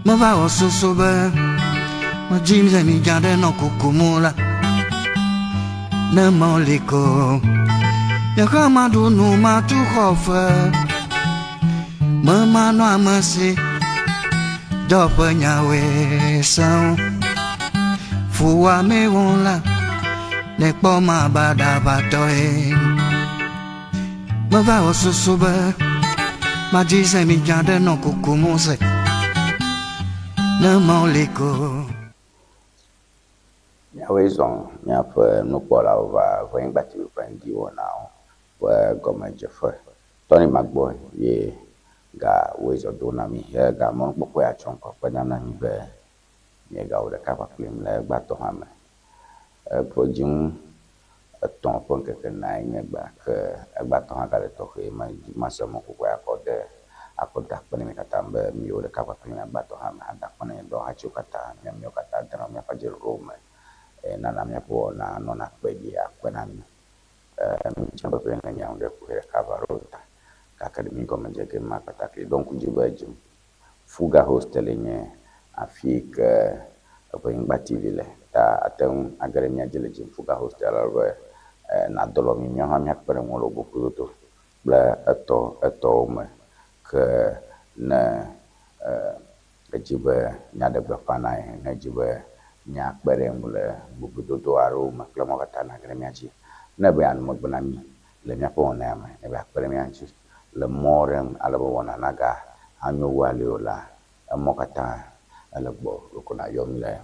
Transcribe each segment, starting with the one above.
Meva wɔ susu be medzim ze mi dza ɖe nɔ kukum la ne mɔli ko nye hã maɖu nu matu xɔ fe memanɔ ame si dɔ ƒe nyawoe sẽŋu fuwɔamee wɔm la nekpɔ mabaɖabatɔe. Meva wɔ susu be madzi ze mi dza ɖe nɔ kukum se ne mɔli ko. Míawoe zɔ míaƒe nukpɔlawo va Ʋenyigba TV ƒe ŋdiwɔnawo ƒe gɔmedzeƒe. Tony Magbɔ ye ga woe zɔ do na mí he ga mɔnukpɔkpɔe atsɔ ŋkɔ kpena na mí be míegawɔ ɖeka kpakplim le egbea hã me. Eƒe dziŋu etɔ̃ ƒe ŋkeke eneae nye egbea ke egbea tɔ hã gale tɔxɛ me mase mɔkpɔkpɔe akɔ de akɔ da akpe na mi katã be miwo ɖeka kpakple mi agbea tɔ hã me hada akpe na nye dɔwɔhatiwo katã, mi amewo katã dena míaƒe adzeɖoɖowo me eye nana míaƒe wɔna nɔna kpe dzi akpe na mi. Mitsã vevie le mia ŋu ɖe kuxi ɖeka va ɖo ta gake ɖe mi gɔme dze ge ma kpata kli ɖo ŋku dzi be dzim Fuga Hostel nye afi yi ke Eʋenyigba TV le. Ta ate ŋu age ɖe mía dzi le Jim Fuga Hostel ale be nàdo lɔ mí míawo hã míakpe ɖe ŋuwò le wò boƒododo kple etɔ etɔwo me. Ke ne èdi be míaɖe gbeƒã na ye, ne èdi be míakpe ɖe ŋu le boblododo aɖewo me kple mɔ katã nàge ɖe mía dzi. Ne èbe yeanɔ megbe na mí le míaƒe wɔna ya me, ebe yeakpe ɖe mía ŋuti le mɔ aɖe nu ale be wɔna naga anyo wu ale o la, emɔ katã ele gbɔ ɖeko nàyɔ mí le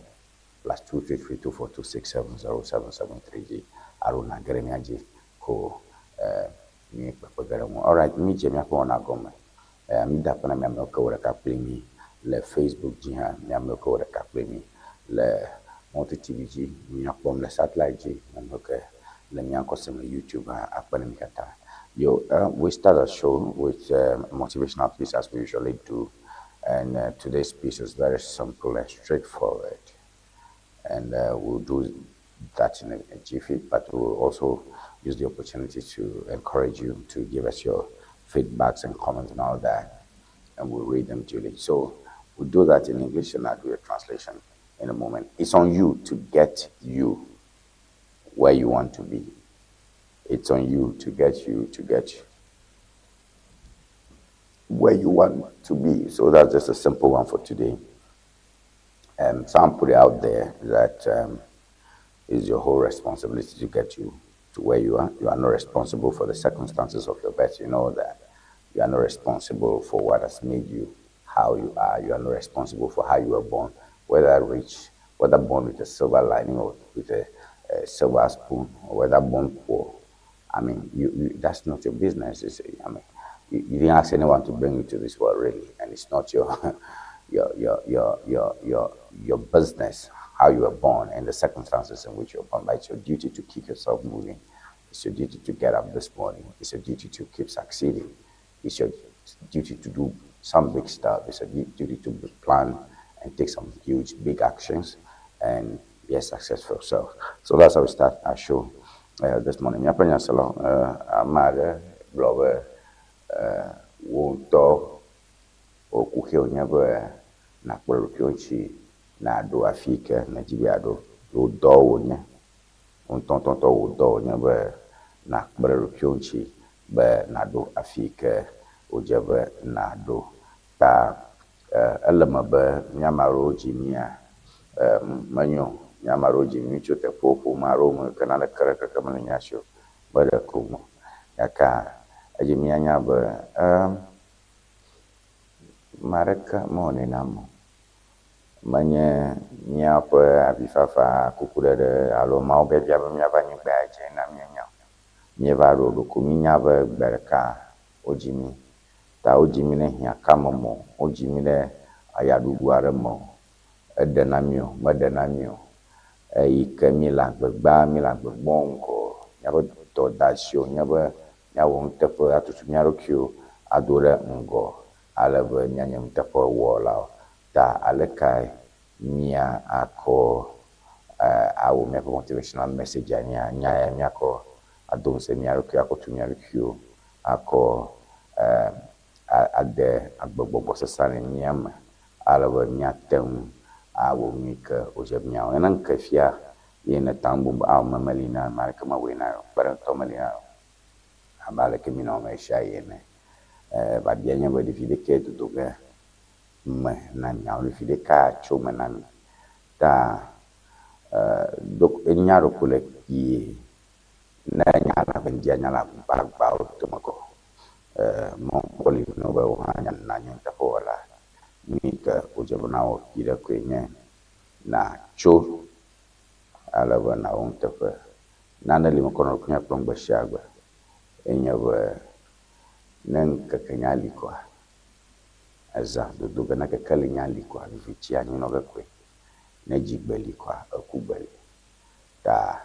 +233 242 670 773 dzi alo nàge ɖe mía dzi ko mí kpekpe ge ɖe ŋu. Alright, mídze míaƒe wɔna gɔme. Mída akpe na mi amewo ke wɔ ɖeka kpli mí le Facebook dzi hã, mi amewo ke wɔ ɖeka kpli mí le Multi TV dzi, míakpɔm le satellite dzi, mi amewo ke le mía ŋkɔ sem le YouTube hã, akpe na mi katã. Yo, we start our show with a motivational piece as we usually do, and today's piece is very simple and straightforward, and we'll do that in a jiffy, but we'll also use the opportunity to encourage you to give us your feedbacks and comments and all that, and we'll read them duly. So we'll do that in English and I'll do a translation in a moment. It's on you to get you where you want to be. It's on you to get you to get where you want to be. So that's just a simple one for today. Some put it out there that is your whole responsibility to get you to where you are. You are not responsible for the circumstances of your birth. You know that. You are not responsible for what has made you how you are. You are not responsible for how you were born, whether rich, whether born with a silver lining or with a silver spoon, or whether born poor. I mean, you that's not your business. It's, I mean, you didn't ask anyone to bring you to this world, really, and it's not your your business how you were born and the circumstances in which you were born. But it's your duty to keep yourself moving. It's your duty to get up this morning. It's your duty to keep succeeding. It's your duty to do some big stuff. It's a duty to plan and take some huge, big actions and be a success for yourself. So that's how we start our show this morning. Míaƒe nyaselawo, ame aɖe gblɔ be wò ŋutɔ wò kuxi wònye be nàkplɔ ɖokuiwò ŋuti nàɖo afi yi ke nèdi be yeaɖo. Wò dɔ wònye, wò ŋutɔŋutɔŋutɔ wò dɔ wònye be nàkpe ɖe ɖokuiwò ŋuti be nàɖo afi yi ke wòdze be nàɖo. Ta ele eme be mía ame aɖewo dzi mía menyo. Mía ame aɖewo dzi mí tso teƒewo ƒome aɖewo me ke naneke ɖe keke mele mía si o. Meɖe ko me. Gake edzi míanya be ame aɖeke mewɔnɛ na ame o. Menye míaƒe avifafa, kukuɖeɖe alo Mawu biabia be míava anyigba ya dzi na míenya o. Míeva ɖo ɖoko mínya be gbe ɖeka wodzi mí. Ta wodzi mí ɖe hiãkame me o, wodzi mí ɖe ayaɖuɖu aɖe me o. Eɖe na mí o, meɖe na mí o. Eyi ke míele agbe gbaa, míele agbe gbɔm ŋgɔ. Míaƒe dɔdeasi wònye be míawɔ nuteƒe atutu mía ɖokuiwo ado ɖe ŋgɔ ale be míanye nuteƒewɔlawo. Ta alekae mía akɔ awɔ míaƒe motivational message nya nya ya míakɔ ado ŋusẽ mía ɖokui, akɔ tu mía ɖokuiwo, akɔ. ade agbegbɔgbɔ sesẽ le mía me ale be míate ŋu awɔ nu yi ke wòdze be míawɔ. Ne ŋke fia ye nèta nu bubu ao ame meli na ame aɖeke mewɔe na o, kpeɖeŋutɔ meli na o abe aleke míenɔ eme ɣesiaɣi ene. Biabia nye be ɖevi ɖekae dodo ge me na mi alo ɖevi ɖeka tso eme na mi. Ta ɖo enya ɖeko le kpuie ne nya la be ŋdia nya la agbawo dome kɔ. Mɔkpɔkpɔ li na wo be wo hã nànye nuteƒewɔla. Nu yi ke wòdze be nawɔ kpuie ɖe koe nye nàtso ale be nàwɔ nuteƒe. Nane li mekɔ nɔ ɖokuinye kplɔm gbe sia gbe enye be ne ŋkeke nya li koa, ezã dodo ge ne kekeli nya li koa, viviti anyinɔ ge koe. Ne dzigbe li koa, ekugbe li. Ta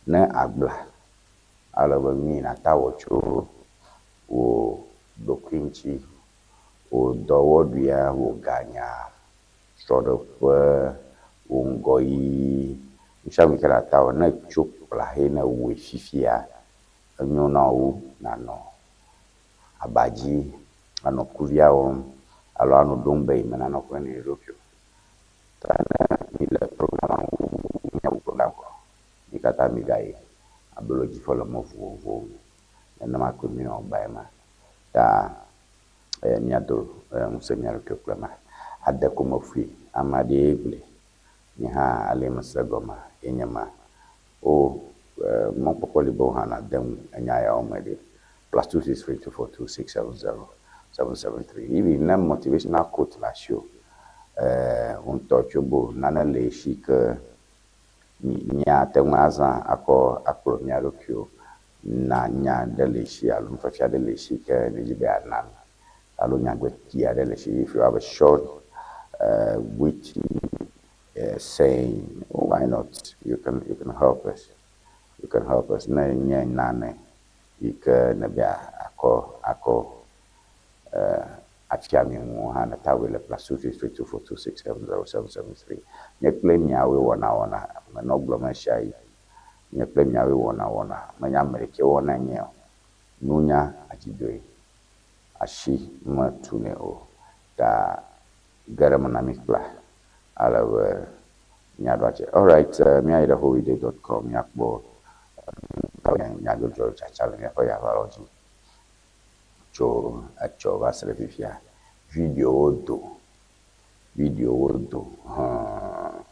ne agbla ale be nu yi nàte awɔ tso wò ɖokui ŋuti, wò dɔwɔɖuia, wò ganya, srɔ̃ɖeƒe, wò ŋgɔyiyi, nu sia nu yi ke nàte awɔ ne ètso kpla eye ne èwɔe fifia, enyo na wò wu nànɔ aba dzi anɔ kuvia wɔm alo anɔ ɖom be yi me nanɔ ƒe ne ye ɖokui o. Ta ne míle programa ŋu míawu program vɔ, mí katã mígayi ablodziƒe le mɔ vovovowo nu. Nenema koe míenɔ gbae ma. Ta míado ŋusẽ mía ɖokuiwo kple ema. Ade ko meƒoe, ame aɖee gblɔe. Nye hã ale mese egɔme ye nye ma. Wo mɔkpɔkpɔ li be wò hã nàde ŋu enya yawo me ɖe. +263 242 670 773. Even ne motivational quote le asiwò, wò ŋutɔ tso be nane le esi ke míate ŋu azã akɔ akplɔ mía ɖokuiwo na nya ɖe le esi alo nufiafia ɖe le esi ke nèdi be yeana mí alo nyagbe kpui aɖe le esi. If you have a short, witty saying, why not? You can help us. You can help us. Ne nye nane yi ke nèbe akɔ afia mi ŋu hã neta woe le +233 242 670 773. Nye kple miawoe wɔna wɔna menɔ gblɔm ɣesiaɣi. Nye kple miawoe wɔna wɔna menye ame ɖekɛ wɔna nye o. Nunya adzidoe asi metunɛ o. Ta ge ɖe eme na mí kpla ale be míaɖo atse. Alright, míayi ɖe howide.com míakpɔ nyadzɔdzɔ tsatsa le míaƒe yaʋalawo dzi tso etsɔ va se ɖe fifia. Videowo do, videowo do hɔn.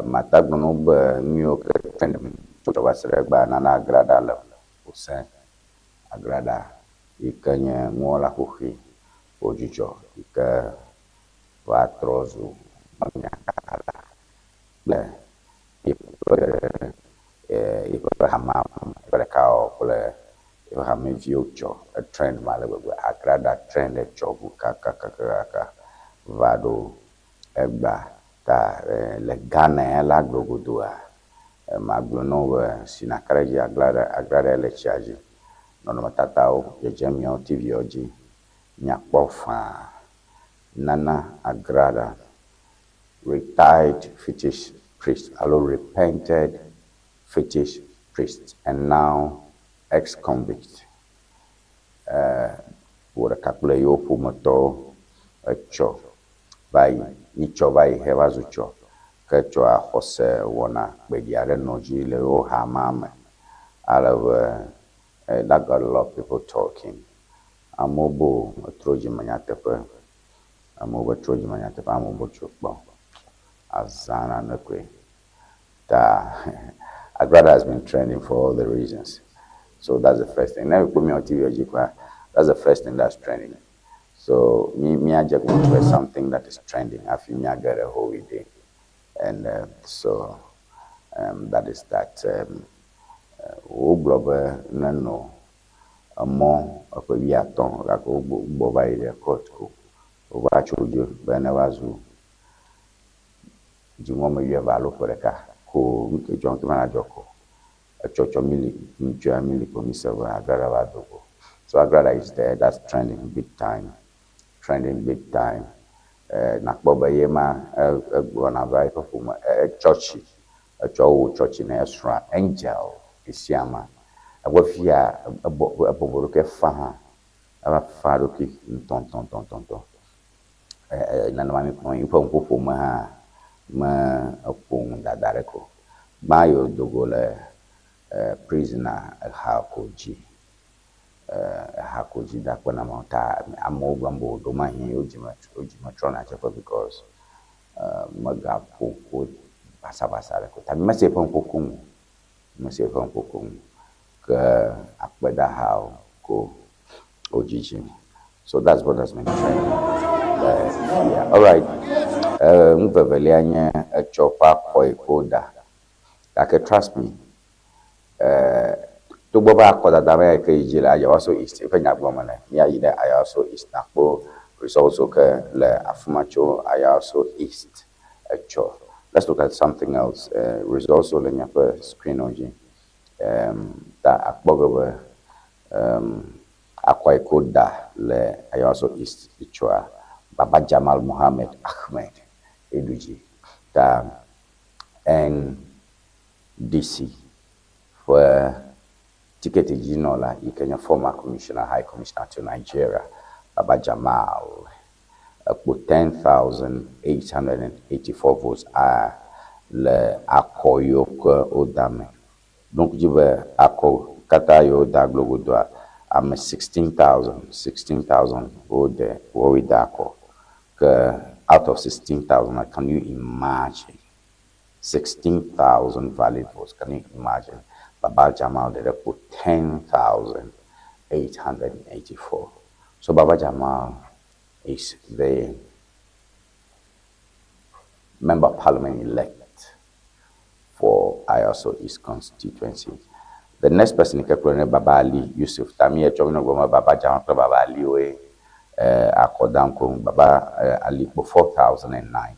Mata gblɔ na wo be nu yiwo ke trend tso etsɔ va se ɖe egbea nana Agrada le wòsẽ. Agrada yi ke nye nuwɔla xoxoe wodzudzɔ yi ke va trɔ zu nyakakala kple yeƒe hamea ƒe ɖekawɔwɔ kple yeƒe hameviwo tsɔ etrend ma ale gbegbe. Agrada trend etsɔ ʋu kakakakaka va ɖo egbea. Ta le Ghana ya la glogodoa, magblɔ na wo be si nàka ɖe edzi Agrada Agrada le tsia dzi. Nɔnɔmetatawo dzedzem miawo TV-wo dzi. Miakpɔ faa. Nana Agrada, retired fetish priest alo repented fetish priest and now ex-convict. Wò ɖeka kple yewo ƒometɔwo etsɔ va yi, nyitsɔ va yi heva zu tsɔ. Ke tsɔa xɔse wɔna kpeɖi aɖe nɔ dzi le yewo hamea me. Ale be that got a lot of people talking. Amewo be etrɔ dzime nyateƒe. Amewo be trɔ dzime nyateƒe. Amewo be tso kpɔ. Azã nane koe. Ta Agrada has been trending for all the reasons. So that's the first thing. Now you put me on TV or that's the first thing that's trending. So me me I just want to something that is trending. I feel me I get a whole day. And so that is that. Wogblɔ be nenɔ emɔ eƒe wuiatɔ̃ gake wogbugbɔ va yi ɖe court ko wova tso dzo be ne va zu dziŋɔme wuieve alo ƒe ɖeka ko nu ke dzɔ ke mana dzɔ ko etsɔtsɔ mili ŋutsua mili ko mi se be Agrada va do go. So Agrada is there, that's trending big time, trending big time. Nakpɔ be ye ma egblɔna va eƒe ƒome tsɔtsi etsɔ wo tsɔtsi ne esrɔ̃a Angel Esiama eƒe fia ebɔbɔ ɖokui fa hã. Eva fa eɖokui ŋutɔŋutɔŋutɔŋutɔ. Nenema míekpɔ eƒe nuƒoƒo me hã me eƒo nu dada ɖeke o. Gbã ye wòdo go le prison eha ko dzi eha ko dzi da akpe na Mawu ta amewo gblɔm be ɖewomahi yewo dzime wo dzime trɔna tseƒe because megaƒo ƒo basabasa ɖeke o. Ta mese eƒe nuƒoƒo ŋu o. Mese eƒe nuƒoƒo ŋu ke akpedahawo ko wodzidzim. So that's what has been trending le fia. Alright, nu vevelia nye etsɔ ƒe akɔ yi ke woda. Gake trust me, togbɔ be akɔdada me yi ke yi dzi le Ayawaso East eƒe nya gblɔm mele, míayi ɖe Ayawaso East nakpɔ results wo ke le afi ma tso Ayawaso East etsɔ. Let's look at something else. Results wo le míaƒe screen wo dzi. Ta akpɔ ge be akɔ yi ke woda le Ayawaso East etsɔa Baba Jamal Mohammed Ahmed eɖu dzi. Ta NDC ƒe tiketi dzinɔla yi ke nye former commissioner, high commissioner to Nigeria, Baba Jamal ekpɔ 10,884 votes a le akɔ yiwo ke woda me. Ɖo ŋku dzi be akɔ katã yiwo woda glogodoa, ame 16,000, 16,000 wode woawoe da akɔ. Ke out of 16,000, can you imagine? 16,000 valid votes. Can you imagine? Baba Jamal did put 10,884. So Baba Jamal is the member of parliament elect for Ayawaso East constituency. The next person ke kplɔ ne Baba Ali Yusuf. Tami etsɔ mi gblɔ Baba Jamal kple Baba Ali woe akɔdam ko Baba Ali kpɔ 4,009.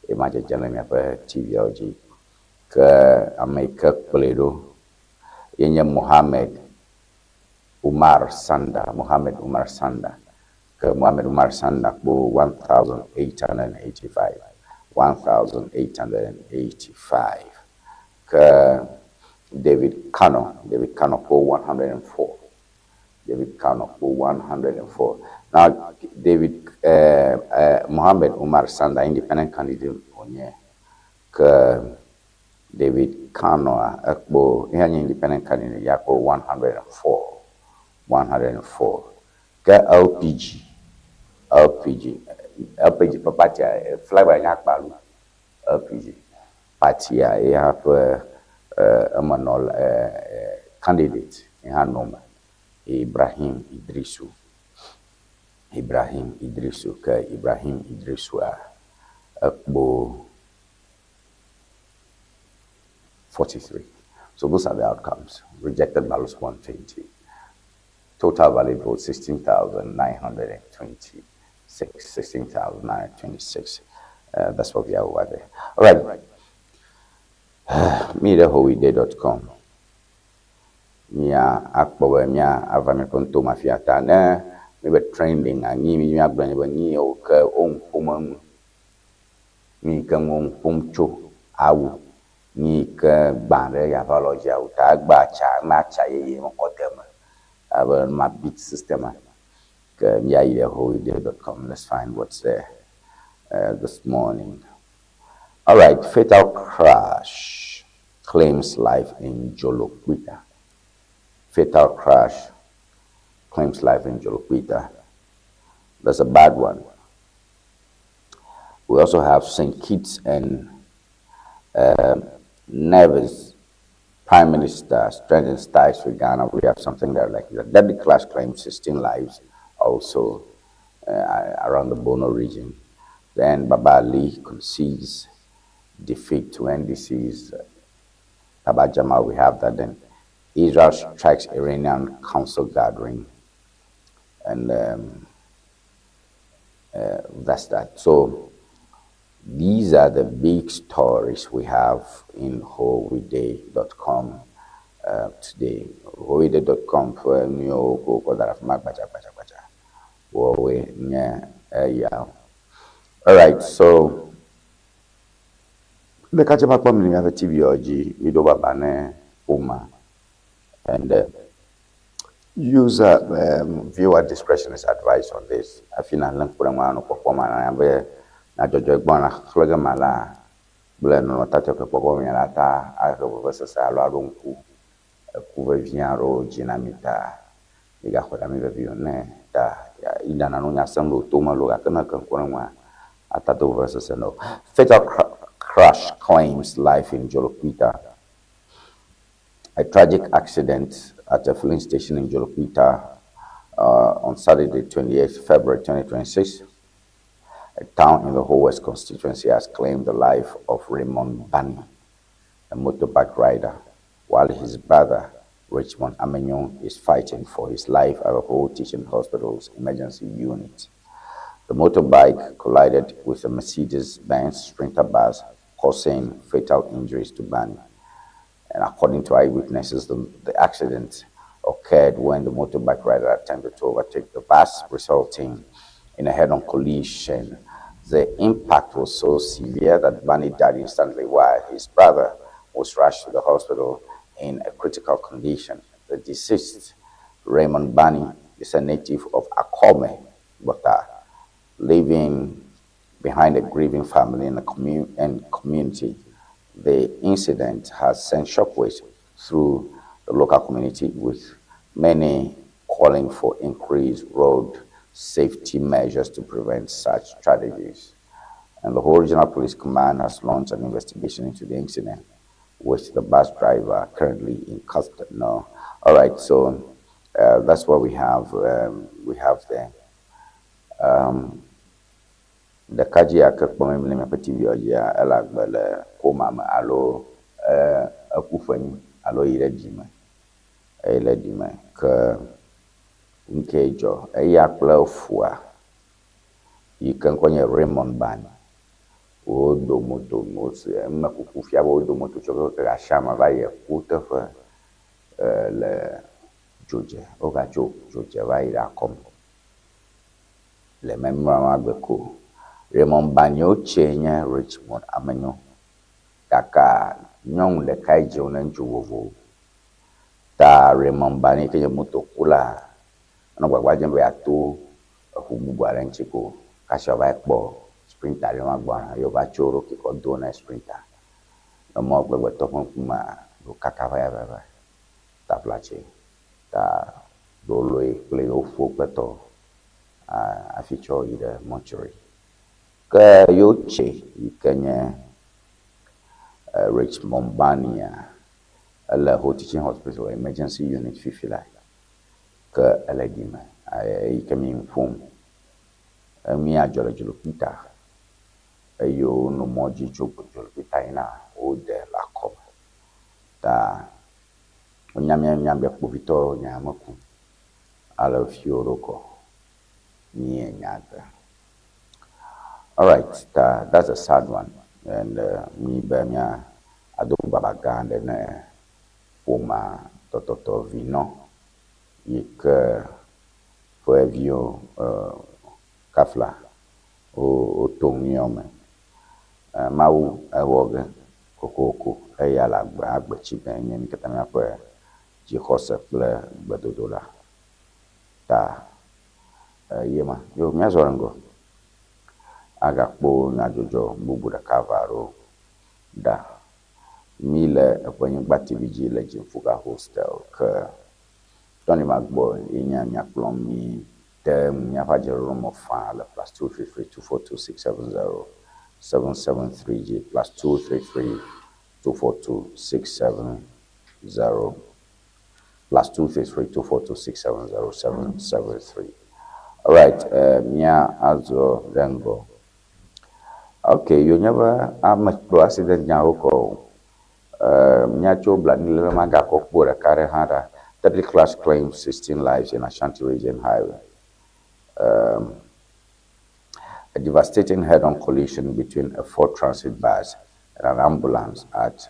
Ema dzedze le miaƒe TV-awo dzi. Ke ame yi ke kplɔe ɖo ye nye Mohammed Umar Sanda. Mohammed Umar Sanda. Ke Mohammed Umar Sanda kpɔ 1,885. 1,885. Ke David Kano. David Kano kpɔ 104. David Kano kpɔ 104. Now, David Mohammed Umar Sanda, independent candidate wònye. Ke David Kano ekpɔ, eya nye independent candidate, ya kpɔ 104. 104. Ke LPG, LPG, LPG ƒe party flag nye akpalu. LPG party a eya ƒe emenɔla candidate ye hã nɔ eme. Ibrahim Idrisu. Ibrahim Idrisu ke Ibrahim Idrisua ekpɔ 43. So those are the outcomes. Rejected ballots 120. Total valid votes 16,926. 16,926. That's what we have over there. All right. Me the howide.com. Mia akpɔ be mia ava miaƒe ŋutɔ mafia ta ne mi be trending anyi mi miagblɔ nye be nyi yiwo ke wo nu ƒom enu. Nu yi ke ŋu wo nu ƒom tso awu. Nu yi ke gbã ɖe yava lɔ dzi awu ta egba tsa ma tsa yeye me kɔ de eme. Abe ma beat system a. Ke míayi ɖe howide.com. Let's find what's there this morning. All right, fatal crash claims life in Jolokwita. Fatal crash claims life in Jolokwita. That's a bad one. We also have St. Kitts and Nevis Prime Minister strengthens ties with Ghana. We have something there like that. Deadly clash claims 16 lives also around the Bono region. Then Baba Ali concedes defeat to NDC's Baba Jamal. We have that. Then Israel strikes Iranian council gathering. And that's that. So these are the big stories we have in howide.com today. Howide.com for new go yeah. All right, so the catch up we have a TV OG, we do baba ne Uma and User viewer discretion is advised on this. Hafi nàlé ŋku ɖe ŋua nɔ kpɔkpɔm ma be nyadzɔdzɔ gbɔna xlẽ ge ma la kple nɔnɔmetata ke kpɔkpɔ mia la ta ahe vevesese alo aɖo ŋku eku vevi aɖewo dzi na mi ta migaxɔe ɖe ami vevi o ne ta ina nɔ nya sem le wò tome loo gake ne ke ŋku ɖe ŋua ata do vevesese na wò. Fatal crash claims life in Jolokuita. A tragic accident at a filling station in Jolokuita on Saturday, 28th February 2026, a town in the Ho West constituency, has claimed the life of Raymond Bani, a motorbike rider, while his brother, Richmond Amenyo, is fighting for his life at the Ho Teaching Hospital's emergency unit. The motorbike collided with a Mercedes-Benz Sprinter bus, causing fatal injuries to Bani. And according to eyewitnesses, the accident occurred when the motorbike rider attempted to overtake the bus, resulting in a head-on collision. The impact was so severe that Bani died instantly while his brother was rushed to the hospital in a critical condition. The deceased, Raymond Bani, is a native of Akome, Bota, leaving behind a grieving family and, and community. The incident has sent shockwaves through the local community, with many calling for increased road safety measures to prevent such tragedies. And the Regional Police Command has launched an investigation into the incident, with the bus driver currently in custody. No. All right, so that's what we have. We have there. Ɖekadze ya ke kpɔm mi le miaƒe TV dzia, ele agbe le koma me alo eku ƒenyi alo yi ɖe ɖime eye le ɖime ke ŋkee dzɔ eya kple foa yi ke ŋkɔ nye Raymond Bani wodo moto emekuku fia be wodo moto tso keke asiame va yi ekuteƒe le Dzodze wogatso Dzodze va yi ɖe Akɔme le memlɔa gbe ko Raymond Bani wotse nye Richmond Amenyo gake nyɔnu ɖekae dzi wo ne ŋutsu vovovo ta Raymond Bani ke nye motokula enɔ gbagba dzem be yeato eʋu bubu aɖe ŋuti ko kasia wòva kpɔ Sprinter ɖe ma gbɔna ye wòva tso eɖokui kɔ do ne Sprinter emɔ gbɛgbɛtɔ ƒe ŋkumea ɖo kaka va ya va va taflatse ta ɖoloe kple yewo fo kple tɔ hafi tsɔ yi ɖe mortuary ke yewo tse yi ke nye Richmond Bania ele Ho Teaching Hospital emergency unit fifi la ke ele ɖime eyi ke mi ƒom emia dzɔ le Dzolokpita eye wonɔ mɔ dzi tso Dzolokpita yina wode le Akɔme ta wonya mía nya be kpovitɔ nya meku ale fi wo ɖo kɔ mi nya gbe. All right, that's a sad one and mi be mia ado baba gã aɖe ne ƒomea tɔtɔtɔ vinɔ yi ke ƒe viwo kafla woto nuyawo me. Mawu ewɔ ge kokoko eya le agbe agbe tsi be nye mi katã míaƒe dzixɔse kple gbedodoɖa ta ye ma yo míazɔ ɖe ŋgɔ agakpɔ nyadzɔdzɔ bubu ɖeka va ɖo ɖa. Mi le Eʋenyigba TV dzi le Dziŋfuga Hostel ke Tony Magbɔ ye nye miakplɔm mi te míaƒe adzeɖoɖo me faa le +233 242 670 773 dzi +233 242 670 +233 242 670 773. All right, mía azɔ ɖe ŋgɔ. Okay, yonye be ame kplɔ accident nyawo kɔ o. Míatso blanuiléle magakɔ kpo ɖeka ɖe hã ɖa. Deadly crash claims 16 lives in Ashanti Region Highway. A devastating head-on collision between a Ford Transit bus and an ambulance at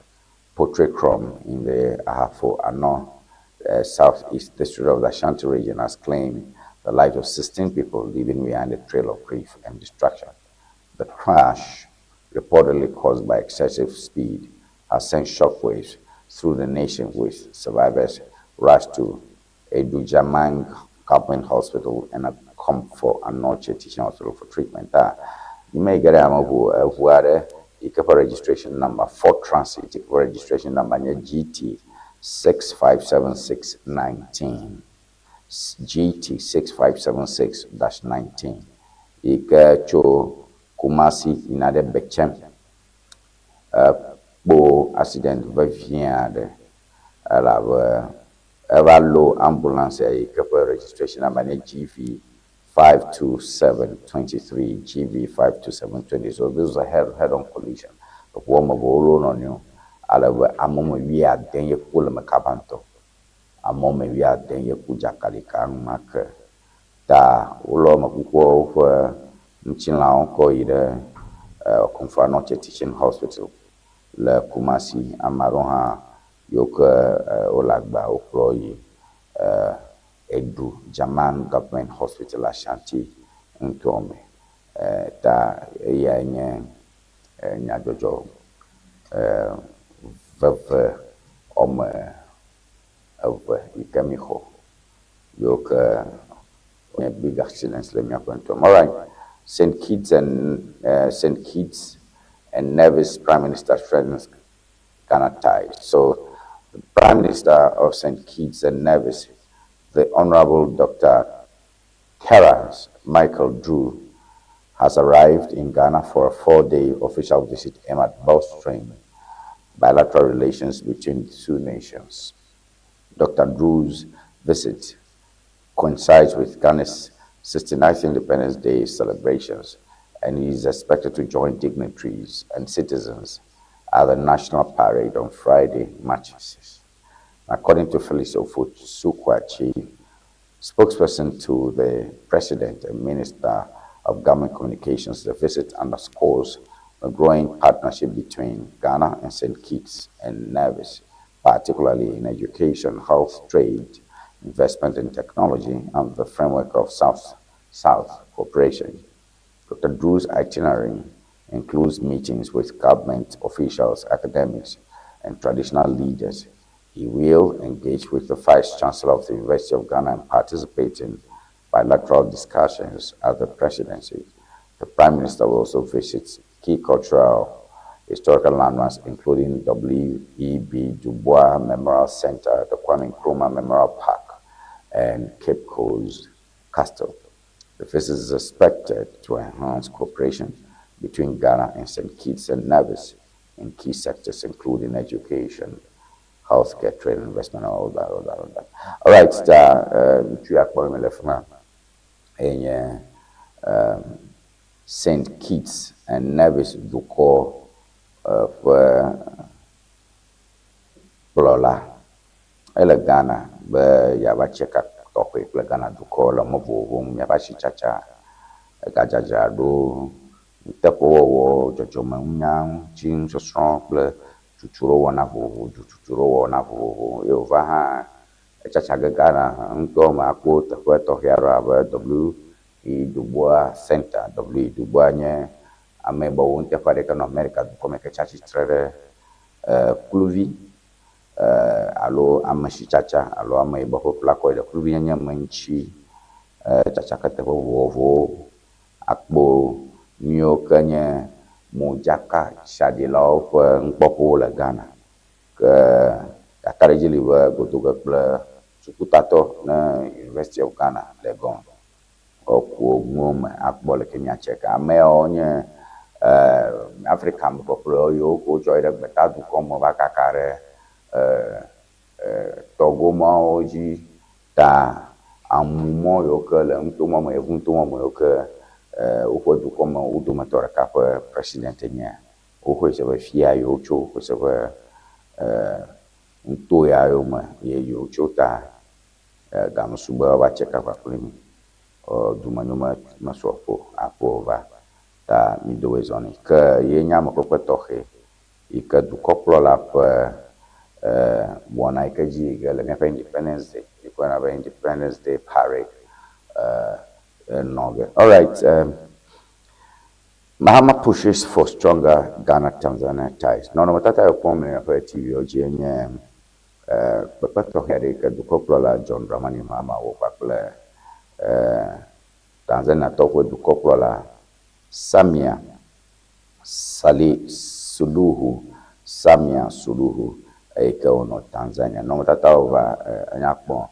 Potrekrom in the Ahafo Ano Southeast District of the Ashanti Region has claimed the lives of 16 people, leaving behind a trail of grief and destruction. The crash, reportedly caused by excessive speed, has sent shockwaves through the nation, with survivors rushed to Edujamang Government Hospital and Komfo Anokye Teaching Hospital for treatment. Ta nyime yi ge ɖe ameŋu eŋu aɖe yi ke ƒe registration number Ford Transit yi ke ƒe registration number nye GT 657619 GT 6576-19 yi ke tso Kumasi yina ɖe Bechem ekpo accident vevie aɖe elabe eva lo ambulance yi ke ƒe registration number nye GV 52723 GV 52723 so this was a head head on collision. Eʋu wɔme eve wolo nɔnɔewo ale be ame wɔme wuiade ye ku le eme kaba ŋutɔ. Ame wɔme wuiade ye ku dzakalika enumake ta wolɔ ame kukuawo ƒe ŋutilãwo kɔ yi ɖe Komfo Anokye Teaching Hospital le Kumasi. Ame aɖewo hã yiwo ke wole agba wokplɔ yi Edu German Government Hospital Ashanti ŋutɔ me. Ta eyae nye nyadzɔdzɔ veve wɔme eve yi ke mi xɔ yiwo ke nye big accidents le míaƒe ŋutɔ me. Alright, St. Kitts and Nevis Prime Minister threatens Ghana ties. So, the Prime Minister of St. Kitts and Nevis, the Honorable Dr. Terrence Michael Drew, has arrived in Ghana for a 4-day official visit aimed at bolstering bilateral relations between the two nations. Dr. Drew's visit coincides with Ghana's 69th Independence Day celebrations, and he is expected to join dignitaries and citizens at the National Parade on Friday, March 6. According to Felix Ofosu-Kwakye, spokesperson to the President and Minister of Government Communications, the visit underscores the growing partnership between Ghana and St. Kitts and Nevis, particularly in education, health, trade, investment and technology, and the framework of South-South cooperation. Dr. Drew's itinerary includes meetings with government officials, academics, and traditional leaders. He will engage with the Vice Chancellor of the University of Ghana and participate in bilateral discussions at the presidency. The Prime Minister will also visit key cultural historical landmarks, including W.E.B. Du Bois Memorial Center, the Kwame Nkrumah Memorial Park, and Cape Coast Castle. The visit is expected to enhance cooperation between Ghana and St. Kitts and Nevis in key sectors, including education, healthcare, trade, investment, all that, all that, all that. All right, ŋutsu ya kpɔm le fi ma enye St. Kitts and Nevis dukɔ ƒe kplɔla. Ele Ghana be yeava tse ka tɔxɛ kple Ghana dukɔ le mɔ vovovowo ŋu. Míaƒe asitsatsa, egadzadzraɖo, nuteƒewɔwɔ, dzɔdzɔmenunya ŋuti nusɔsrɔ̃ kple tutuɖo wɔna vovovo, dututuɖo wɔna vovovo ye wòva hã etsatsa ge Ghana ŋutɔ me akpɔ teƒe tɔxɛ aɖewo abe W E Du Bois Center. W E Du Bois nye ame yibɔwo nuteƒe aɖe ke nɔ Amerika dukɔ me ke tsi atsitre ɖe kluvi alo amesitsatsa alo ameyibɔ ƒe ƒlakɔ yi ɖe kluvinyenye me ŋuti tsatsa ke teƒe vovovowo akpɔ nu yiwo ke nye modzaka tsaɖilawo ƒe nukpɔƒewo le Ghana. Ke kakaɖedzi li be godoge kple sukutatɔ ne University of Ghana Legon woku nuwo me akpɔ leke míatse ke ame yawo nye Afrika me kpɔkplɔ yiwo wotsɔ yi ɖe gbetadukɔ me va kaka ɖe tɔgomɔwo dzi ta amumɔ yiwo ke le nutomɔ me yevu nutomɔ me yiwo ke woƒe dukɔ me wo dometɔ ɖeka ƒe president nye woxɔe se be fia yiwo tso woxɔe se be nuto ya yiwo me ye yiwo tso ta gamesugbe woava tse ka kpakple mi dumenyome mesɔ ƒo aƒo va ta mi do zɔ nɛ ke ye nye amekpekpe tɔxɛ yi ke dukɔkplɔla ƒe wɔna yi ke dzi yi ke le míaƒe Independence Day yi ke woyɔna be Independence Day Parade nɔ ge. Alright, Mahama pushes for stronger Ghana-Tanzania ties. Nɔnɔmetata yi kpɔm le míaƒe TV dzi nye Kpekpe tɔxɛ aɖe yi ke dukɔkplɔla John Dramani Mahama wɔ kpakple Tanzaniatɔwo ƒe dukɔkplɔla Samia Sali Suluhu Samia Suluhu eyi ke wonɔ Tanzania. Nɔnɔmetatawo va enya kpɔ.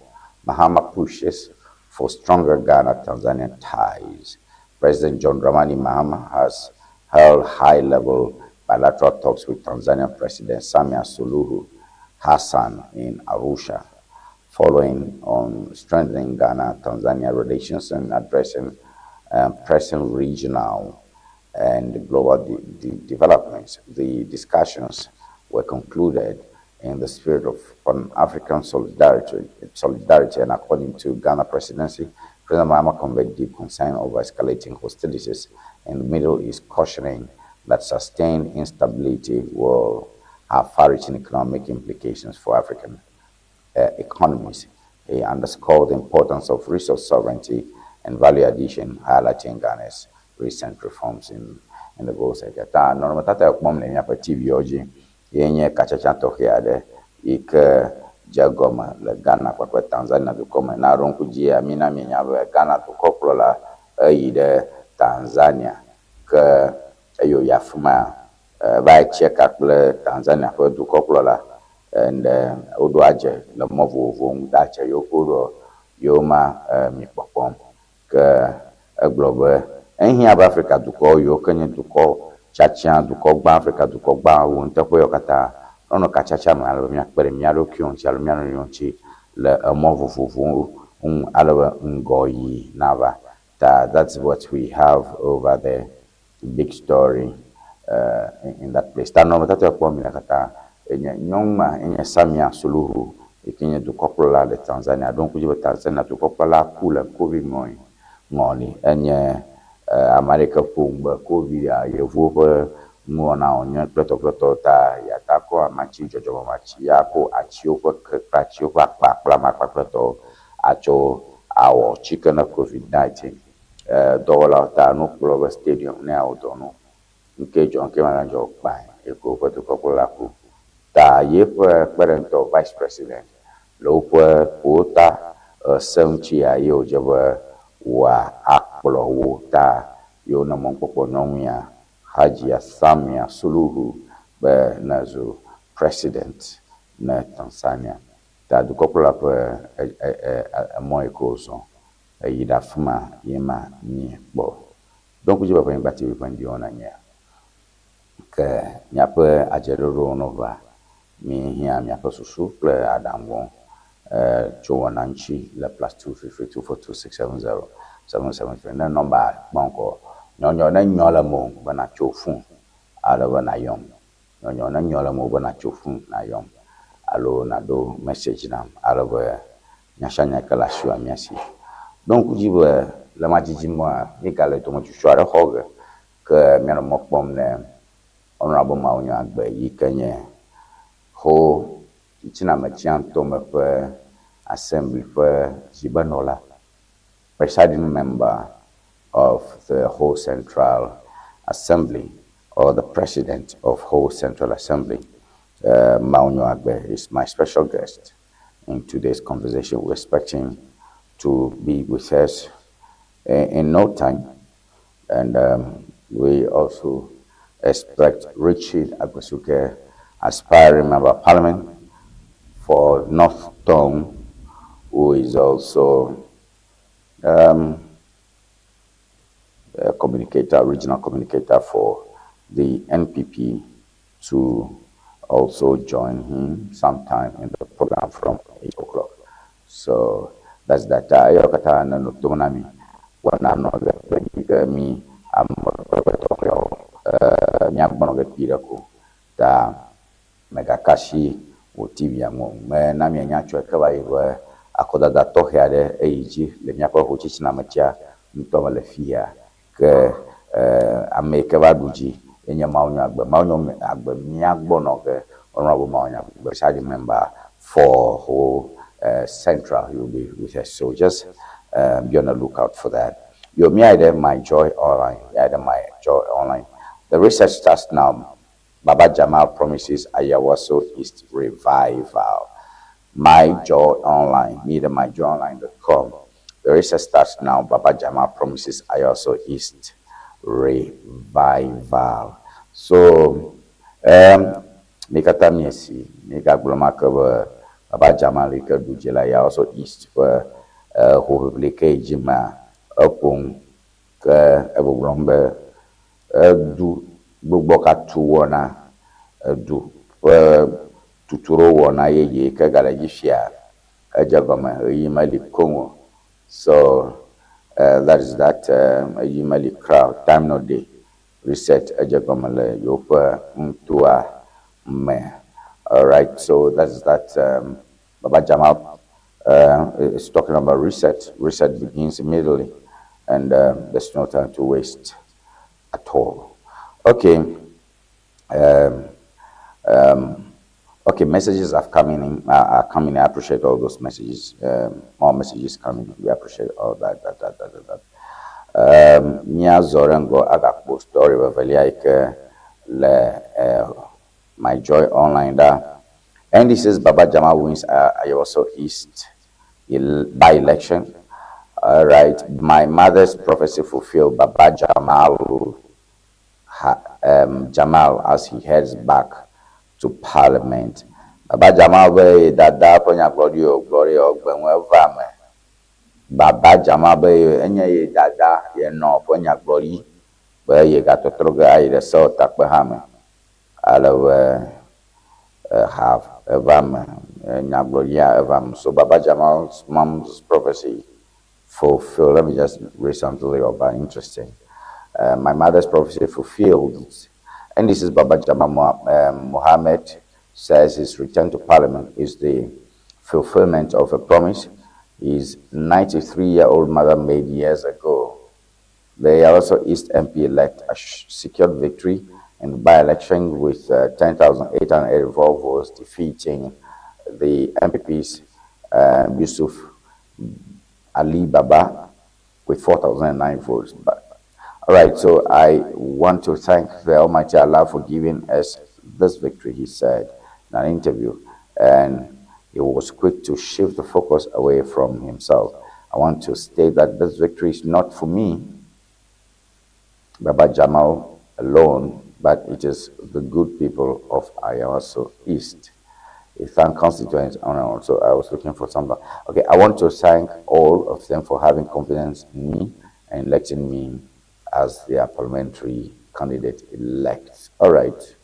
Mahama pushes for stronger Ghana-Tanzania ties. President John Dramani Mahama has held high-level bilateral talks with Tanzanian President Samia Suluhu Hassan in Arusha, following on strengthening Ghana-Tanzania relations and addressing pressing regional and global developments. The discussions were concluded in the spirit of Pan-African solidarity, and according to Ghana presidency, President Mahama conveyed deep concern over escalating hostilities in the Middle East, cautioning that sustained instability will have far-reaching economic implications for African economies. He underscored the importance of resource sovereignty and value addition, highlighting Ghana's recent reforms in the gold sector. Ta nɔnɔmetata kpɔm le míaƒe TV dzi ye nye katsatsa tɔxɛ aɖe yi ke dze egɔme le Ghana kpakple Tanzania dukɔ me. Na ɖo ŋku dzia mina mienya be Ghana dukɔkplɔla eyi ɖe Tanzania ke eye wòyi afi ma va yi tse ka kple Tanzania ƒe dukɔkplɔla and woɖo adze le mɔ vovovowo ŋu da adze yiwo ke woɖoa yewo ma mi kpɔkpɔm ke egblɔ be ehiã be Afrika dukɔ yiwo ke nye dukɔ tsatsia dukɔ gbã Afrika dukɔ gbã wo ŋuteƒe yawo katã nɔnɔ katsatsa me ale be míakpe ɖe mía ɖokuiwo ŋuti alo mía nɔnɔewo ŋuti le emɔ vovovowo ŋu ale be ŋgɔyiyi nava. Ta that's what we have over there, big story in that place. Ta nɔnɔmetata kpɔm mi le katã enye nyɔnu ma enye Samia Suluhu yi ke nye dukɔkplɔla le Tanzania. Ɖo ŋku dzi be Tanzania dukɔkplɔla ku le Covid ŋɔli ŋɔli enye ame aɖe ke ƒo nu be Covid yevuwo ƒe nuwɔna wònye kple ta yata kɔ amatsi dzɔdzɔmematsi ya ko atsiwo ƒe ke kple atsiwo ƒe akpa kple amakpa kple tɔwo atsɔ awɔ tsike ne COVID-19. Dɔwɔlawo ta nu kplɔ be stadium ne awɔ dɔ no. Nke dzɔ nke ma dzɔ kpae eye ko woƒe dukɔkplɔla ku. Ta yeƒe kpeɖeŋutɔ vice president le woƒe wota se ŋutia ye wòdze be wòa akplɔ wo ta yewo ne mɔkpɔkpɔ nyɔnu ya Hajia Samia Suluhu be nezu president ne Tanzania. Ta dukɔkplɔla ƒe emɔ yi ke wòzɔ eyi ɖe afi ma ye ma míekpɔ. Ɖo ŋku dzi be Ʋenyigba TV ƒe ŋdi nye ke miaƒe adzeɖoɖowo no va míehiã miaƒe susu kple aɖaŋuwo tso wɔna ŋuti le +233 242 670 773 ne nɔmba kpɔ ŋkɔ nyɔnyɔ ne nyɔ le mo be natso fon ale be nayɔm nyɔnyɔ ne nyɔ le mo be natso fon nayɔm alo naɖo message nam ale be nya sia nya ke le asiwò mía si. Ɖo ŋku dzi be le madzidzi mea míegale dometsotso aɖe xɔ ge ke míanɔ mɔ kpɔm ne Honorable Mawunyo Agbe yi ke nye Ho Titinametsiatɔme ƒe assembly ƒe zibenɔla, presiding member of the Ho Central Assembly or the president of Ho Central Assembly. Mawunyo Agbe is my special guest in today's conversation. We expect him to be with us in no time. And we also expect Richard Agosuke, aspiring member of parliament for North Tongu, who is also a communicator, regional communicator for the NPP, to also join him sometime in the program from 8 o'clock. So that's that. Ayo kata na nutunami wana no ga mi am míagbɔnɔ ge kpi ɖe ko ta megakasi wò TV ŋu me na mianya tso eke va yi be akɔdada tɔxɛ aɖe eyi dzi le míaƒe hotsitsinametsia ŋutɔ me le fi ya ke ame yi ke va ɖu dzi enye Mawunyo Agbe. Mawunyo Agbe míagbɔnɔ ge Honorable Mawunyo Agbe, presiding member for Ho Central. He will be with us. So just be on the lookout for that. Yo, me either my joy online. Either my joy online. The research starts now. Baba Jamal promises Ayawaso East revival. My Joy Online, me the myjoyonline.com. The reset starts now. Baba Jamal promises Ayawaso East revival. So, mi katã miesi migagblɔ ma ke be Baba Jamal yi ke ɖu dzi le Ayawaso East ƒe hoʋiʋli ke yi dzi mea eƒo nu ke egbɔgblɔm be edu gbugbɔ gatu wɔna edu ƒe tutuɖo wɔna yeye ke gale dzi fia edze gɔme ɣeyiɣi meli koŋ o. So that is that ɣeyiɣi meli crowd time no dey reset edze gɔme le yewoƒe ŋutoa me. Alright, so that is that. Baba Jamal is talking about reset. Reset begins immediately, and there's no time to waste at all. Okay. Okay, messages are coming in. Are coming. I appreciate all those messages. More messages coming. We appreciate all that. That that that that. That. Míazɔ ɖe ŋgɔ agakpɔ story vevelia yi ke le My Joy Online ɖa. NDC's Baba Jamal wins Ayawaso East by-election. All right. My mother's prophecy fulfilled. Baba Jamal, Jamal as he heads back to parliament. Baba Jamal be dada ƒe nyagblɔɖi wògblɔ ɖi wògbe ŋu eva me. Baba Jamal be enye ye dada yenɔ ƒe nyagblɔɖi be yegatɔtrɔ ge ayi ɖe sewɔtakpeha me. Ale be have eva me nyagblɔɖia eva me. So Baba Jamal's mom's prophecy fulfilled. Let me just read something little about interesting. My mother's prophecy fulfilled. And this is Baba Jamal Mohammed says his return to parliament is the fulfillment of a promise his 93-year-old mother made years ago. The Ayawaso East MP-elect secured victory in the by-election with 10,884 votes, defeating the NPP's Yusuf Ali Baba with 4,009 votes. But, all right, so I want to thank the Almighty Allah for giving us this victory, he said in an interview. And he was quick to shift the focus away from himself. I want to state that this victory is not for me, Baba Jamal alone, but it is the good people of Ayawaso East. He thanked constituents on and also I was looking for something. Okay, I want to thank all of them for having confidence in me and electing me as their parliamentary candidate elect. All right.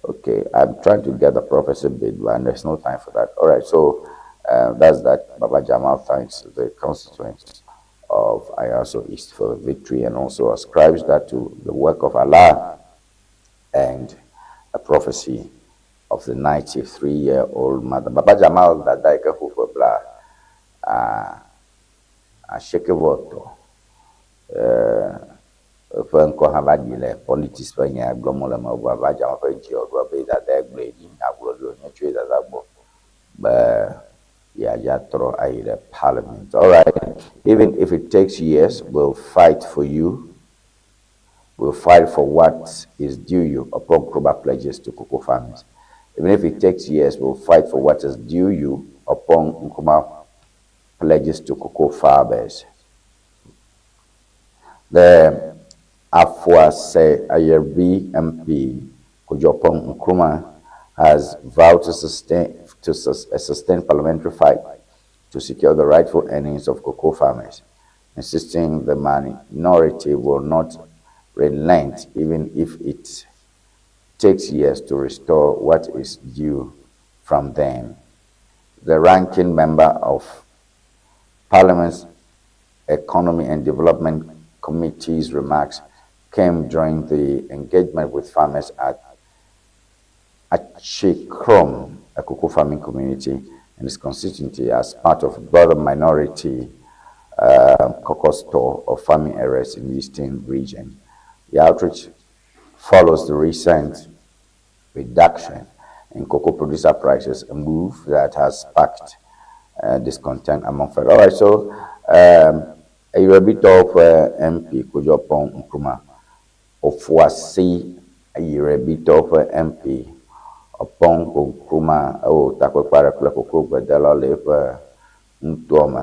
Okay, I'm trying to get the prophecy bit, but there's no time for that. All right, so that's that. Baba Jamal thanks the constituents of Ayawaso East for the victory and also ascribes that to the work of Allah and a prophecy of the 93-year-old mother. Baba Jamal dada yi ke ƒo ƒe bla asieke vɔ etɔ̃ eƒe ŋkɔ hã va ɖi le politics ƒe nya gblɔm wole me. Baba Jamal ƒe dzi ɖo be dada gblɔe ɖi nyagblɔɖi wònye tso ye dada gbɔ be yeadza trɔ ayi ɖe parliament. All right, even if it takes years, we'll fight for you. We'll fight for what is due you. Oppong Nkrumah pledges to cocoa farmers. Even if it takes years, we'll fight for what is due you. Oppong Nkrumah pledges to cocoa farmers. The Afuase Ayirebi MP, Kojo Oppong Nkrumah, has vowed to a sustained parliamentary fight to secure the rightful earnings of cocoa farmers, insisting the minority will not relent even if it takes years to restore what is due from them. The ranking member of Parliament's Economy and Development Committee's remarks came during the engagement with farmers at Achikrom, a cocoa farming community in his constituency, as part of broader minority caucus tour of farming areas in the eastern region. The outreach follows the recent reduction in cocoa producer prices, a move that has sparked discontent among farmers. All right, so Ayirebi ƒe MP Kojo Oppong Nkrumah, Ofoase Ayirebi ƒe MP Oppong Nkrumah ewɔ takpekpe aɖe kple koklogbedelawo le eƒe nutoa me.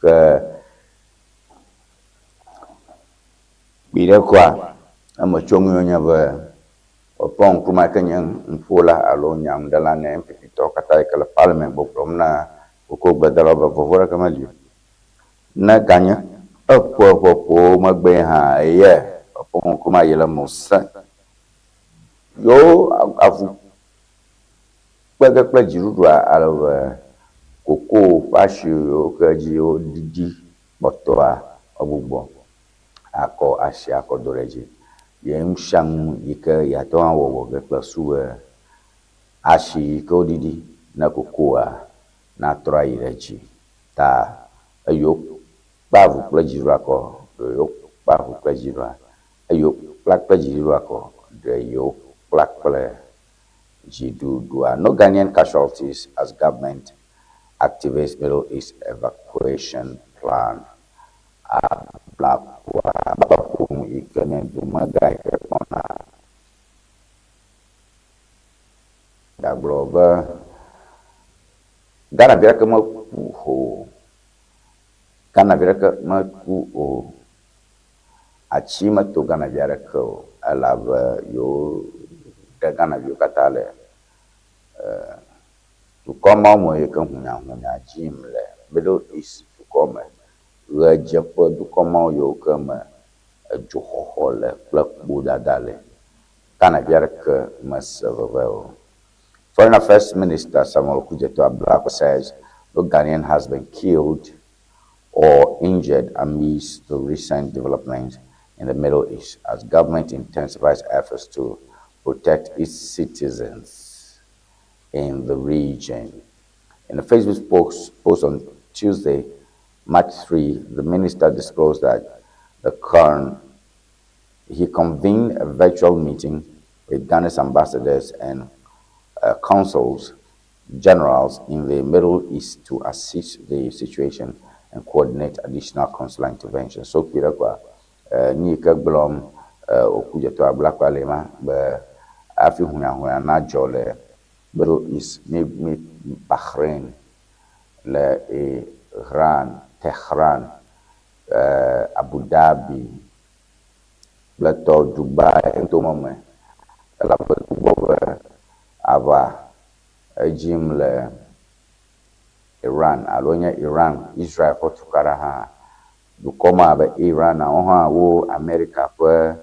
Ke kpui ɖe koa, emetsonue nye be Oppong Nkrumah yi ke nye nuƒola alo nyanuɖela na NPP tɔwo katã yi ke le parliament gbɔgblɔm na koklogbedelawo be vɔvɔ̃ ɖeke meli o. Ne ganye eƒe ƒoƒowo megbee hã eye Oppong Nkrumah yi le mo sẽ yewo avu kpe ge kple dziɖuɖua ale be koko ƒe asi yiwo ke dzi woɖiɖi kpɔtɔa woagbugbɔ akɔ asi akɔ do ɖe edzi. Ye nu sia nu yi ke yeate ŋu awɔ wɔ ge kple su be asi yi ke woɖiɖi ne kokoa natrɔ ayi ɖe edzi. Ta eyi wokpe avu kple dziɖuɖua kɔ ɖe yewo kpe avu kple dziɖuɖua. Eyi wokpla kple dziɖuɖua kɔ ɖe yewokpla kple dziɖuɖua. No Ghanaian casualties as government activates Middle East evacuation plan. Ablakua ƒoƒu yi ke nye dumegã yi ke kpɔna gagblɔ be Ghana vi ɖeke meku o. Ghana vi ɖeke meku o. Atsi meto Ghana vi aɖeke o elabe yewo ɖe Ghana viwo katã le dukɔ mawo me yi ke hunyahunya dzim le Middle East dukɔ me. Ɣedzeƒe dukɔ mawo yiwo ke me edzoxɔxɔ le kple kpodada le. Ghana vi aɖeke mese veve o. Foreign Affairs Minister Samuel Okudzeto Ablakwa says no Ghanaian has been killed or injured amidst the recent developments in the Middle East as government intensifies efforts to protect its citizens in the region. In a Facebook post on Tuesday, March 3, the minister disclosed that he convened a virtual meeting with Ghana's ambassadors and consuls generals in the Middle East to assess the situation and coordinate additional consular intervention. So kpi kwa nu yi ke gblɔm Okudzeto Ablakwa le ma be hafi hunyahunya nadzɔ le Middle East, mi mi Bahrain, le Iran, Tehran, Abu Dhabi kple tɔ Dubai ŋutome me elabe togbɔ be aʋa edzim le Iran alo nye Iran Israel ƒe tukaɖa hã dukɔ ma abe Iran wo hã wo Amerika ƒe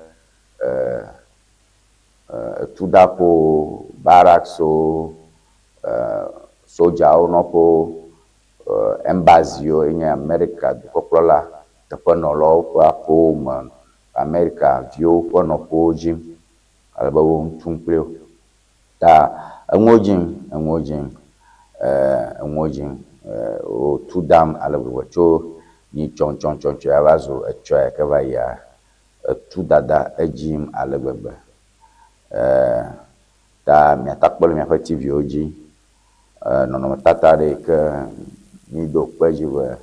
etudaƒewo, barrackswo, sodzawo nɔƒewo, embassywo enye Amerika dukɔkplɔla teƒenɔlawo ƒe aƒewo me Amerika viwo ƒe nɔƒewo dzim ale be wo ŋu tum kpli wo. Ta enuwo dzim, enuwo dzim, enuwo dzim, wotu dam ale gbegbe tso nyi tsɔtsɔtsɔtsɔ ya va zu etsɔ yi ke va yia etu dada edzim ale gbegbe. Ta miate akpɔ le miaƒe TV-wo dzi nɔnɔmetata aɖe yi ke míɖo kpe edzi be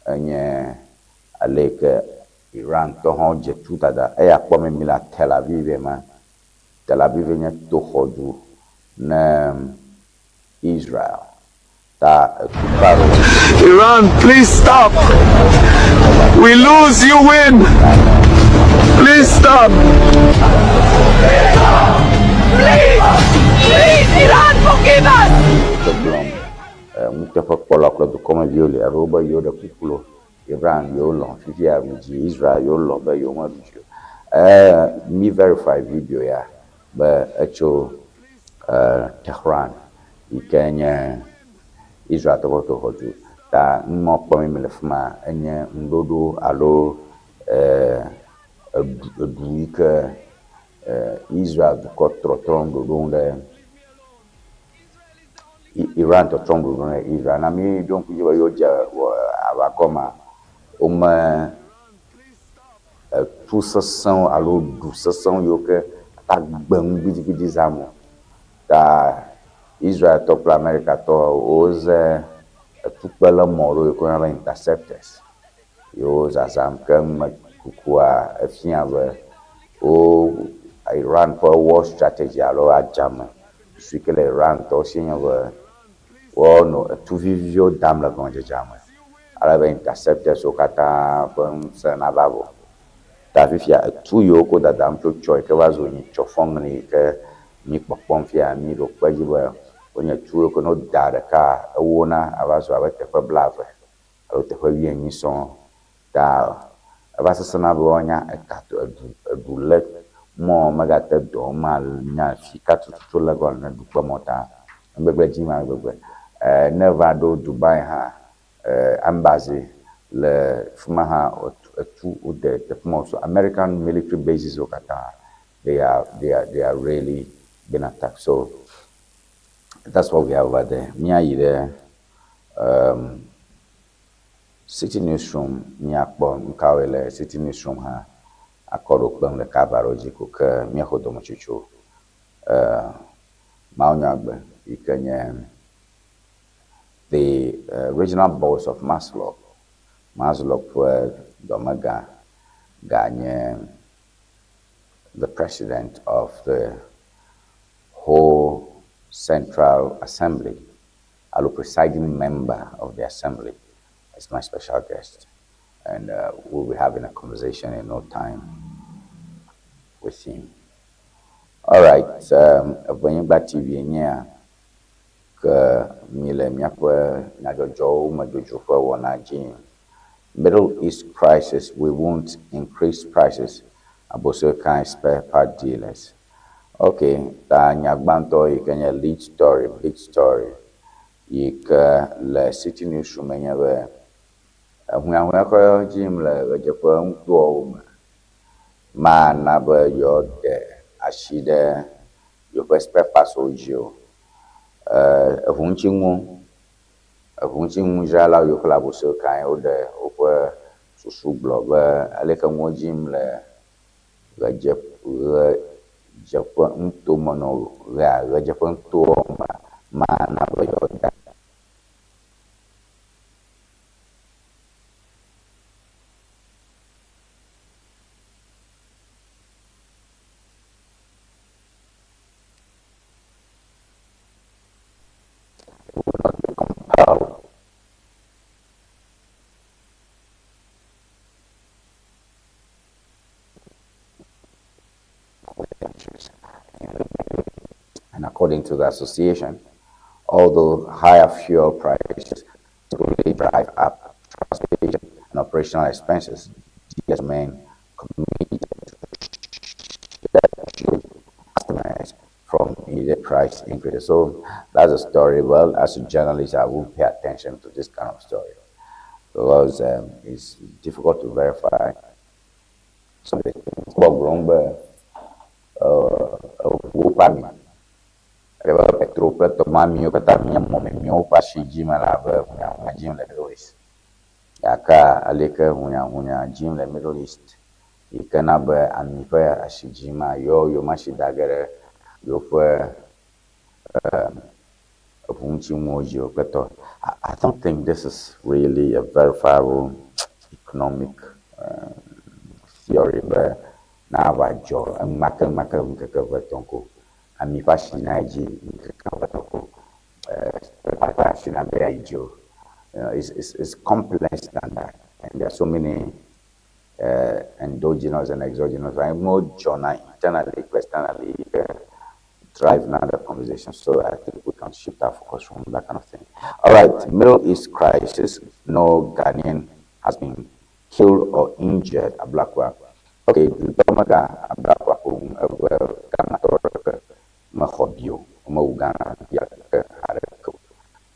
enye ale yi ke Iran tɔ hã wodze tu dada. Eya kpɔm mi le Tel Aviv ema. Tel Aviv nye toxɔdu ne Israel. Ta etuka ɖewo. Iran, please stop. We lose, you win. Please stop. Please, please, Iran, forgive us. Ke gblɔm nuteƒekpɔla kple dukɔmeviwo li alo be yewo ɖe kuku lo Iran yewo lɔ̃ fifia ɖu dzi Israel yewo lɔ̃ be yewo meɖu dzi o. Mi verify video ya be etso Tehran yi ke nye Israel tɔ ƒe toxɔdu. Ta nu ma kpɔm mi le fi ma enye ŋuɖoɖo alo eɖu yi ke Israel dukɔ trɔtrɔm ɖoɖom ɖe Iran tɔtrɔm ɖoɖom ɖe Israel. Na mi ɖo ŋku dzi be yewo dze aʋakɔ ma wome etu sesẽwo alo ɖu sesẽwo yiwo ke agbe nu gbidigbidi zam o. Ta Israel tɔ kple Amerika tɔ woze etukpelémɔ ɖewo yi ke woyɔna be interceptors yewo zazãm ke me kukua efia be wo Iran ƒe war strategy alo adzame Susu yi ke le Iran tɔwo sie nye be woanɔ etu viviviwo dam le gɔmedzedzea me ale be interceptors wo katã ƒe ŋusẽ nava vɔ. Ta fifia etu yiwo woko dadam tso tsɔ yi ke va zu nyitsɔ fɔŋli yi ke mí kpɔkpɔm fia mí ɖo kpe edzi be wonye tu yiwo ke ne woda ɖeka ewona ava zu abe teƒe blave alo teƒe wuienyi sɔŋ. Ta eva sesẽna be woanya eka to eɖu eɖu lé mɔ megate dɔ ma nya fika tututu le gɔme ne ɖu kpe mɔ ta nugbegble dzi ma gbegbe. E ne eva ɖo Dubai hã e embassy le fima hã etu wode teƒe ma so American military bases wo katã they are they are they are really been attacked. So that's what we have over there. Míayi ɖe um, City Newsroom Míakpɔ nukawoe le City Newsroom hã akɔ ɖo kpem ɖeka ava ɖo dzi ko ke míexo dometsotso e mawunyɔagbe yi ke nye The Regional Boss of MASLOC, MASLOC ƒe dɔmegã ganye the President of the Ho Central Assembly alo presiding member of the assembly is my special guest and uh, we'll be having a conversation in no time with him. All right, um, Evenyigba TV nyea ke mi le míaƒe nyadzɔdzɔwo me dzodzro ƒe wɔna dzi. Middle East crisis, we won't increase prices. Abossey Okai spare part dealers. Ok, ta nya gbãtɔ yi ke nye lead story, big story yi ke le City Newsroom enye be ehunyahunya kɔ dzi yim le ɣedzeƒe nutoawo me mana be yewoade asi ɖe yewoƒe spare parts wo dzi o. Eʋu ŋutinuwo, eʋu ŋutinudzralawo yiwo ke le Abossey Okai woɖe woƒe susu gblɔ be aleke nuwo dzi yim le ɣedze ɣedzeƒe nutome nɔ ɣea ɣedzeƒe nutoa me mana be yewoada will not be compelled And according to the association, although higher fuel prices typically drive up transportation and operational expenses, dealers remain committed to shield customers from immediate price increases. So that's a story. Well, as a journalist, I won't pay attention to this kind of story because it's difficult to verify. So gbɔgblɔm be eʋuwo ƒe ami, ebe petro kple tɔmamiwo katã mía mɔmemiwo ƒe asi dzi me la abe hunyahunya dzim le Middle East. Gake aleke hunyahunya dzim le Middle East yi ke na be ami ƒe asi dzi ma yewo yewomasi da ge ɖe yewoƒe eʋu ŋutinuwo dzi o kple tɔ. I don't think this is really a verifiable economic theory be nava dzɔ enumake enumake ŋkeke eve etɔ̃ ko ami ƒe asi nayi dzi ŋkeke eve etɔ̃ ko ƒe asi nabe ayi dzi o. It's complex than that and there are so many endogenous and exogenous nuwo dzɔna internally kple externally yi ke drive now the conversation. So I think we can shift our focus from that kind of thing. All right, Middle East crisis. No Ghanaian has been killed or injured. Ablakwa. Okay, Dudɔmega Ablakwa ko eve Ghana tɔ ɖeke mexɔ bi o. Womewu Ghana vi aɖeke haɖeke o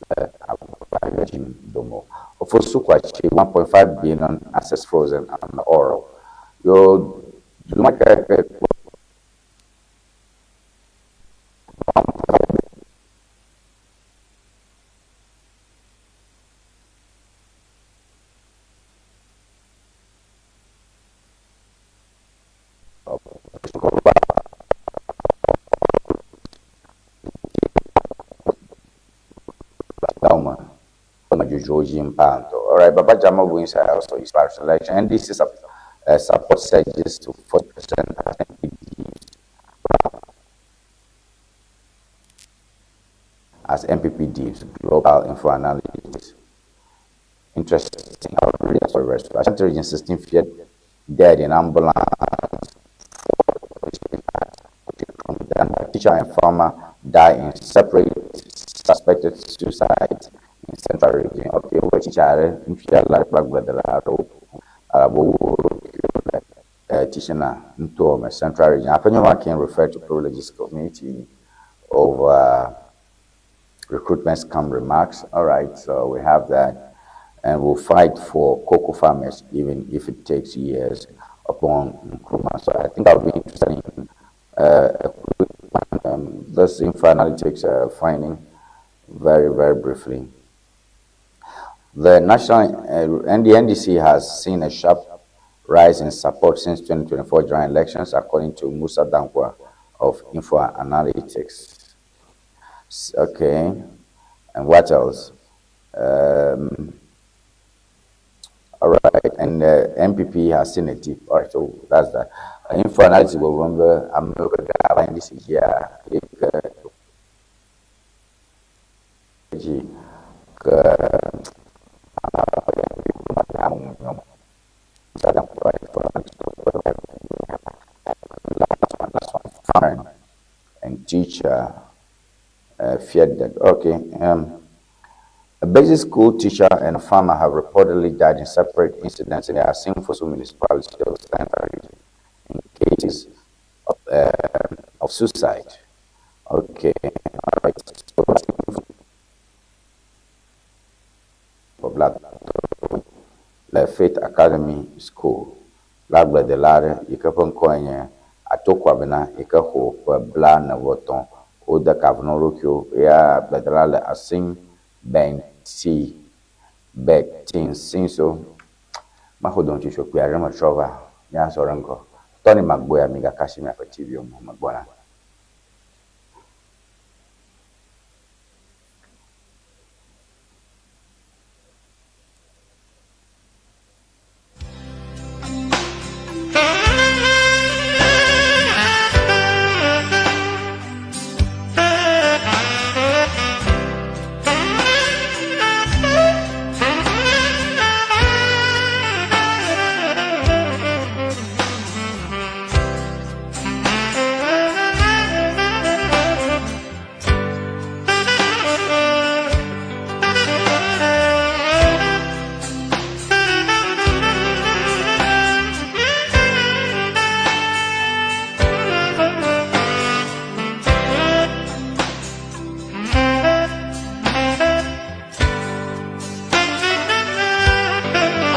le aʋa dzi dome o. Ofosu Kwakye 1.5 billion assets frozen on the oral. Yo Dudɔmega ke All right, Baba Jama wins also his parish election. NDC support surges to 40% as NPP. NPP deals global info analytics. Interesting. I'll read that story. Ashanti Region 16 feared dead in ambulance. Teacher and farmer die in separate suspected suicide in Central Region. Okay, wo teacher mfia la kpagbe la ro arabo teacher na nto Central Region. Afenyo can refer to privileges committee over recruitment scam remarks. All right, so we have that. And we'll fight for cocoa farmers even if it takes years upon Nkrumah. So I think I'll be interested in a quick one. This info analytics finding very, very briefly. The national and the NDC has seen a sharp rise in support since 2024 general elections, according to Musa Dankwa of Info Analytics. Okay, and what else? All right, and NPP has seen a dip. All right, so that's that. Info Analytics will remember America this year. And teacher feared that. Okay. A basic school teacher and a farmer have reportedly died in separate incidents in the Assin Fosu municipality of Central Region in cases of suicide. Okay. All right. So, Black Le Faith Academy School le agbledela aɖe yi ke ƒe ŋkɔe nye Atokwabena yi ke xɔ ƒe 43. Wode ka avɔ na wo ɖokuiwo ya agbledela le Assin Benti Betinsinso. Maxɔ doŋtsotso kpui aɖe metrɔ va míazɔ ɖe ŋgɔ. Tony Magboya migaka asi miaƒe TV wo me megbɔna.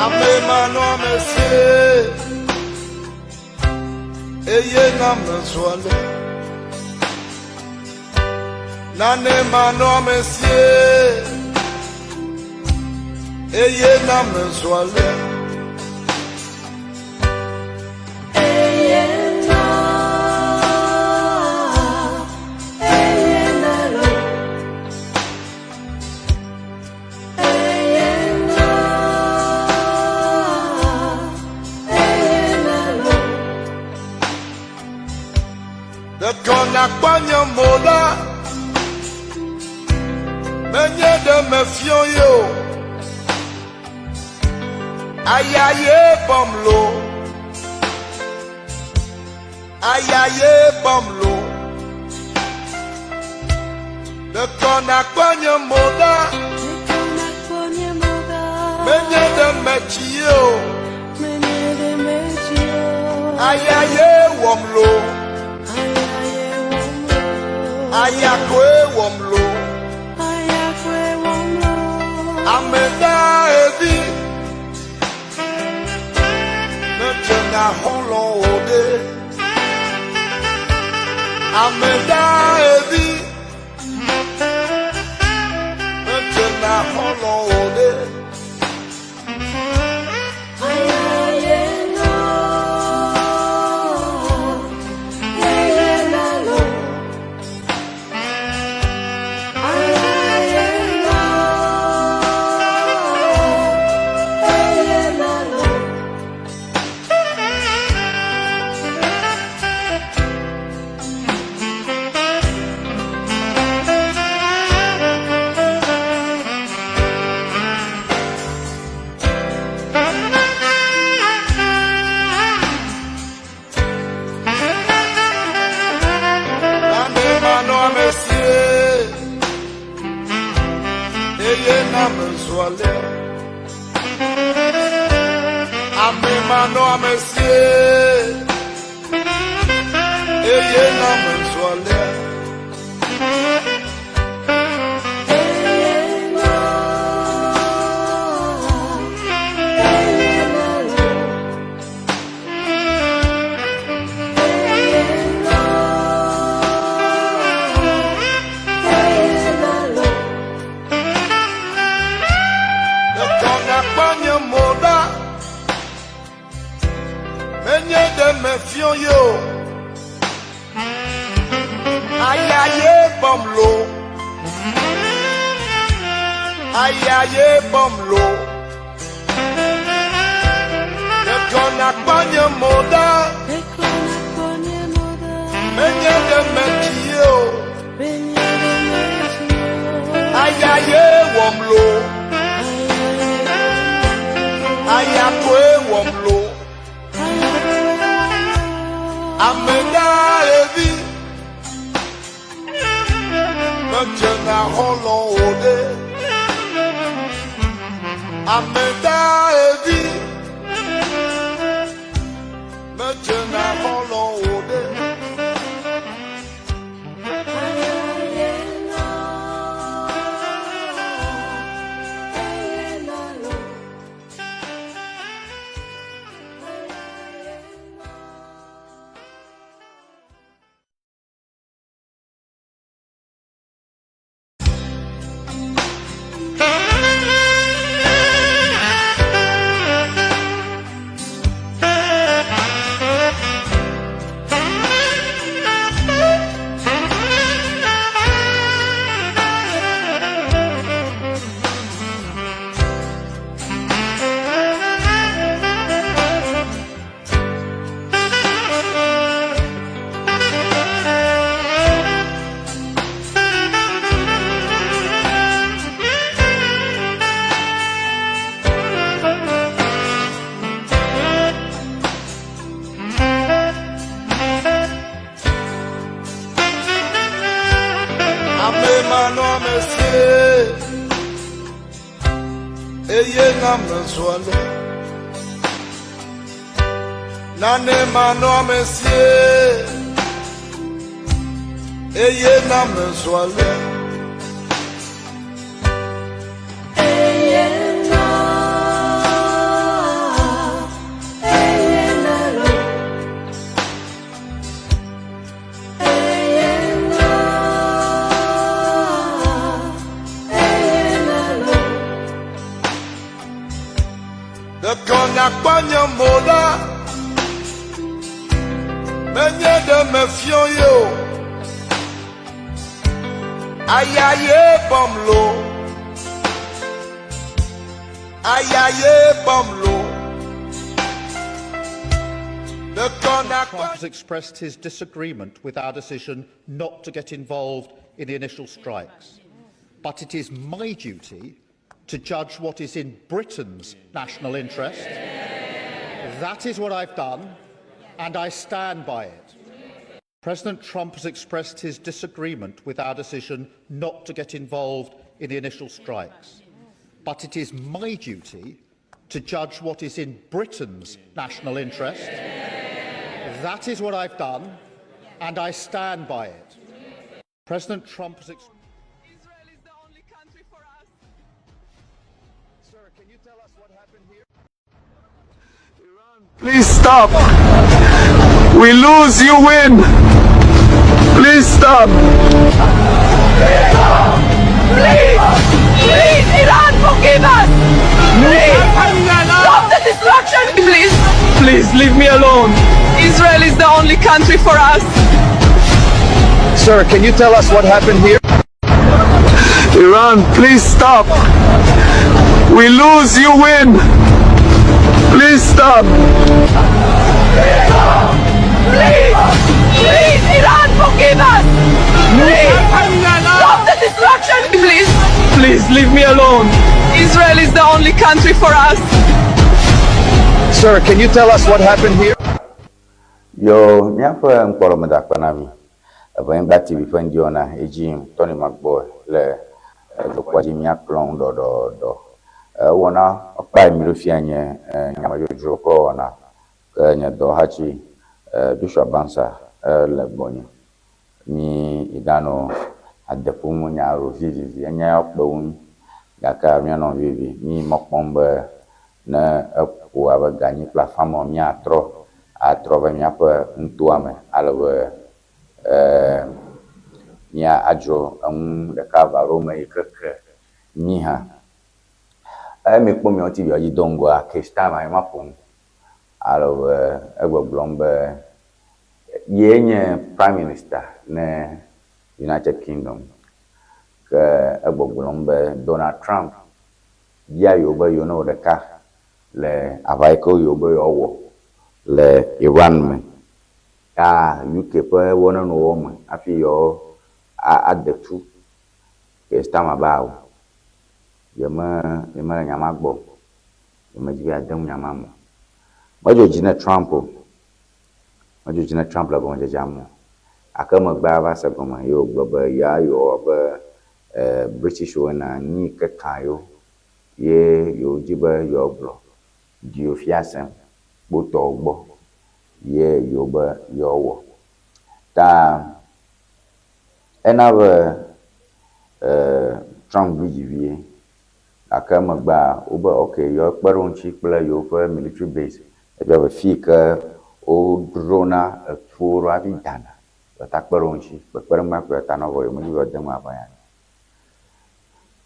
Ame manɔamesi eye na mezu ale. Nane manɔamesi eye na mezu ale. Ɖeko nakpɔ nye mo ɖa, menye ɖe mefiɔ ye o. Aya ye bɔm lo, aya ye bɔm lo. Ɖeko nakpɔ nye mo ɖa, menye ɖe metsi ye o. Aya ye wɔm lo, aya koe wɔm lo. Ame dahevi medzena xɔlɔ̃wo ɖe. Ame dahevi medzena xɔlɔ̃wo ɖe. amesie, eye na mezu alea. Ame manɔ amesie, eye na mezu alea. Ɖeko nakpɔ nye mo ɖa, menye ɖe mefiɔ ye o. Aya ye bɔm lo, aya ye bɔm lo. Ɖeko nakpɔ nye mo ɖa, menye ɖe metsi ye o. Aya ye wɔm lo, aya koe wɔm lo. Ame ɖaevi medzena xɔlɔ̃ o ɖe. Ame ɖaevi medzena xɔlɔ̃ o ɖe. Ame manɔ amesie, eye na mezu alea. Nane manɔ amesie, eye na mezu alea. Ɖeko nakpɔ nye mo ɖa, menye ɖe mefiɔ ye o. Aya ye bɔm lo, aya ye bɔm lo. Ɖeko nakpɔ. Trump has expressed his disagreement with our decision not to get involved in the initial strikes. But it is my duty to judge what is in Britain's national interest. That is what I've done, and I stand by it. President Trump has expressed his disagreement with our decision not to get involved in the initial strikes. But it is my duty to judge what is in Britain's national interest. That is what I've done, and I stand by it. President Trump has expressed. Israel is the only country for us. Sir, can you tell us what happened here? Please stop. We lose, you win. Please stop. Please! Please, Iran, forgive us! Please! Stop the destruction! Please! Please leave me alone. Israel is the only country for us. Sir, can you tell us what happened here? Iran, please stop. We lose, you win. Please stop. Please! Please, Iran, forgive us! Please! Stop the destruction! Please! Please leave me alone. Israel is the only country for us. Sir, can you tell us what happened here? Yo, míaƒe ŋkpɔɖɔmedakpe na mi. Eʋenyigba TV ƒe ŋdiwɔna edzi yim Tony Magbɔe le dukɔa dzi míakplɔ ŋu ɖɔɖɔɖɔ. Ewɔna kpa mi ɖo fia nye nyamedzodzro ƒe wɔna ke nye dɔwɔhati Joshua Bansa le gbɔnye. Mi yi ganɔ ade ƒom nya alo vivivi enya ya kpe wu mí gake míanɔ vivi. Mi mɔ kpɔm be ne eƒo abe ga enyi kple afã me míatrɔ atrɔ va míaƒe nutoa me ale be mía adzro enu ɖeka eve alo me yi ke ke mí hã. Eye mikpɔ míawo TV dzi do ŋgɔa, Keir Starmer ye ma ƒo nu ale be egbɔgblɔm be Yee nye Prime Minister ne United Kingdom. Ke egbɔgblɔm be Donald Trump bia yewo be yewo newɔ ɖeka le aʋa yi ke yewo be yewoawɔ le Iran me. Ta UK ƒe wɔnenuwɔwɔ me hafi yewo ade tu. Keir Starmer be ao, yeme yemele nya ma gbɔ o. Yemedi be yeade nu nya ma me o. Medzɔ dzi ne Trump o. Medzo dzi na Trump le gɔmedzedzea me o. Gake emegbea eva se gɔme ye wògblɔ be yeayɔ abe Britishwo ene nu yi ke kan yewo ye yewodi be yewoagblɔ ɖi fiase kpotɔwo gbɔ ye yewobe yewoawɔ. Ta ena be Trump vi dzi vie. Gake emegbea wobe ok yewoakpe ɖe wo ŋuti kple yewoƒe military base. Ebia be fi yi ke wodrona etuwo ɖo hafi dana. Yewoate akpe ɖe wo ŋuti. Kpekpeɖeŋu ma koe yewoate ana wo vɔ yewomedi be yewoade ŋu aʋa ya.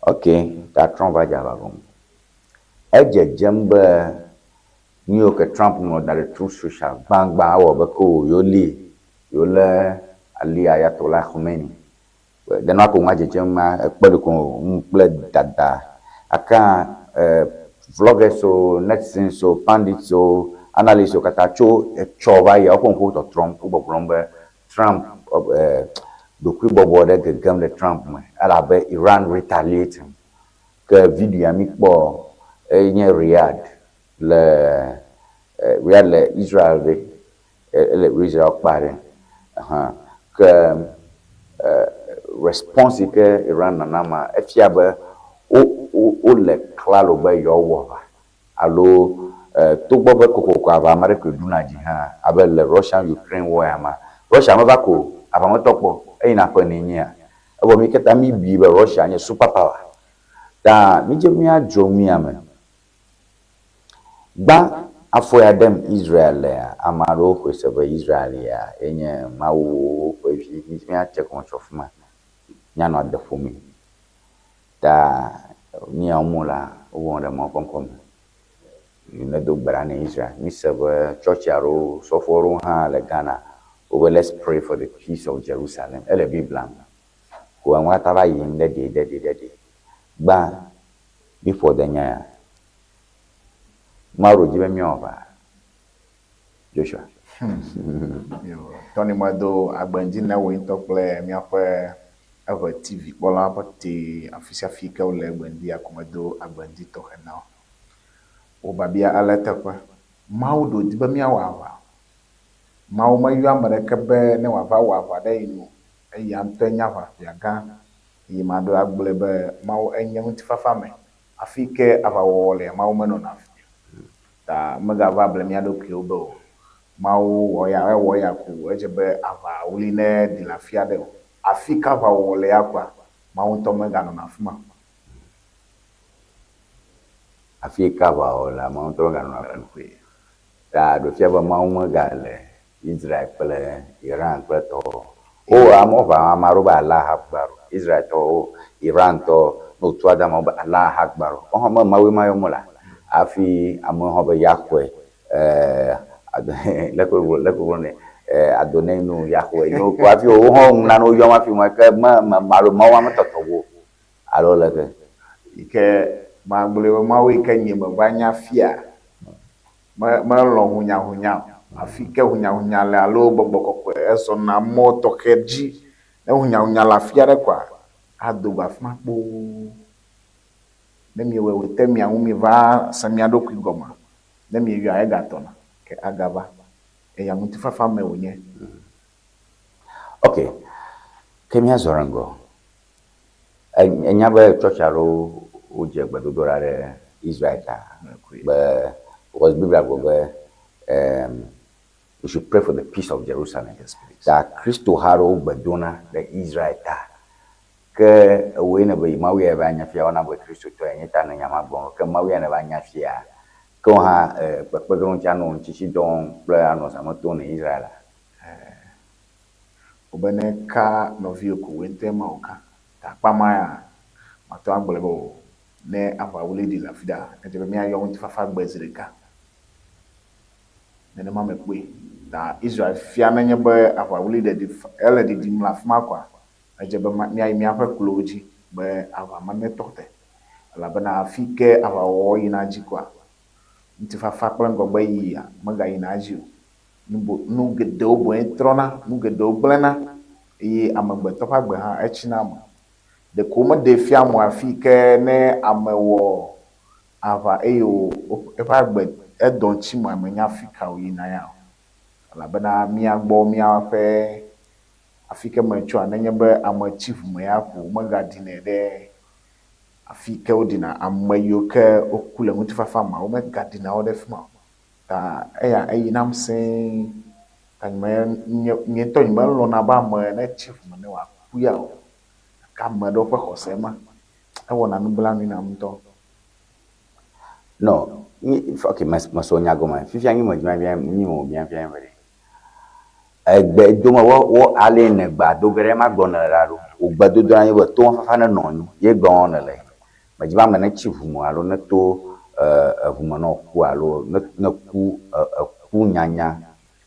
Ok, ta Trump va dze aʋa gɔme. Edzedzem be nu yiwo ke Trump ŋlɔ da ɖe Truth Social gbãgbã ewɔ abe ke yewolée, yewolé Ali Ayatollah Khomeini Ɖe ko ŋua dzedzem ma ekpe ɖe ko ŋu kple dada. Gake vloggers wo, netizens wo, pundits wo, analysts wo katã tso etsɔ va yia woƒe ŋkuwo tɔtrɔm. Wo gbɔgblɔm be Trump ɖokuibɔbɔ ɖe gegem ɖe Trump me elabe Iran retaliating. Ke video ya mi kpɔ enye Riyadh le Riyadh le Israel ɖe. Ele Israel kpa ɖe hã. Ke response yi ke Iran nana ma, efia be wo wole klalo be yewoawɔ aʋa alo togbɔ be kokoko aʋa ame aɖe koe ɖuna dzi hã abe le Russian-Ukraine war ya ma, Russia meva ko o, aʋa metɔ kpɔ o, eyina ƒe enee nyea. Evɔ mí katã mí bui be Russia nye super power. Ta mídze be míadzro nuya me. Gbã, afɔ ya ɖem Israel lea, ame aɖewo xɔe se be Israel ya ye nye mawuwo ƒe vi. Míatse gɔme tso afi ma míanɔ ade ƒomee. Ta nu ya wɔm wolea, wowɔ ɖe Mawu ƒe ŋkɔ me. Nedo gbe ɖa na Israel. Míse be tsɔtsi aɖewo, sɔfo aɖewo hã le Ghana wobe let's pray for the peace of Jerusalem. Ele Biblia me. Ko enua katã va yim ɖe ɖe ɖe ɖe ɖe ɖe. Gbã, míƒo ade nya ya. Mawu ɖo dzi be míawɔ aʋa. Joshua. Yo, Tony medo agbe ŋdi na wò ŋutɔ kple míaƒe Eʋe TV kpɔlawo ƒe te afisiafi ke wole egbe ŋdi ya ko medo agbe ŋdi tɔxɛ na wo. Wò biabia ele eteƒe. Mawu ɖo dzi be míawɔ aʋa. Mawu meyɔ ame ɖeke be ne wòava wɔ aʋa ɖe ye nu o. Eya ŋutɔe nye aʋafia gã. Yi maɖo agblɔe be Mawu enye ŋutifafa me. Afi ke aʋawɔwɔ lea, Mawu menɔna afi o. Ta megava ble mía ɖokuiwo be o. Mawu wɔ ya, ewɔ ya ko edze be aʋawli neɖi le afi aɖe o. Afi ke aʋawɔwɔ le ya koa, Mawu ŋutɔ meganɔna afi ma o. Afi ke aʋawɔwɔ lea, Mawu ŋutɔ meganɔna afi ma o. Ta ɖo fia be Mawu megale Israel kple Iran kple tɔwo. Wo amewo ʋã ame aɖewo be Allah Akbar. Israel tɔwo, Iran tɔ ne wotu ade amewo be Allah Akbar. Wohã me Mawue ma yɔm wolea? Hafi amewo hã be Yahweh, leke wogblɔ leke wogblɔ nɛ Adonai nu Yahweh yi wo hafi wo hã wo nanewo yɔm hafi me ke me me alo Mawu ma metɔtɔ wo o alo leke? Yi ke magblɔe be Mawu yi ke nye meva nya fia Me, melɔ̃ hunyahunya o. Afi ke hunyahunya le alo gbɔgbɔ kɔkɔe ezɔna mɔ tɔxɛ dzi. Ne hunyahunya le afi aɖe koa, ado go afi ma kpoo. Ne miewɔe wòte mia ŋu mieva se mia ɖokui gɔme, ne mieyɔa, egatɔna ke agava. Eya ŋutifafa me wònye. Ok. Ke míazɔ ɖe ŋgɔ. Ènya be tsɔtsi aɖewo wodze gbedodoɖa ɖe Israel ta be because Biblia gblɔ be um, we should pray for the peace of Jerusalem. Yes, please. Ta Kristo ha aɖewo gbe dona ɖe Israel ta. Ke ewòe nèbe yi Mawu ya va nya fia wɔna be Kristotɔe nye ta ne nya ma gblɔm. Ke Mawu ya neva nya fia. Ke wò hã kpekpe ɖe ŋuti anɔ ŋutitsi dɔ wɔm kple anɔ zãme tom ne Israel a? Wobe ne ka nɔviwò ko wòe ŋutɔe ma wòka. Ta akpa ma ya, mate ŋu agblɔe be o, ne aʋawli ɖi le afi ɖea, edze be míayɔ ŋutifafa gbe zi ɖeka. Nenema mekpɔe. Ta Israel fia nenye be aʋawli ɖe ɖi, ele ɖiɖim le afi ma koa, edze be míayi míaƒe klowo dzi be aʋa ma netɔ te. Elabena afi ke aʋawɔwɔ yina dzi koa, ŋutifafa kple ŋgɔgbeyiyia megayina edzi o. Nu bo, nu geɖewo boŋ trɔna, nu geɖewo gblẽna eye amegbetɔ ƒe agbe hã etsina eme. Ɖeko womeɖee fia mɔ afi ke ne ame wɔ aʋa eye wò eƒe agbe edɔ ŋuti mea, menya afi ka wòyina ya o. Elabena mía gbɔ míaƒe afi ke metsoa, nenye be ame tsi ʋu me ya ko womegaɖinɛ ɖe afi ke woɖina ame yiwo ke woku le ŋutifafa mea, womegaɖina wo ɖe fi ma o. Ta eya eyi nam sẽe. Ta nye, nye, nye ŋutɔ nyemelɔ̃na be ame netsi ʋu me ne wòaku ya o. Gake ame aɖewo ƒe xɔse ma, ewɔna nublanui nam ŋutɔ. No, nyi, ok, mes, mesɔ nya gɔme. Fifia nyi me dzima bia, nyi me bia fia be ɖe. Egbe dome wo, wo ale ne gba do ge ɖe ma gblɔ ne ɖa ɖo. Wo gbe dodo anyi be to fafa ne nɔ anyi, ye gblɔ ne le. Me dzi be ame ne tsi ʋu me alo ne to eʋu me ne ku alo ne, ne ku eku nyanya.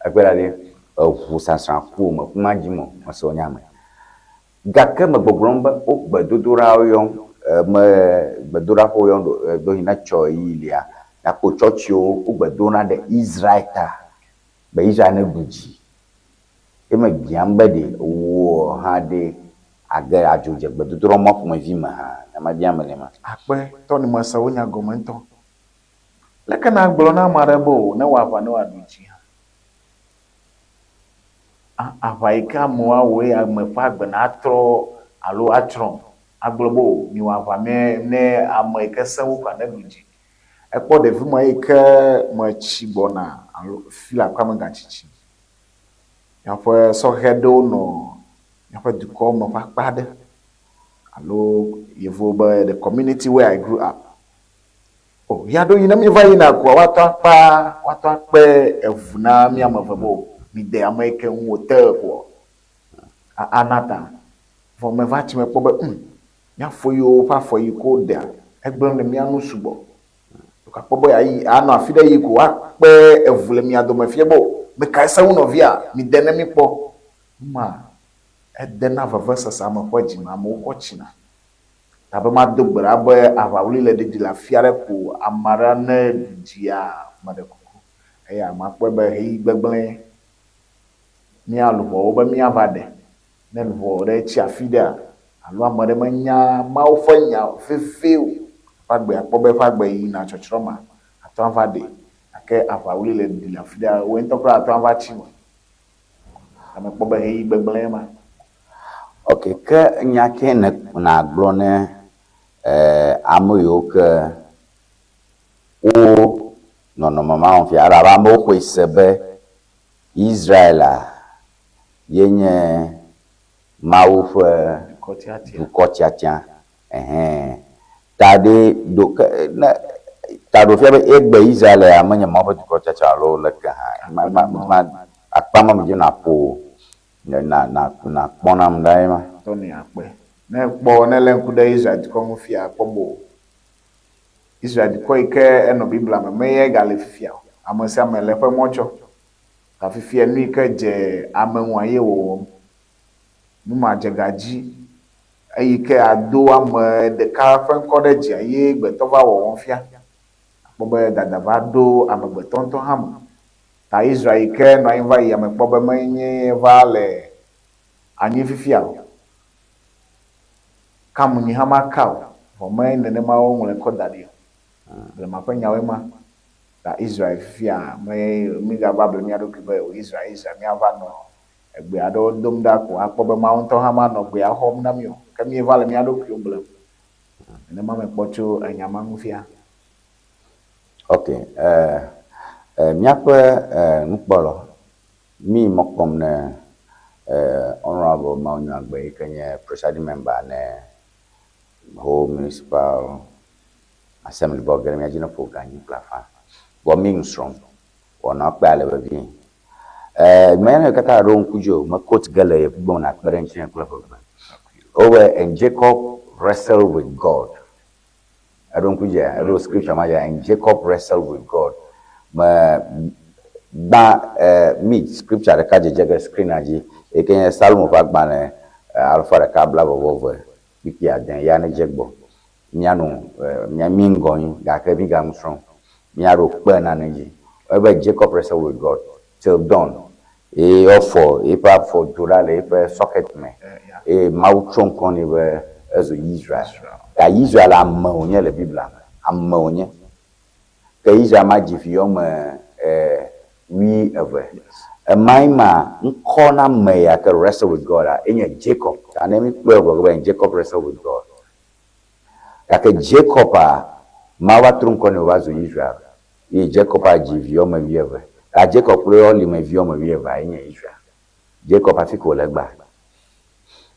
Ekpɔe ɖa ɖe, eʋu sasrã ku me ku ma dzi me, mesɔ nya me. Gake me gbɔgblɔm be wo gbedodoɖawo yɔm, me gbedoɖaƒewo yɔm ɖo, ɖewohĩ ne etsɔ ɣeyiɣi lia, míakpɔ tsɔtsiwo wo gbe dona ɖe Israel ta be Israel neɖu dzi. Ye mebiam be ɖe wò hã ɖe age adzo dze gbedodoɖa ma ƒomevi me hã? Nya ma biam mele ma. Akpe, tɔ ni mese wò nya gɔme ŋutɔ. Leke nagblɔ na ame aɖe be o newɔ aʋa ne wòaɖu dzi hã? A Aʋa yi ke amewo awɔ eye ame ƒe agbe natrɔ alo atsrɔ̃. Agblɔ be, O, miwɔ aʋa mɛ ne ame yi ke sẽ wu kɔa neɖu dzi. Ekpɔ ɖevi ma yi ke metsi gbɔna alo fi le aƒea me gatsitsi. Míaƒe sɔhɛ ɖewo nɔ míaƒe dukɔ me ƒe akpa aɖe alo yevuwo be the community where I grew up. O, ɣeaɖewoɣi ne míeva yina koa, woate ŋu akpa, woate ŋu akpe eŋu na mí ame eve be o, mide ame yi ke ŋu wòte koa, ana ta. Vɔ meva tsi mekpɔ be, hum, mía fo yiwo ƒe afɔ yi ke woɖea, egblẽ nu le mía ŋu sugbɔ. Wògakpɔ be yeayi, anɔ afi ɖe yi ko woakpe eŋu le mia dome fia be o, mekae sẽ wu nɔvia? Mide ne míkpɔ. Numa, edena vevesese ame ƒe dzi me, amewo kɔ tsina. Abe mado gbe ɖa be aʋawli le ɖiɖi le afi aɖe ko ame aɖe ne ɖu dzia, meɖe kuku. Eya makpɔe be ɣeyiɣi gbegblẽe mía luʋɔwo be míava ɖe. Ne luʋɔ ɖe tsi afi ɖea, alo ame ɖe menya Mawu ƒe nya vevie o, eƒe agbe akpɔ be eƒe agbe yina tsɔtsrɔ̃ mea, ate ŋu ava ɖee. Gake aʋawli le ɖiɖi le afi ɖea, wò ŋutɔ kura àte ŋu ava tsi eme. Ame kpɔ be ɣeyiɣi gbegblẽe ma. Ok, ke nya kae ne nàgblɔ ne ame yiwo ke wo nɔnɔme ma wɔm fia elabe amewo xɔe se be Israel ye nye Mawu ƒe dukɔ tiatia. Ɛhɛ̃. Ta ɖe ɖo ke ne ta ɖo fia be egbe Israel ya menye Mawu ƒe dukɔ tiatia alo leke hã. Ma ma ma akpa ma me dzi nàƒo na na nàkpɔ nam ɖa ye ma. Tony akpe. Ne ekpɔ ne elé ŋku ɖe Israel dukɔ ŋu fia, akpɔ be o. Israel dukɔ yi ke enɔ Biblia me meye gale fifia o. Ame sia ame le eƒe mɔ tsɔ. Ta fifia nu yi ke dze ame ŋua ye wɔwɔm. Nu ma dze ga dzi. Eyi ke ado ame ɖeka ƒe ŋkɔ ɖe dzia ye gbetɔ va wɔwɔm fia. Akpɔ be dada va ɖo amegbetɔ ŋutɔ hã me. Ta Israel yi ke nɔ anyi va yia mekpɔ be menye va le anyi fifia o. Kam nyi hã maka o, vɔ me nenema woŋlɔe kɔ da ɖi o. Blema ƒe nyawoe ma. Ta Israel fifia me migava ble mía ɖokui be o Israel, Israel míava nɔ. Egbe aɖewo dom ɖa ko akpɔ be Mawu ŋutɔ hã manɔ gbea xɔm na mí o. Ke míeva le mía ɖokuiwo blem. Nenema mekpɔ tso enya ma ŋu fia. Ok, eh, eh, míaƒe eh, nukpɔlɔ, mí mɔ kpɔm ne eh, Honorable Mawunyoagbe yi ke nye presiding member ne Ho Municipal Assembly bɔ ge ɖe mía dzi ne ƒo ganyi kple afã. Vɔ mí nu srɔ̃m, wɔna kpea le vevie. Eh, menya ne katã ɖo ŋku dzi o, me quote ge le yevu gbe me nakpe ɖe ŋutinye kple ʋegbe. Wobe, and Jacob wrestled with God. Eɖo ŋku dzia? Eɖo scripture ma dzia? And Jacob wrestled with God. Me gbã eh, mi scripture ɖeka dzedze ge screen-a dzi yi ke nye Salomo ƒe agbalẽ eh, alfa ɖeka blaeve-vɔ-eve kpukpui ade ya nedze gbɔ. Míano eh, mía mi ŋgɔ nyi gake mi ga nu srɔ̃m. Míaɖo kpe nane dzi. Ebe Jacob wrestled with God till dawn. Eye woafɔ eƒe afɔ do ɖa le eƒe socket me. Eye Mawu trɔ ŋkɔ nɛ be ezu Israel. Ta Israel ame wònye le Biblia me. Ame wònye. Ke Israel ma dzi vi woame wuieve. Emae ma ŋkɔ na ame ya ke wrestle with God a, enye Jacob. Ta ne míkpɔe gblɔ be Jacob wrestle with God. Gake Jacob a, Mawu va trɔ ŋkɔ nɛ wòva zu Israel. Eye Jacob a dzi vi woame wuieve. Ta Jacob kple Yɔlime vi woame wuievea ye nye Israel. Jacob hafi ke wòle egbea.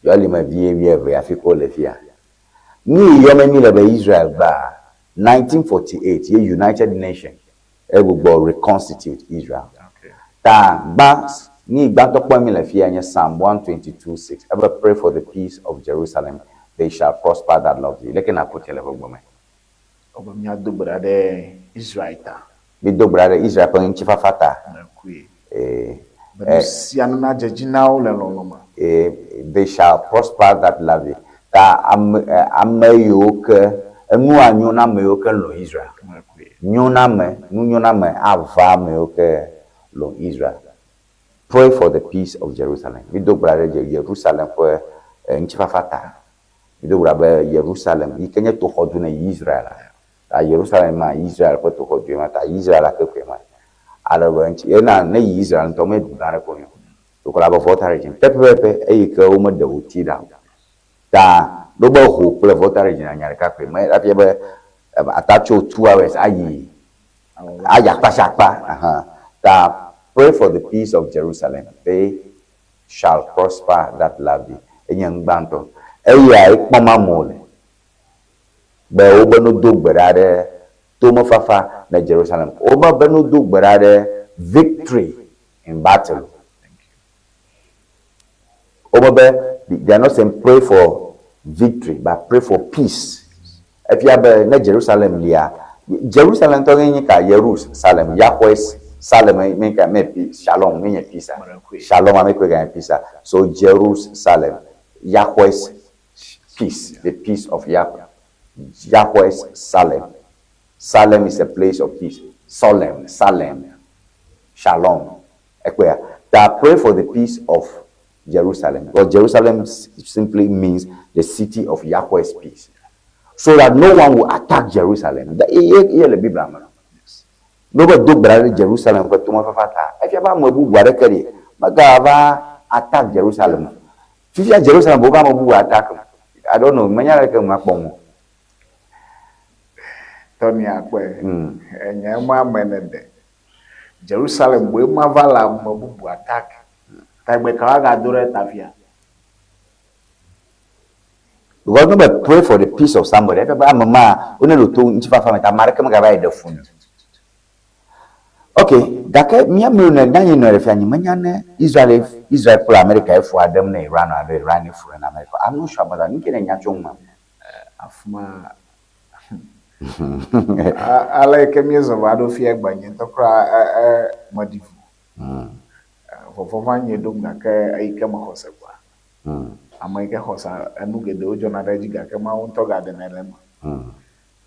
Yɔlime vi wuieve hafi ke wole fia. Nu yi yɔme mí le be Israel gbea, 1948 ye United Nation egbugbɔ reconstitute Israel. Ta gbã, nu yi gbãtɔ kpɔm mí le fia nye Psalm 122, 6. Ebe pray for the peace of Jerusalem, they shall prosper that love thee. Leke nàkpɔ tse le ƒe gbɔme? Wobe míado gbe ɖa ɖe Israel ta. Mido gbe ɖa ɖe Israel ƒe ŋutifafa ta. Mekui. Ee, Be nu sia nu nadze edzi na wo le lɔlɔ̃ me. Ee, they shall prosper that love thee. Ta ame, ame yiwo ke, enua nyo na ame yiwo ke lɔ̃ Israel. Mekui. Nyo na ame, nu nyo na ame ava ame yiwo ke lɔ̃ Israel. Pray for the peace of Jerusalem. Mido gbe ɖa ɖe Yerusalem ƒe ŋutifafa ta. Mido gbe ɖa be Yerusalem yi ke nye toxɔdu ne Israel la, ta Yerusalem ma Israel ƒe toxɔdue ma, ta Israel la ke koe ma. Ale be ŋuti ena ne yi Israel ŋutɔ me du gã ɖe ko nyo. Ɖeko la be Volta region pɛpɛpɛpɛ eyi ke womeɖe wò ti ɖa o. Ta ɖo be ho kple Volta region anya ɖeka koe. Me afia be ata tso 2 hours ayi ayi akpa sia akpa. Ahan. Ta pray for the peace of Jerusalem. They shall prosper that love thee. Enye nu gbãtɔ. Eya ekpɔm amewo le be wobe no do gbe ɖa ɖe tomefafa ne Jerusalem. Wobe be no do gbe ɖa ɖe victory in battle. Wobe be they are not saying pray for victory but pray for peace. Efia be ne Jerusalem lia, Jerusalem ŋutɔ nye ka Yerusalem, Yahweh Salem me ka me peace, Shalom me nye peace. Shalom ame koe ganye peace. So Jerusalem, Yahweh's peace, the peace of Yahweh. Yahweh's Salem. Salem is a place of peace. Salem, Salem, Shalom. Ekpea. Ta pray for the peace of Jerusalem. Because Jerusalem simply means the city of Yahweh's peace. So that no one will attack Jerusalem. Ye le Biblia me. No be do gbe ɖa ɖe Jerusalem ƒe tomefafa ta. Efia be ame bubu aɖeke ɖi megava attack Jerusalem. Fifia Jerusalem bo be ame bubu attack. I don't know. Menya ɖeke makpɔ ŋu. Tɔni akpɔe. Enye ma me ne de. Jerusalem boe ma va le ame bubu attack. Ta gbe ka woagado ɖe ta fia? Because no be pray for the peace of somebody. Efia be ame ma wone ɖo to ŋutifafa me ta ame aɖeke megava yi ɖe fu nɛ. Ok, gake mía me ne nyanyi nɔ ɖe fia nyi menya ne Israel Israel kple America efu aɖem ne Iran alo Iran efu ɖe na America. I'm not sure about that. Nu ke ne nya tso ŋu ma. Afima ale yi ke míezɔ va ɖo fia egbe nye ŋutɔ kura meɖi vo. Vɔvɔ̃ va nye ɖom gake eyi ke mexɔ se kpɔa. Ame yi ke xɔ se enu geɖewo dzɔna ɖe edzi gake Mawu ŋutɔ gaɖenɛ le eme.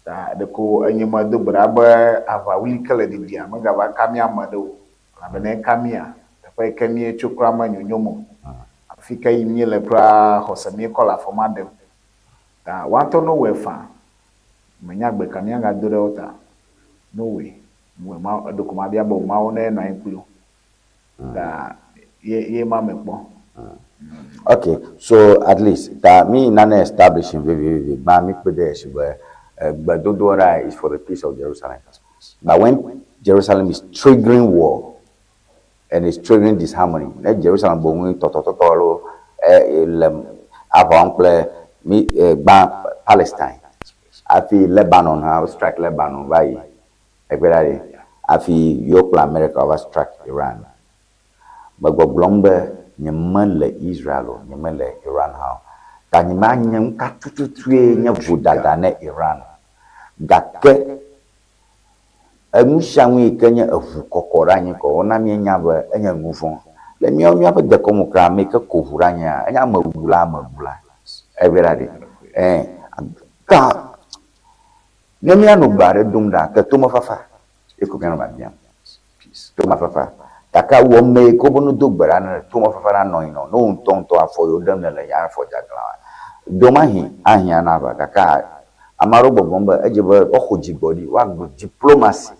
Ta ɖeko enye medo gbe ɖa be aʋawli ke le ɖiɖia megava ka mía ame ɖe o. Elabena eka mía, teƒe yi ke míetso kura menyonyom o. Afi ke yim míele kura xɔse míekɔ le afɔ ma ɖem. Ta woa ŋutɔ no wɔe faa. Menya gbe ka míagado ɖe wo ta. No wɔe. Ɖeko mabia be Mawu ne nɔ anyi kpli wo. Ta Ye ye ma me kpɔ. Okay, so at least ta mi nane establishing vivivi gbã mi kpe ɖe esi be gbedodoɖa is for the peace of Jerusalem. But when Jerusalem is triggering war and is triggering disharmony, ne Jerusalem boŋue tɔtɔtɔtɔ alo le aʋa wɔm kple mi gbã Palestine hafi Lebanon hã wo strike Lebanon va yi egbe ɖa ɖi hafi yewo kple America wova strike Iran. Megbɔgblɔm be nyemele Israel o, nyemele Iran hã o. Ta nyemanye nuka tututue nye vodada ne Iran o. Gake enu sia nu yi ke nye eʋu kɔkɔ ɖe anyi kɔ wona míenya be enye nu vɔ̃. Le míawo míaƒe dekɔnu kura, ame yi ke ko ʋu ɖe anyia, enye amewula, amewula. Egbe ɖa ɖi. Ɛ ta ne míanɔ gbe aɖe dom ɖa, ke tomefafa ye ko míanɔ biabiam. Tomefafa. Gake wɔ ame yi ke wobe no do gbe ɖa ne tomefafa na nɔ anyi nɔ, ne wo ŋutɔŋutɔ afɔ yiwo ɖem nèle ya afɔ dzaglã wa. Ɖewomahi ahiã na aʋa gake ame aɖewo gbɔgblɔm be edze be woaxɔ dzigbɔɖi, woagblɔ diplomacy.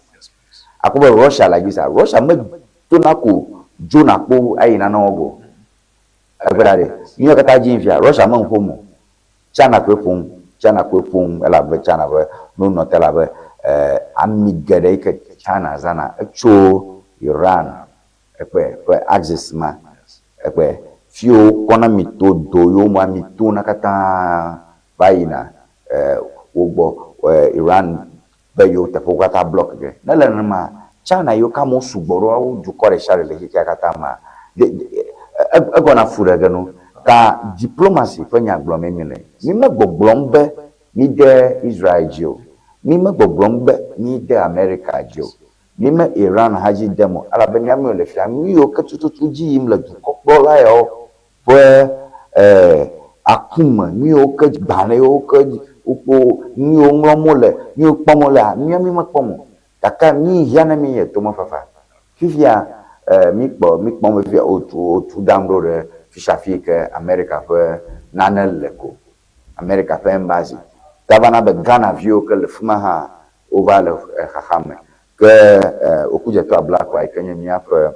Akpɔ be Russia le dzi sa, Russia metona ko dzona kpo ayi nane wɔ ge o. Egbe ɖa ɖe, nu yiwo katã dzi yim fia, Russia me nu ƒom o. China koe ƒom, China koe ƒom elabe China ƒe nu nɔ te elabe ami geɖe yi ke China zãna etso Iran ekpe ƒe axis ma ekpe fi yiwo wokɔna ami to do yiwo me ami tona katã va yina wo gbɔ Iran be yewo teƒewo katã block ge. Ne le nenema China yiwo ke amewo sugbɔ ɖoa wu dukɔ ɖe sia ɖe le xexea katã mea, egɔna fu ɖe ge no. Ta diplomacy ƒe nya gblɔmee mi le. Mi megbɔgblɔm be mi de Israel dzi o. Mi megbɔgblɔm be mi de America dzi o. Mi me Iran hã dzi dem o. Elabe mía me le fia nu yiwo ke tututu dzi yim le dukɔkplɔla yawo ƒe akume, nu yiwo ke gbalẽ yiwo ke wokpɔ, nu yiwo ŋlɔm wole, nu yiwo kpɔm wolea, mía mi mekpɔm o. Gake nu yi hiã na mí nye tomefafa. Fifia mi kpɔ mi kpɔm be fifia wotu wotu dam ɖo ɖe fisiafi yi ke America ƒe nane le ko. America ƒe embassy. Ta va na be Ghana viwo ke le fi ma hã wova le xaxa me. Ke Okudzeto Ablakwa yi ke nye míaƒe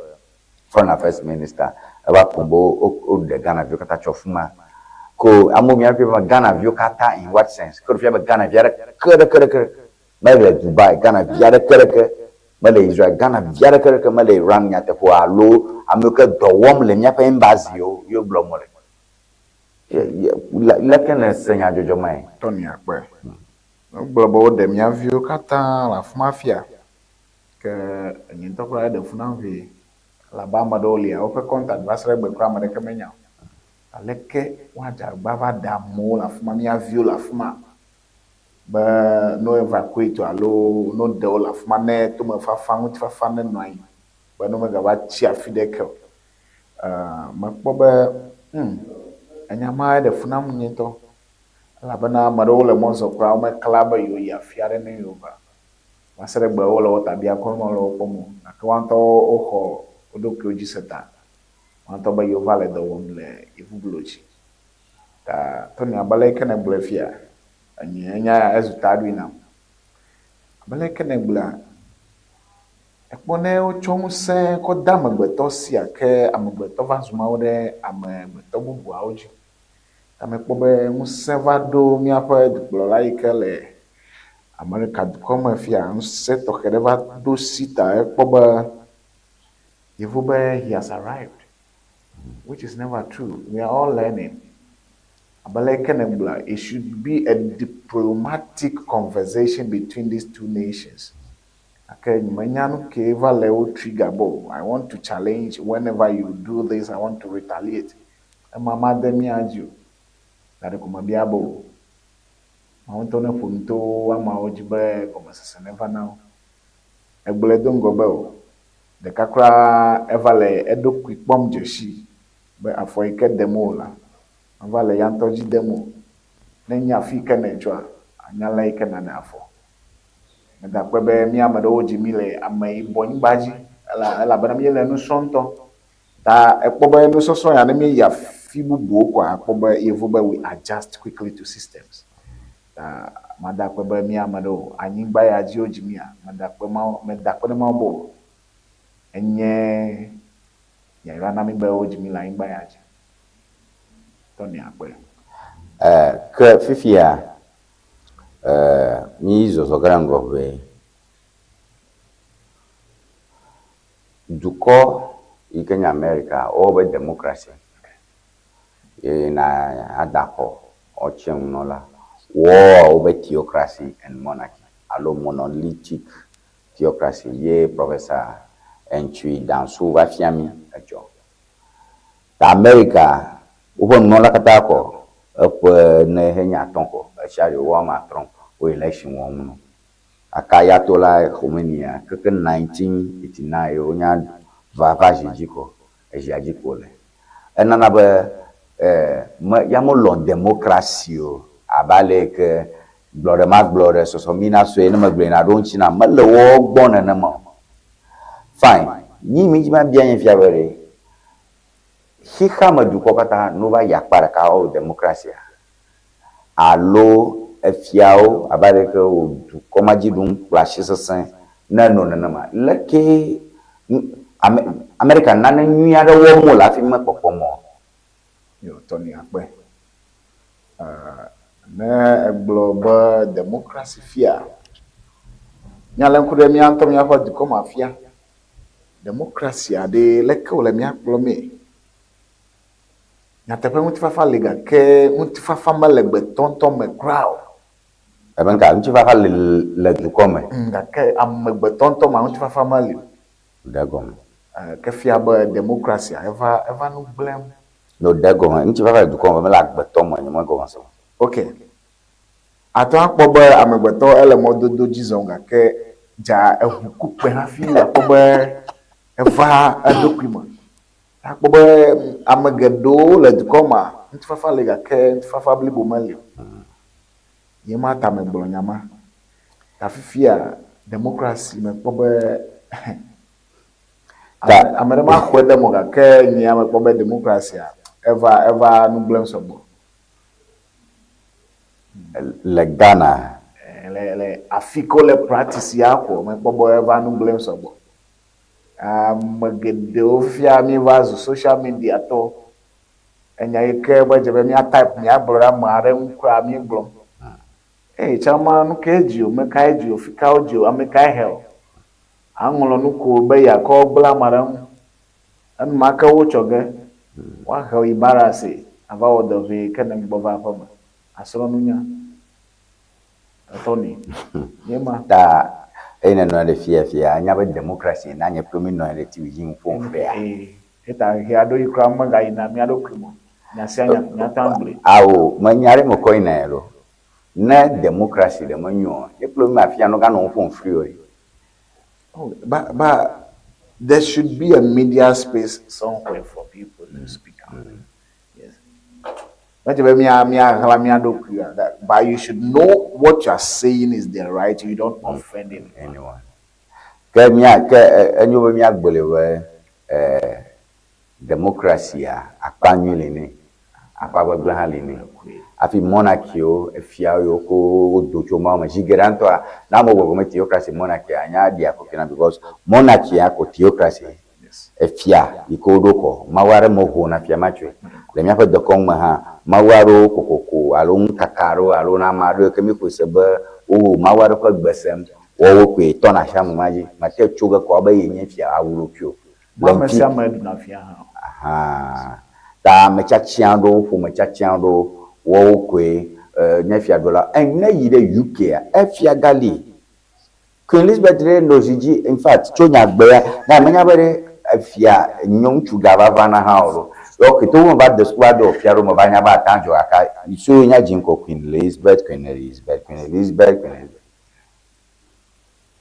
Foreign Affairs Minister eva ƒo be woɖe Ghana viwo katã tso afi ma. Ko amewo mía ɖokui be Ghana viwo katã in what sense? Ke ɖo fia be Ghana vi aɖeke ɖeke ɖeke mele Dubai, Ghana vi aɖeke ɖeke mele Israel, Ghana vi aɖeke ɖeke mele Iran nyateƒe o alo ame yiwo ke dɔ wɔm le míaƒe embassy wo ye gblɔm wole. Leke nèse nyadzɔdzɔ mae? Tony akpɔe. Wogblɔ be woɖe mía viwo katã le afi ma fia. Ke nye ŋutɔ kura eɖe fu nam vie elabe ame aɖewo lia woƒe contact va se ɖe egbe kura ame aɖeke menya o. Aleke woadze agbagba va ɖe amewo le afi ma, mía viwo le afi ma be ne wo evacuate alo ne woɖe wo le afi ma ne tomefafa, ŋutifafa nenɔ anyi be ne womegava tsi afi ɖeke o. Mekpɔ be hmm enya ma eɖe fu nam nye ŋutɔ elabena ame aɖewo le mɔ zɔ kura womekla be yewoyi afi aɖe ne yewova va se ɖe egbe wole wo ta biam kɔ wole wo kpɔm o gake woa ŋutɔwo woxɔ wo ɖokuiwo dzi se ta woa ŋutɔ be yewova le dɔ wɔm le yevublo dzi. Ta Tony abe ale yi ke nègblɔe fia, enye enya ya ezu taɖui nam. Abe ale yi ke nègblɔea, ekpɔ ne wotsɔ ŋusẽ kɔ de amegbetɔ sia ke amegbetɔ va zu Mawu ɖe amegbetɔ bubuawo dzi. Ta mekpɔ be ŋusẽ va ɖo míaƒe dukplɔla yi ke le Amerika dukɔ me fia, ŋusẽ tɔxɛ ɖe va ɖo si ta ekpɔ be yevu be he has arrived which is never true. We are all learning. Abe ale yi ke nègblɔa, it should be a diplomatic conversation between these two nations. Gake nyemenya nu kee va le wo trigger be o. I want to challenge whenever you do this, I want to retaliate. Ema made mía dzi o. Ta ɖeko mebia be o. Mawu ŋutɔ neƒo nu to ameawo dzi be gɔmesese neva na wo. Egblɔe do ŋgɔ be o. Ɖeka kura eva le eɖokui kpɔm dze sii be afɔ yi ke dem wòlea, meva le ya ŋutɔ dzi dem o. Ne enya afi yi ke nètsoa, anya ale yi ke nàɖe afɔ. Mègakpɔe be mía ame ɖewo dzi mí le ameyibɔnyigba dzi elabena míele nu srɔ̃m ŋutɔ. Ta ekpɔ be nusɔsrɔ̃ ya ne míeyi afi bubuwo koa, akpɔ be yevu be we adjust quickly to systems. Ta mada akpe be mía ame ɖewo anyigba ya dzi wodzi mía, meda akpe Mawu, meda akpe ne Mawu be o. Enye Yayra na mí be wodzi mí le anyigba ya dzi. Tony akpe. Eh, ke fifia, eh, mí zɔzɔ ge ɖe ŋgɔ ʋɛ. Dukɔ yi ke nye Amerika, wowɔ be democracy ye na ada xɔ ɔtse nunɔla. Wowɔ wobe theocracy and monarchy alo monolithic theocracy ye Professor Entwi Danso va fia mí edzɔ. Ta Amerika woƒe nunɔla katã kɔ eƒe ne henye atɔ̃ kɔ esia ɖe wo ame atrɔ̃ wo election wɔm nɔ. Gake Ayatollah Khomeini-a keke 1989 ye wonya va va zi dzi kɔ, ezia dzi ko le. Enana be me ya melɔ̃ demokrasi o abe ale yi ke gblɔ ɖe magblɔ ɖe sɔsɔ mi na sue ne megblɔe na ɖo ŋuti na mele woawo gbɔ nenema o. Fine, nyi mi dzi mabia nye fia be ɖe xexeame dukɔ katã no va yi akpa ɖeka wɔ demokrasia? Alo efiawo abe aleke wo dukɔ ma dzi ɖum kple asi sesẽ ne eno nenema. Leke ame Amerika nane nyui aɖe wɔm wole hafi mekpɔkpɔm o? Yo, Tony akpe. Ne egblɔ be demokrasi fia, míalé ŋku ɖe mía ŋutɔ míaƒe dukɔ me afia. Demokrasia ɖe, leke wòle mía kplɔmee? Nyateƒe ŋutifafa li gake ŋutifafa mele gbetɔŋtɔ me kura o. Ebe ŋka ŋutifafa li le dukɔ me. Gake amegbetɔŋtɔ mea ŋutifafa meli o. Ɖe egɔme. Ke fia be demokrasia eva eva nu gblẽm. No ɖe egɔme. Ŋutifafa le dukɔ me mele agbetɔ me nye me gɔme se o. Ok. Ate ŋu akpɔ be amegbetɔ ele mɔdodo dzi zɔm gake dza eŋu ku kpe hafi akpɔ be eva eɖokui me. Akpɔ be ame geɖewo le dukɔ mea, ŋutifafa li gake ŋutifafa blibo meli o. Nye ma ta megblɔ nya ma. Ta fifia demokrasi mekpɔ be ame, ame ɖe maxɔe ɖe mɔ gake nyea mekpɔ be demokrasia eva eva nu gblẽm sɔgbɔ. Le Ghana. Le le afi ke wole practice ya ko mekpɔ be eva nu gblẽm sɔgbɔ. Ame geɖewo fifia míeva zu social media tɔwo. Enya yi ke be dze be mía type míagblɔ ɖe ame aɖe ŋu kura míegblɔm. Eye tsã ma nu kae dzi o, me kae dzi o, fi ka wodzi o, ame kae he o. Aŋlɔ nu ko be yeakɔ gblẽ ame aɖe ŋu. Enumake wotsɔ ge. Woahe wò yi barasi ava wɔ dɔ ʋɛ ke nègbugbɔ va aƒeme asrɔ̃ nunya. Tɔtɔ nɛ. Nye ma. Ta eyi ne nɔe ɖe fia fia anya be democracy na nye kple mi nɔe ɖe TV dzi ŋu ƒom fea. Ee, eta xexea ɖo yi kura mega yina mía ɖokui me o. Nya sia nya ko míate ŋu agblɔe. Ao, me nya ɖe me kɔ yina lo. Ne democracy ɖe me nyo o, nye kple mi afia no ga nɔ ŋu ƒom free o ɖe. Oh, but, but there should be a media space somewhere for people to speak out. Yes. Medze be mía míaɣla mía ɖokui o, that, but you should know what you are saying is the right. You don't offend anyone. Anyone. Ke mía ke enyo be míagblɔe be eh, demokrasia akpa nyui li nɛ, akpa gbegblẽ hã li nɛ. Hafi monarchywo, efiawo yiwo ko wodo tso Mawu me zi geɖe ŋutɔa, ne amewo gbɔgblɔm be theocracy, monarchy anya ɖia kokoe na because monarchya ko theocracy Efia yi ke woɖo kɔ, Mawu aɖe mehona fia ma tsoe. Le míaƒe dekɔnu me hã, Mawu aɖewo kokoko alo nukaka aɖewo alo na ame aɖewo yi ke míxɔe se be wowɔ Mawu aɖe ƒe gbe sem, woawo koe tɔna asi ame ma dzi. Mate tso ge kɔ abe ye nye fia awu ɖokui o. Le ame sia ame ɖuna fia hã o. Ahan. Ta ame tiatia aɖewo, ƒome tiatia aɖewo, woawo koe nye fiaɖula. Ne eyi ɖe UK-a, efia gali. Queen Elizabeth ɖe nɔ zi dzi in fact tso nya gbea na menya be ɖe efia nyɔ ŋutsu ga va va na hã o ɖo. Yɔ ke to me va de suku va do fia ɖo me va nya be ata dzɔ gaka so ye nya dzi ŋkɔ Queen Elizabeth, Queen Elizabeth, Queen Elizabeth, Queen Elizabeth.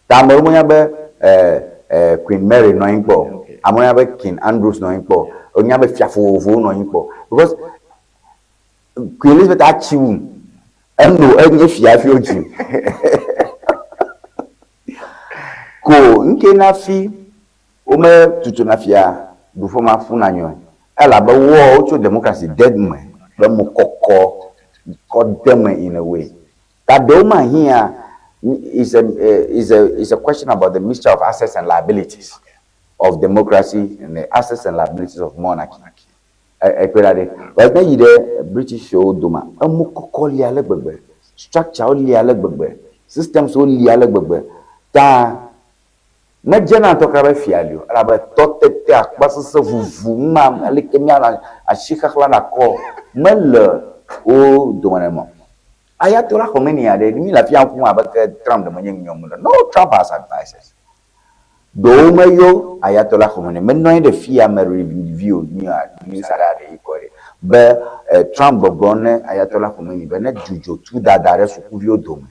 Ta ame ɖewo menya be eh, eh, Queen Mary nɔ anyi kpɔ o. Amewo nya be King Andrews nɔ anyi kpɔ o. Wonya be fia vovovowo nɔ anyi kpɔ. Because Queen Elizabeth atsi wu. Eno enye fia hafi wodzi. Ko ŋke na fi wome tutuna fia ɖuƒe ma ƒuna nyɔe. Elabe woɔ wotso democracy de me kple mokɔkɔ kɔ de me in a way. Ta ɖewo mahia is a is a is a question about the mixture of assets and liabilities. of democracy and the assets and liabilities of monarchy. Ekpe ɖa ɖe. Vɔ ne yi ɖe British wo dome, emu kɔkɔ li ale gbegbe, structure wo li ale gbegbe, systems wo li ale gbegbe. Ta medzena ŋutɔ kura be fia li o elabe tɔtete, akpasese, vuvu, numa aleke míanɔ asi xaxla ɖe akɔ mele wo dome nenema o. Ayatollah Khomeini ya ɖe, mí le afia ƒum abe ke Trump ɖe menye nu nyɔm le. No, Trump has advisors. Ɖewo meyɔ Ayatollah Khomeini menɔ anyi ɖe fiya me review news aɖe aɖe yi kɔ ɖi be Trump gbɔgblɔ ne Ayatollah Khomeini be ne dzudzɔ tu dada ɖe sukuviwo dome.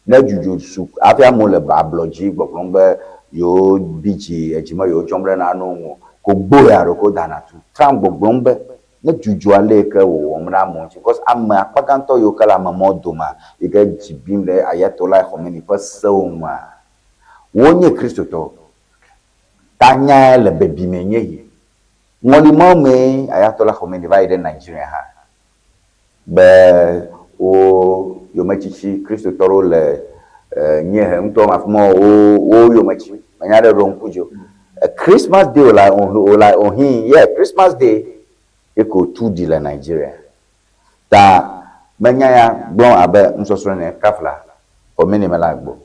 Ne dzudzɔ su hafi amewo le ablɔ dzi gbɔgblɔm be yewo bi dzi edzi me yewo dzɔm ɖe nanewo ŋu o ko gboya ɖeko dana tu. Trump gbɔgblɔm be ne dzudzɔ ale yi ke wòwɔm ɖe amewo ŋuti because ame akpa gãtɔ yiwo ke le ame mawo domea yi ke dzi bim ɖe Ayatollah Khomeini ƒe sewo ŋua wonye Kristotɔwo. Ta nyae le bebimee nye yi. Ŋɔli mawo mee Ayatollah Khomeini va yi ɖe Nigeria hã be wo yometsitsi Kristotɔ ɖewo le nyiehe ŋutɔ me afi ma wo wo yometsi. Menya ɖe ɖo ŋku dzi o. Christmas day wòle wòle wòhii yeah Christmas day ye ko tu ɖi le Nigeria. Ta menya ya gblɔm abe nusɔsrɔ̃ ene kafla Khomeini mele agbe o.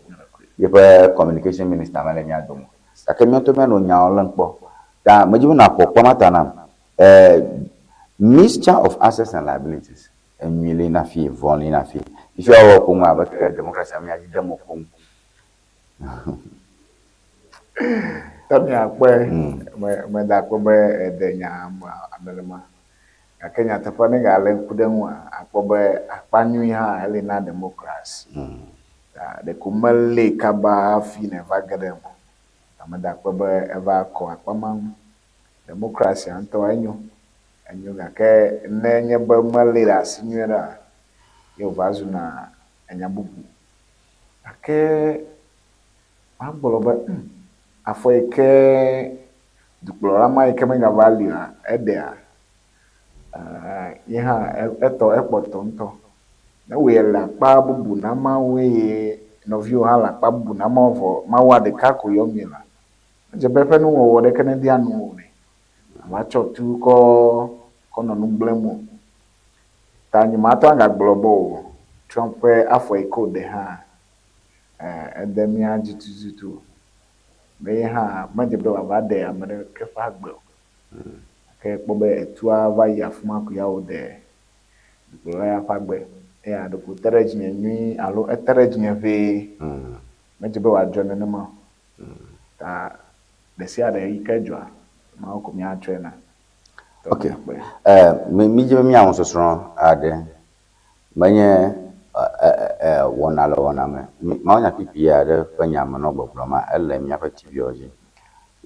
Yeƒe communication minister mele mía dome o. Gake míawo ŋutɔ míanɔ nyawo lém kpɔ. Ta medzi be nàƒo kpɔ ma ta nam. Mixture of assets and liabilities, enyui li na fi, vɔ̃ li na fi. Fifia wowɔ koŋ abe ke democracy mía dzi dem koŋ. Tɔ míakpɔe, meda akpe be èɖe nya nenema. Gake nyateƒe ne galé ŋku ɖe eŋua, akpɔ be akpa nyui hã eli na demokrasi. Ta ɖeko melée kaba hafi nèva ge ɖe eme o. Ta meda akpe be eva kɔ akpa ma ŋu. Demokrasia ŋutɔ enyo, enyo gake ne enye be melée ɖe asi nyuie ɖea, ye wòva zuna enya bubu. Gake magblɔ be, Hm, afɔ yi ke dukplɔla ma yi ke megava li oa, eɖea? Ye hã etɔ ekpɔtɔ ŋutɔ. Ne wòe le akpa bubu na Mawu eye nɔviwò hã le akpa bubu na Mawu vɔ Mawua ɖeka ko yɔm mielea, edze be eƒe nuwɔwɔ ɖeke media nuwò o ɖe. Ava tsɔ tu kɔ kɔ nɔ nu gblẽm o. Ta nyemate ŋu agagblɔ be o, Trump ƒe afɔ yi ke wòɖe hã, ede mía dzi tututu o. Be ye hã medze be wòava ɖe ame ɖeke ƒe agbe o. Gake ekpɔ be etua va yi afi ma ko ya wòɖe dukplɔla ya ƒe agbe. Eya ɖeko wòte ɖe dzinye nyuie alo ete ɖe dzinye ʋee. Medze be wòadzɔ nenema o. Ta ɖe sia ɖe yi ke dzɔa, Mawu ko míatsɔe na. Ok. Mídzi be míawɔ nusɔsrɔ̃ aɖe. Menye wɔna le wɔna me. Mawunyakpukpui aɖe ƒe nya menɔ gbɔgblɔm ma, ele míaƒe TV-wo dzi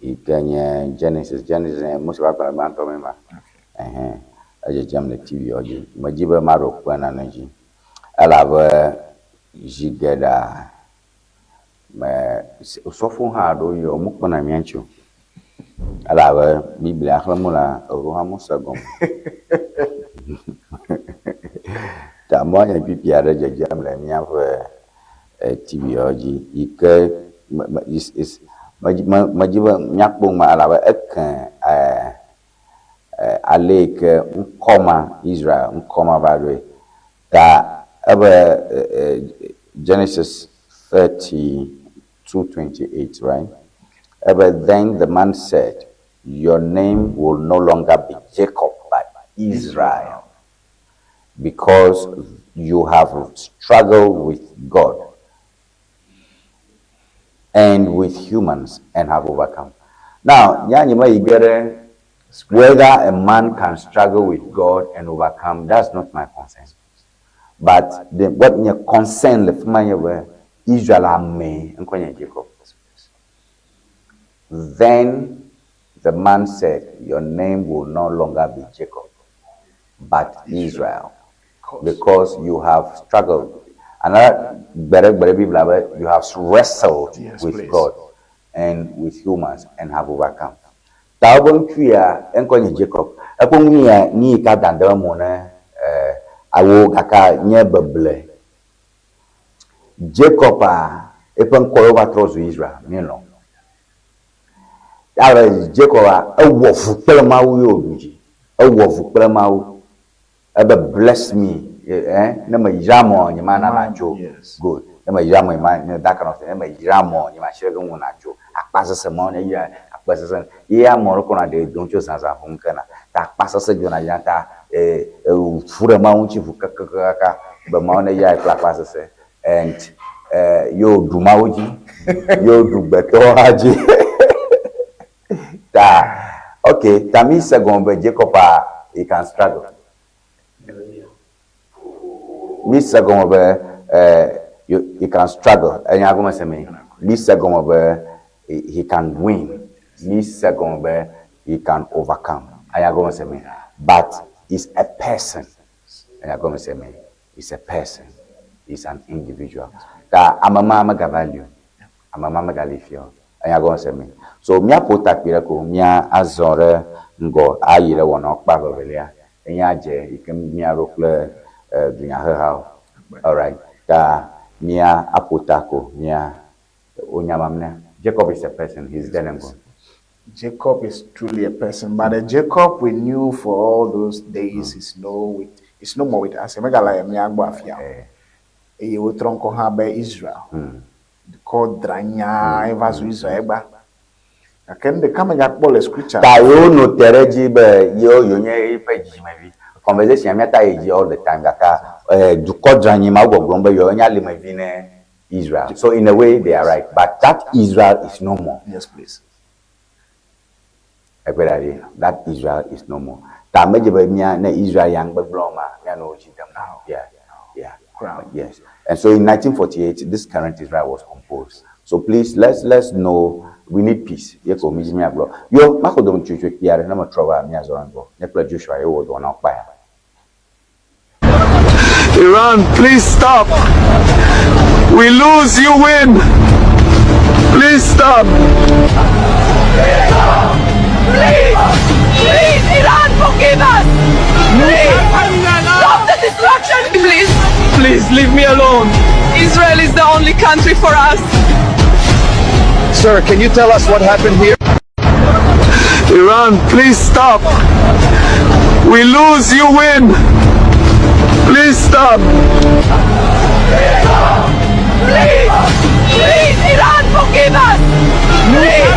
yi ke nye Genesis. Genesis nye Mose ƒe agbalẽ gbãtɔ mee ma. Ɛhɛ, edzedzem le TV-wo dzi. Medzi be maɖo kpe nane dzi elabe zi geɖea Me osɔfo hã ɖewo yi womekpɔna mía ŋuti o elabe Biblia xlẽm wolea, eɖewo hã mose egɔme o. Ta mɔ nye Biblia aɖe dzedzem le míaƒe TV-wo dzi yi ke medzi be míakpɔ nu ma elabe eke ale yi ke ŋkɔ ma, Israel ŋkɔ ma va ɖoe. Ta ebe Genesis 32:28, right? Ebe then the man said, your name will no longer be Jacob, but Israel, because you have struggled with God and with humans and have overcome. Now, whether a man can struggle with God and overcome, that's not my concern. But the, what nye concern le fi ma nye be Israel ame ŋkɔ nye Jacob. Then the man said, your name will no longer be Jacob, but Israel, because you have struggled. Another better, better Biblia, be you have wrestled Yes, with please. God and with humans and have overcome. Ta wobe ŋutsu ya eŋkɔ nye Jacob. Eƒe nu ya nu yi ke adã de eme ne awo gake nye beble. Jacob a eƒe ŋkɔ ye wova trɔ zu Israel. Míelɔ̃. Ale Jacob a ewɔ vu kple Mawu ye wòɖu dzi. Ewɔ vu kple Mawu. Ebe bless me eh ne me yra mɔ nye ma na natso. Good. Ne me yra mɔ nye ma ne that kind of thing. Ne me yra mɔ nye ma si ɖe ke ŋu natso. Akpa sese mɔ ne yra akpa sese ye ame ɖe kɔna ɖe dom tso zãzã ʋu ŋke na. Ta akpa sese dzona dzi na ta eh fu ɖe Mawu ŋuti ʋu kakakaka be Mawu ne yra ye kple akpa sese and eh ye wòɖu Mawu dzi ye wòɖu gbetɔwo hã dzi. Ta ok ta mi se gɔme be Jacob a he can struggle. Mi se gɔme be eh, he can struggle. Enya gɔme se mi. Mi se gɔme be he can win. Mi se gɔme be he can overcome. Enya gɔme se mi. But he's a person. Enya gɔme se mi. He's a person. He's an individual. Ta ame ma megava li o. Ame ma megali fia o. Enya gɔme se mi. So míaƒo ta kpui ɖe ko mía azɔ ɖe ŋgɔ ayi ɖe wɔnawo kpa vevelia. Enye adze yi ke míaɖo kple dunyahehawo. Alright. Ta mía aƒo ta ko mía wonya mamlɛa. Jacob is a person. He's dead and gone. Jacob is truly a person, but the Jacob we knew for all those days is no with is no more with us. Megale mía gbɔ afia o. Eye wotrɔ ŋkɔ hã be Israel. Dukɔ dranya eva zu Israel egba. Gake nu ɖeka megakpɔ le scripture. Ta yewo no te ɖe edzi be yewo yewo nye eƒe dzidzimevi. Conversation míata yi dzi all the time gake eh, dukɔ dranyi ma wo gbɔgblɔm be yewo nye alimevi ne Israel. So in a way they are right but that Israel is no more. Yes please. Ekpe ɖa ɖi, that Israel is no more. Ta medze be mía ne Israel ya ŋgbegblẽ o ma míanɔ wo dzi dem na wo. Yeah, yeah. Crowd. Yes. And so in 1948, this current Israel was composed. So please, let's let's know we need peace. Ye ko mi dzi míagblɔ. Yo, maxɔ dome tsotso kpui aɖe ne metrɔ va míazɔ ɖe ŋgɔ. Nye kple Joshua ye wɔ dɔ na wo kpaya. Iran, please stop. We lose, you win. Please stop. Please! Please, Iran, forgive us! Please! Stop the destruction, please! Please leave me alone. Israel is the only country for us. Sir, can you tell us what happened here? Iran, please stop. We lose, you win. Please stop. Please! Please, Iran, forgive us! Please!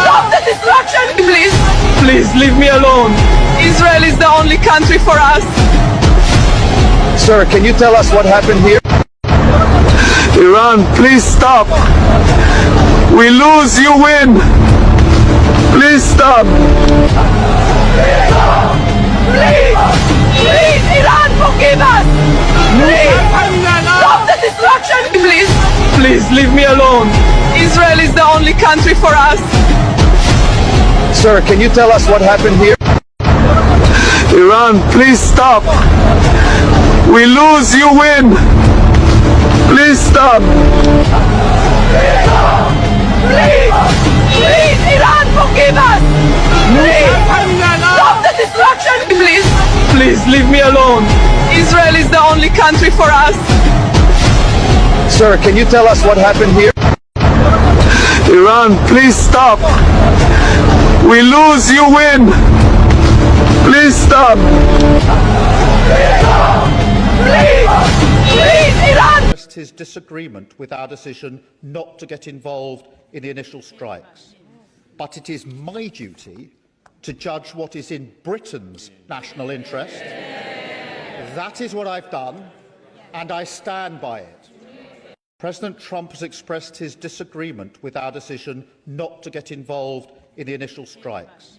Stop the destruction, please! Please leave me alone. Israel is the only country for us. Sir, can you tell us what happened here? Iran, please stop. We lose, you win. Please stop. Please! Please, Iran, forgive us! Please! Stop the destruction, please! Please leave me alone. Israel is the only country for us. Sir, can you tell us what happened here? Iran, please stop. We lose, you win. Please stop. Please! Please, Iran, forgive us! Please! Stop the destruction, please! Please leave me alone. Israel is the only country for us. Sir, can you tell us what happened here? Iran, please stop. We lose, you win. Please stop. Please! Please, Iran! Expressed his disagreement with our decision not to get involved in the initial strikes. But it is my duty to judge what is in Britain's national interest. That is what I've done, and I stand by it. President Trump has expressed his disagreement with our decision not to get involved in the initial strikes.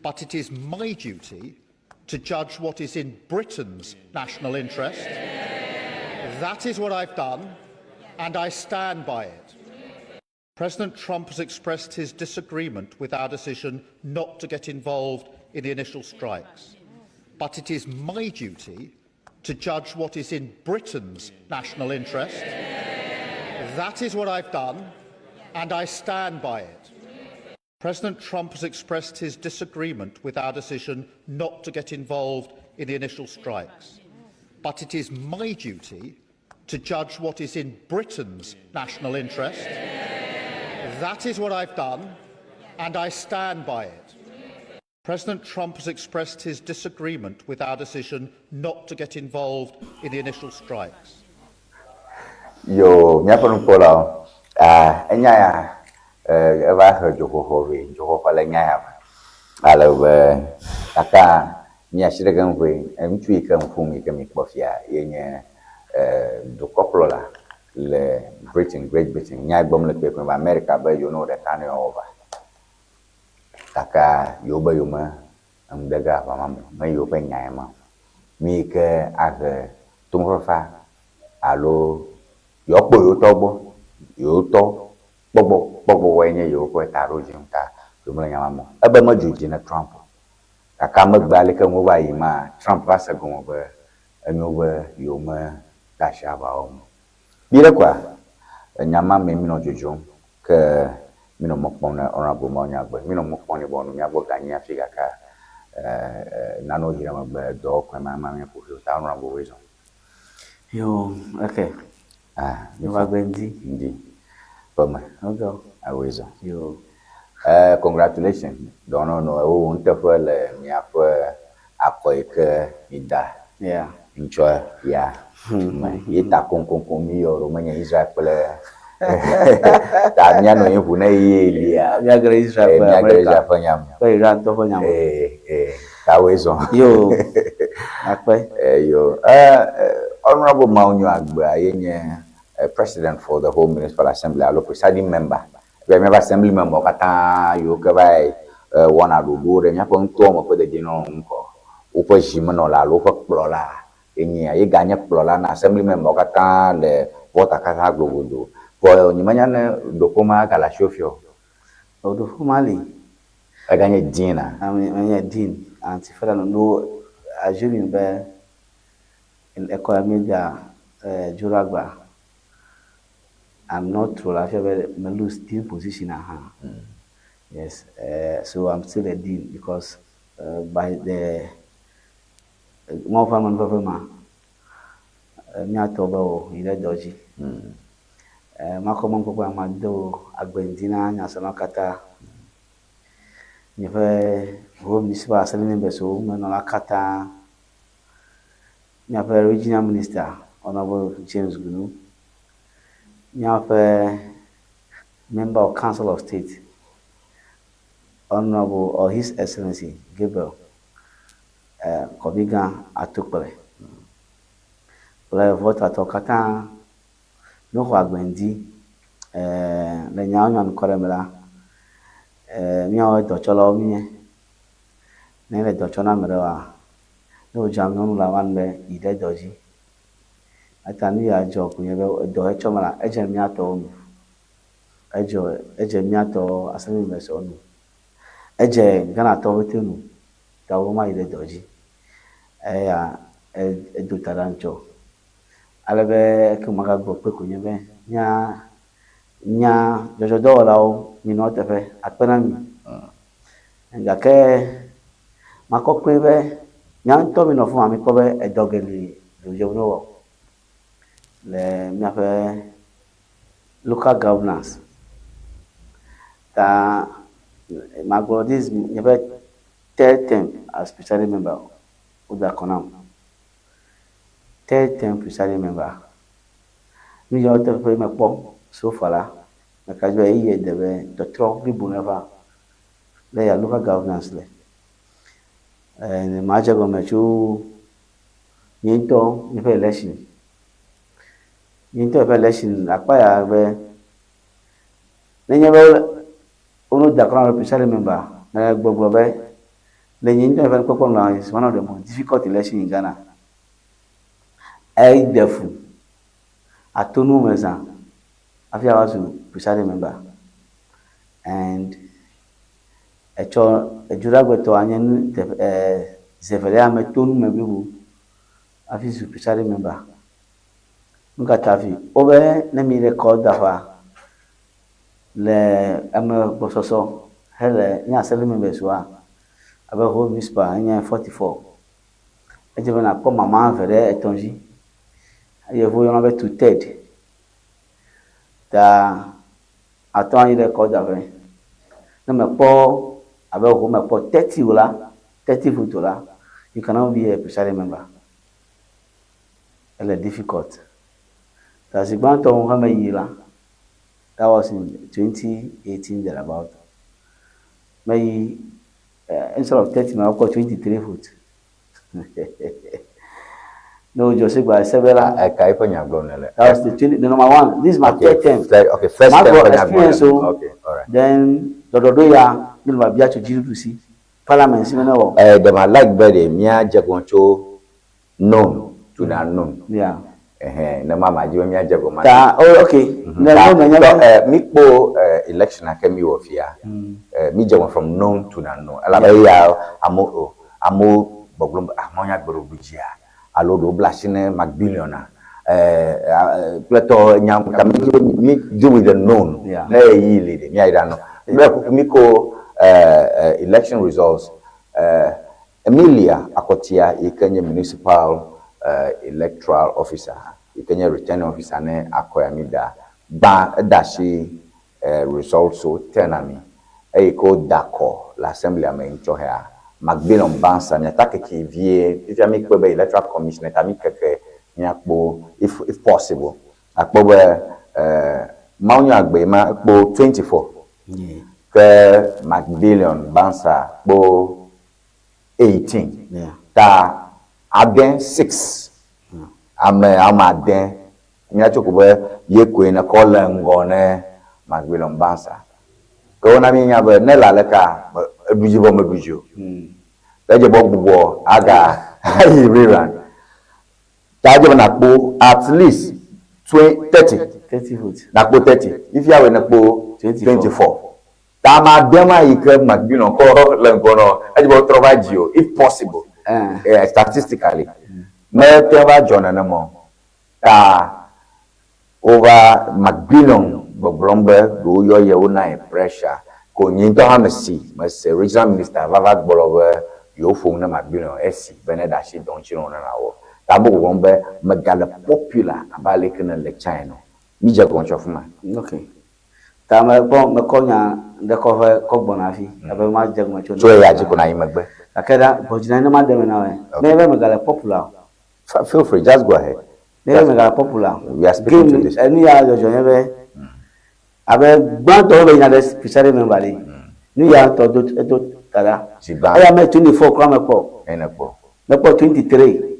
But it is my duty to judge what is in Britain's national interest. That is what I've done, and I stand by it. President Trump has expressed his disagreement with our decision not to get involved in the initial strikes. But it is my duty to judge what is in Britain's national interest. That is what I've done, and I stand by it. President Trump has expressed his disagreement with our decision not to get involved in the initial strikes. But it is my duty to judge what is in Britain's national interest. That is what I've done, And I stand by it. President Trump has expressed his disagreement with our decision not to get involved in the initial strikes. Yo, míaƒe nukpɔlawo, ah, enya ya eh, eva he dzoxɔxɔ vɛ, dzoxɔxɔ le nya ya me. Ale be gake mía asi ɖe ge ŋue, ŋutsu yi ke nu ƒom yi ke mikpɔ fia ye nye eh, dukɔkplɔla le Britain, Great Britain. Nya gbɔm le kpekpe be Amerika be yewo ne ɖeka ne yewoawɔ aʋa. Gake yewobe yewome enu de ge aʋa ma me o, menye yewoƒe nyae ma o. Nu yi ke ahe tomefafa alo yewoakpɔ yewo tɔ gbɔ, yewo tɔ kpɔ gbɔ kpɔ gbɔgbɔe nye yewoƒe taɖodzinu ta yewomele nya ma me o. Ebe medzo dzi na Trump o. Gake megbe aleke nuwo va yi maa, Trump va se gɔme be enyo be yewomede asi aʋawɔwɔ me o. Viɖe koa, enya ma mee mínɔ dzodzrom ke mínɔ mɔ kpɔm ne Honourable Mawunyagbe. Mínɔ mɔ kpɔm nɛ be wòanɔ mía gbɔ ganyi hafi gake nanewo yi ɖe megbe edɔwo kɔe ma ema mía kuxiwo ta Honourable woe zɔ. Yo, eke. Ah, mi va gbe ŋdi. Ŋdi. Ƒe me. Ŋdɔ. Awoe zɔ. Yo. Eh, congratulations. Dɔnɔnɔ ewɔ nuteƒe le miaƒe akɔ yi ke mida. Yeah. Ŋutsua ya me ye ta koŋkoŋkoŋ mi yɔ ɖo menye Israel kple ta mía nɔ ye ŋu ne ye lia. Míage ɖe Israel Eh, kple míage ɖe Amerika Israel ƒe nya me. kple Iran tɔ ƒe nya me. Eh, eh, tawoe zɔ. Yo, akpe. Eh, yo. Eh, eh, Honorable Mawunyo Agbea ye nye eh, President for the whole Municipal Assembly alo presiding member. Be míaƒe assembly member katã yiwo ke va yi eh, wɔna ɖoɖowo ɖe míaƒe nutoa me ƒe dedienɔnɔ ŋu kɔ. Woƒe zimenɔla alo woƒe kplɔla ye nyea. Ye ganye kplɔla na assembly member katã le Volta katã globodo. Vɔ nyemenya ne ɖoƒe ma gale asiwò fia o. O ɖoƒe ma li. Eganye dean a? Ame menye dean anti-federal no assuming be ekɔ ya míedea eh, Dzoɖagba. I'm not true la fia be me lose dean position hã. Yes, so I'm still a dean because by the Mawu ƒe amenuveve ma, míatɔ be o yi ɖe dɔ dzi. Makɔ mɔnukpɔkpɔ ya mado agbe ŋdi na nyaselawo katã. Míaƒe Home Municipal Assembly members wo menɔla katã. Míaƒe Regional Minister Honorable James Gunu. Míaƒe Member of Council of State Honorable or His Excellency Gabriel eh, Kɔbigã Atokple kple Voltatɔwo katã ne woxɔ agbe ŋdi eh, le nyawo nyanukware me la, eh, míawo dɔtsɔlawo míenye. Ne ele dɔ tsɔm na ame ɖe oa, ne wòdze nyɔnu la, woanu be yi ɖe dɔ dzi. Eta nu ya dzɔ koe nye be edɔ etsɔ me la, edze mía tɔwo nu. Edzɔ, edze mía tɔ assembly members wo nu. Edze Ghanatɔwo ƒete nu. Ta wo mayi ɖe dɔ dzi. Eya edo ta ɖa ŋutsɔ. Ale be eke magagblɔ kpe koe nye be mía nya dzɔdzɔdɔwɔlawo minɔ eteƒe akpe na mi. Gake makɔ kpee be mía ŋutɔ minɔ afi ma mikpɔ be edɔ geɖe li wòdze be míawɔ le míaƒe local governance ta magblɔ this nye ƒe third term as presiding member woda akɔ nam. Third term presiding member. Nu yawo teƒe mekpɔ so far la, meka ɖe edzi be ɣeyiɣi de be tɔtrɔ blibo neva le ya local governance le. Eh, madze gɔme tso nye ŋutɔ míaƒe election. Nye ŋutɔ ƒe election akpa ya be nenye be wono da akɔ na presiding member, mele gbɔgblɔ be le nye ŋutɔ ƒe nukpɔkpɔ nu la, is one of the most difficult election in Ghana. Eɖe fu ato nuwo me zã hafi ava zu presiding member and etsɔ edzoɖagbetɔ anye nu teƒe eh, zevelia meto nu me blibo hafi zu presiding member. Nu ka ta hafi? Wobe ne mi ɖe kɔ daƒea le ame gbɔsɔsɔ hele nye assembly members woa abe whole municipal enye 44. Edze be nakpɔ mama eve ɖe etɔ̃ dzi. Yevuwo yɔna be two third. Ta atɔ anyi ɖe kɔ daƒe. Ne mekpɔ abe ho mekpɔ 30 o la, 30 vote o la, you cannot be a presiding member. Ele difficult. Ta zi gbãtɔ ŋu he meyi la, that was in 2018 thereabout. Meyi instead of 30 mekpɔ 23 vote. Ne wodzɔ si gba ese be la. Eka eƒe nya gblɔm nèle? That was the 20, the number one. This is my third term. Okay, first term Magblɔ ƒe nya gblɔm experience nèle. o. Okay, alright. Then ɖɔɖɔɖo ya mi le biabia tso dziɖuɖu si. Parliament si me ne wɔ. Eh, ɖe ma like be ɖe míadze gɔme tso known to the unknown. Yeah. Ɛhɛn, ne ma ma dzi be míadze gɔme. Ta, oh, okay. Ne Ta, known menye tɔ, be. eh, míkpɔ eh, election ake míwɔ fia. Eh, mídze gɔme from known to the unknown. Elabe eya amewo o, amewo gbɔgblɔm be ah, Mawu nya gbe ɖo ɖu dzia alo ɖewo bla asi ne Macbillion a eh, eh, kple tɔ nya ta mi dzi be mi deal with the known. Yeah. Ne ɣeyiɣi li ɖe míayi ɖe anɔ. Mía kuku míko eh, eh, election results eh, Emilia Akɔtia yi ke nye municipal electoral officer yi ke nye returning officer ne akɔya mi da gbã eda asi results wo te na mi eyi ke wo da kɔ le assembly me ŋtsɔ hea Macbillion Bansa miata keke vie fifia mi kpɔe be electoral commission ta mi keke mia kpɔ if if possible akpɔ be Mawunya agbe ma ekpɔ 24 ke Macbillion Bansa kpɔ 18 ta ade 6 ame ame ade míatso ko be ye koe ne kɔ le ŋgɔ ne Macbillion Bansa. Ke wona míenya be ne le aleka eɖu dzi vɔ meɖu dzi o. Edze be gbugbɔ aga ayi rerun. Ta edze be nakpɔ at least 30. 30 votes. Nakpɔ 30. Fifia wòe nekpɔ 24. Ta ame ade ma yi ke Macbillion kɔ le ŋgɔ nɔ edze be wotrɔ va dzi o if possible. Eh, statistically. Mete va dzɔ nenema o. Ta wova Macbillion gbɔgblɔm be ɖewo yɔ ye wona ye pressure. Ko nye ŋutɔ hã mesi, mese regional minister va va gblɔ be yewo ƒom ne Macbillion esi be ne ɖe asi dɔ ŋuti ne wo ne nawɔ. Ta amewo gbɔgblɔm be megale popular abe ale ke nele tsã ene o. Mídze gɔme tso afi ma. Okay. Ta mekpɔ mekɔ nya ɖe kɔ ʋe kɔ gbɔna hafi abe madze gɔme tso Tso eya dzi ko nayi megbe. Gake ɖa gbɔdzi na ne maɖe eme na wòe. Okay. Ne be megale popular o. Feel free, just go ahead. Ne be megale popular o. We are speaking to Game this. enu ya dzɔdzɔ nye be abe gbãtɔ be yina ɖe presiding member ɖi. Nu ya ŋutɔ do edo ta ɖa. Zi gbã. Eya me 24 kura mekpɔ o. Eye nekpɔ. Mekpɔ 23.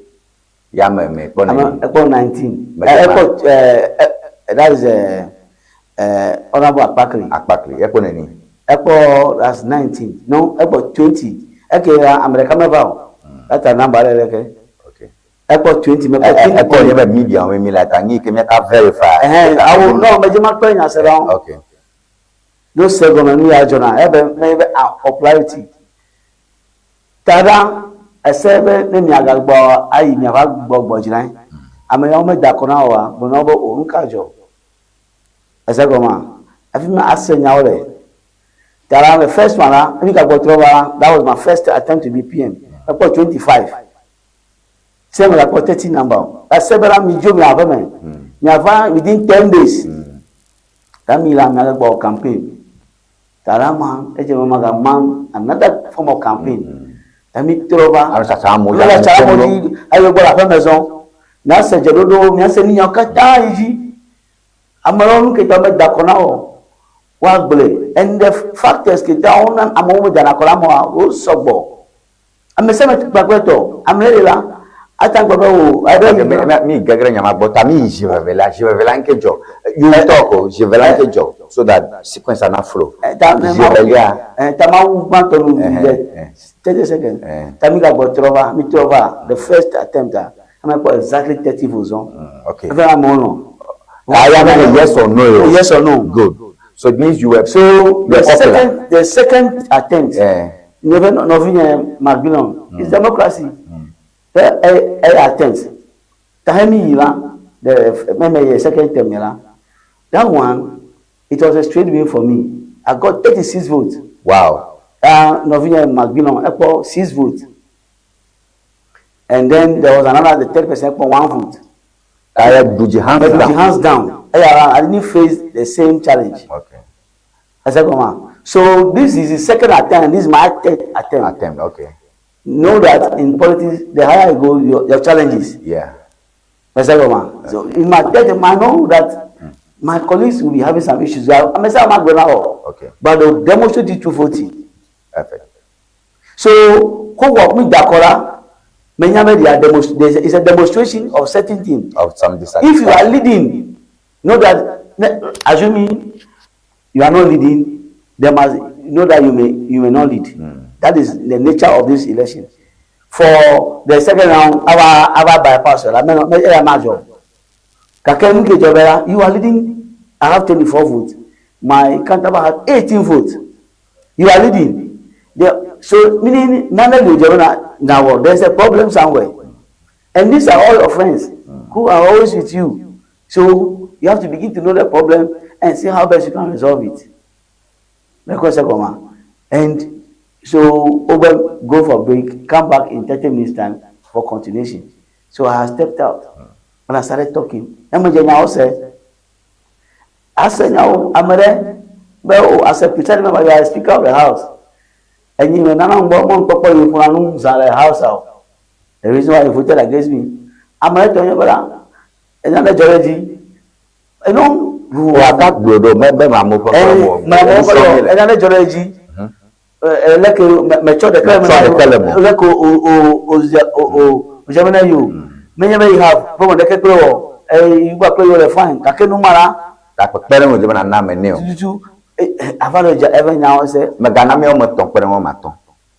Ya me me kpɔ Ame neni. ekpɔ 19. Mekpɔ Ekpɔ that is Honorable Akpakli. Akpakli ekpɔ neni. Ekpɔ that's 19. No, ekpɔ 20. Eke ya ame ɖeka meva o. That a number ɖe leke. Okay. Ekpɔ 20 mekpɔ 23. Ekpɔ nye be media wo mi la ta nyi ke miata verify. Ɛhɛn, awo no medze makpɔ nya se ɖa. Okay. No se gɔme nu ya dzɔna ebe me be a popularity. Ta ɖa ese be ne miagagbɔ ayi miava gbɔ gbɔdzrae. Ame yawo meda akɔ na woa, gblɔ na wo be o nu ka dzɔ. Ese gɔmea? Hafi ma ase nyawo le. Ta la, the first one la, ne migagbɔ trɔ va la, that was my first attempt to be PM. Mekpɔ 25. Se megakpɔ 30 number o. Ese be la midzo mia aƒe me. Miava within 10 days. Ta mi la miagagbɔ campaign. Ta la ma, edze be maga mount another form of campaign. Ta mi trɔ va. Alo tsatsa amewo dzi, Alo tsatsa amewo dzi, eye gbɔ le aƒe me zɔ. Miase dzeɖoɖowo, miase nunyawo katã yi dzi. Ame ɖewo nu ke ta meda kɔ na wo o, woagblɔe. And the factors ke ta wona amewo medana kɔ na amewoa, wo sɔgbɔ. Ame sia ame kpakple tɔ. Ame ɖe li la, ate ŋu agblɔ be o, aɖe Okay, mi mi mi ge ɖe nya ma gbɔ ta mi yi zi vevelia, zi vevelia ŋke dzɔ. You will talk o, zi vevelia ŋke dzɔ so that sequence ana flow. Ta Zi vevelia. Ta mawu gbãtɔ nu le 30 seconds. Ta mi gagbɔ trɔ va, mi trɔ va the first attempt a, ame kpɔ exactly 30 votes zɔn. Okay. Efe amewo lɔ̃. Ta ya me yes or no o. Yes or no. Good. So it means you were So you were the popular. second the second attempt. Eh. Nye be nɔvinye Macmillan is democracy. Be e e attempt. Ta he mi yi la the me me ye second term la. That one it was a straight win for me. I got 36 votes. Wow. Nɔvinye Macmillan ekpɔ 6 votes. And then there was another the third person ekpɔ 1 vote. Ta ye ɖu dzi hands down. Hands down. Eya I didn't face the same challenge. Okay. Ese gɔmea? So this is the second attempt. This is my third attempt. Attempt, okay. Know that in politics, the higher you go, your, your challenges. Yeah. So in my third, I know that my colleagues will be having some issues. I'm not going to Okay. But they'll demonstrate it through voting. Perfect. So, who work with Dakora, many they are it's a demonstration of certain things. Of some If you are leading, know that assuming you are not leading, they must know that you may you may not lead. That is the nature of this election. For the second round, our our bypass, I mean, major. Kake Nuke Jobera, you are leading. I have 24 votes. My counterpart had 18 votes. You are leading. The, so meaning none of you now there's a problem somewhere. And these are all your friends who are always with you. So you have to begin to know the problem and see how best you can resolve it. And so Ober go for break, come back in 30 minutes time for continuation. So I stepped out and I started talking. I said, now I'm there. But as a presiding member, you are a speaker of the house. And you know, house. The reason why you voted against me, I'm not telling you, but another judge, you know, who are that good, another judge, like mature the like o o you. Many you have from the kekro, you got play your fine. Kakenumara. Akpɛrɛ ŋu dzemena na ame ne o. Tutu afa le dza eve nyawo se. Mɛgana miawo me tɔn kpe ɖe ŋu ma tɔn.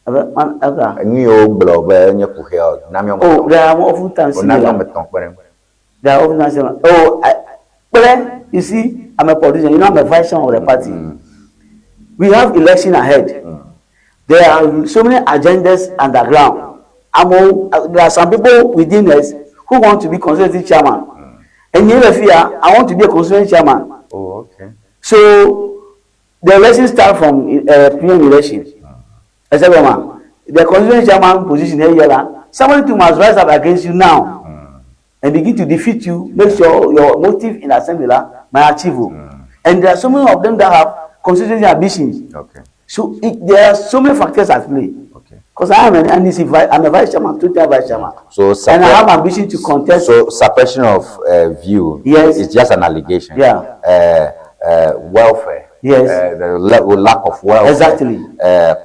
Ebe man eka. Nu yiwo gblɔ be nye kuxia na miawo me tɔn. Oh, there are often times similar. Na miawo me tɔn kpe ɖe ŋu. There are often times similar. Oh, kple you see, I'm a politician. You know, I'm a vice chairman of the party. We have election ahead. There are so many agendas underground. Among there are some people within us who want to be constituency chairman. And in here, I want to be a constituency chairman. Oh, okay. So the election start from PM election. Except the constituency chairman position here, somebody too must rise up against you now and begin to defeat you. Make sure your motive in assembly may achieve. And there are so many of them that have constituency ambitions. Okay. So there are so many factors at play. Okay. Because I am an NDC vice, I'm a vice chairman, two-time vice chairman. So and I have ambition to contest. So suppression of view. Yes. It's just an allegation. Yeah. Welfare. Yes. The lack of welfare. Exactly.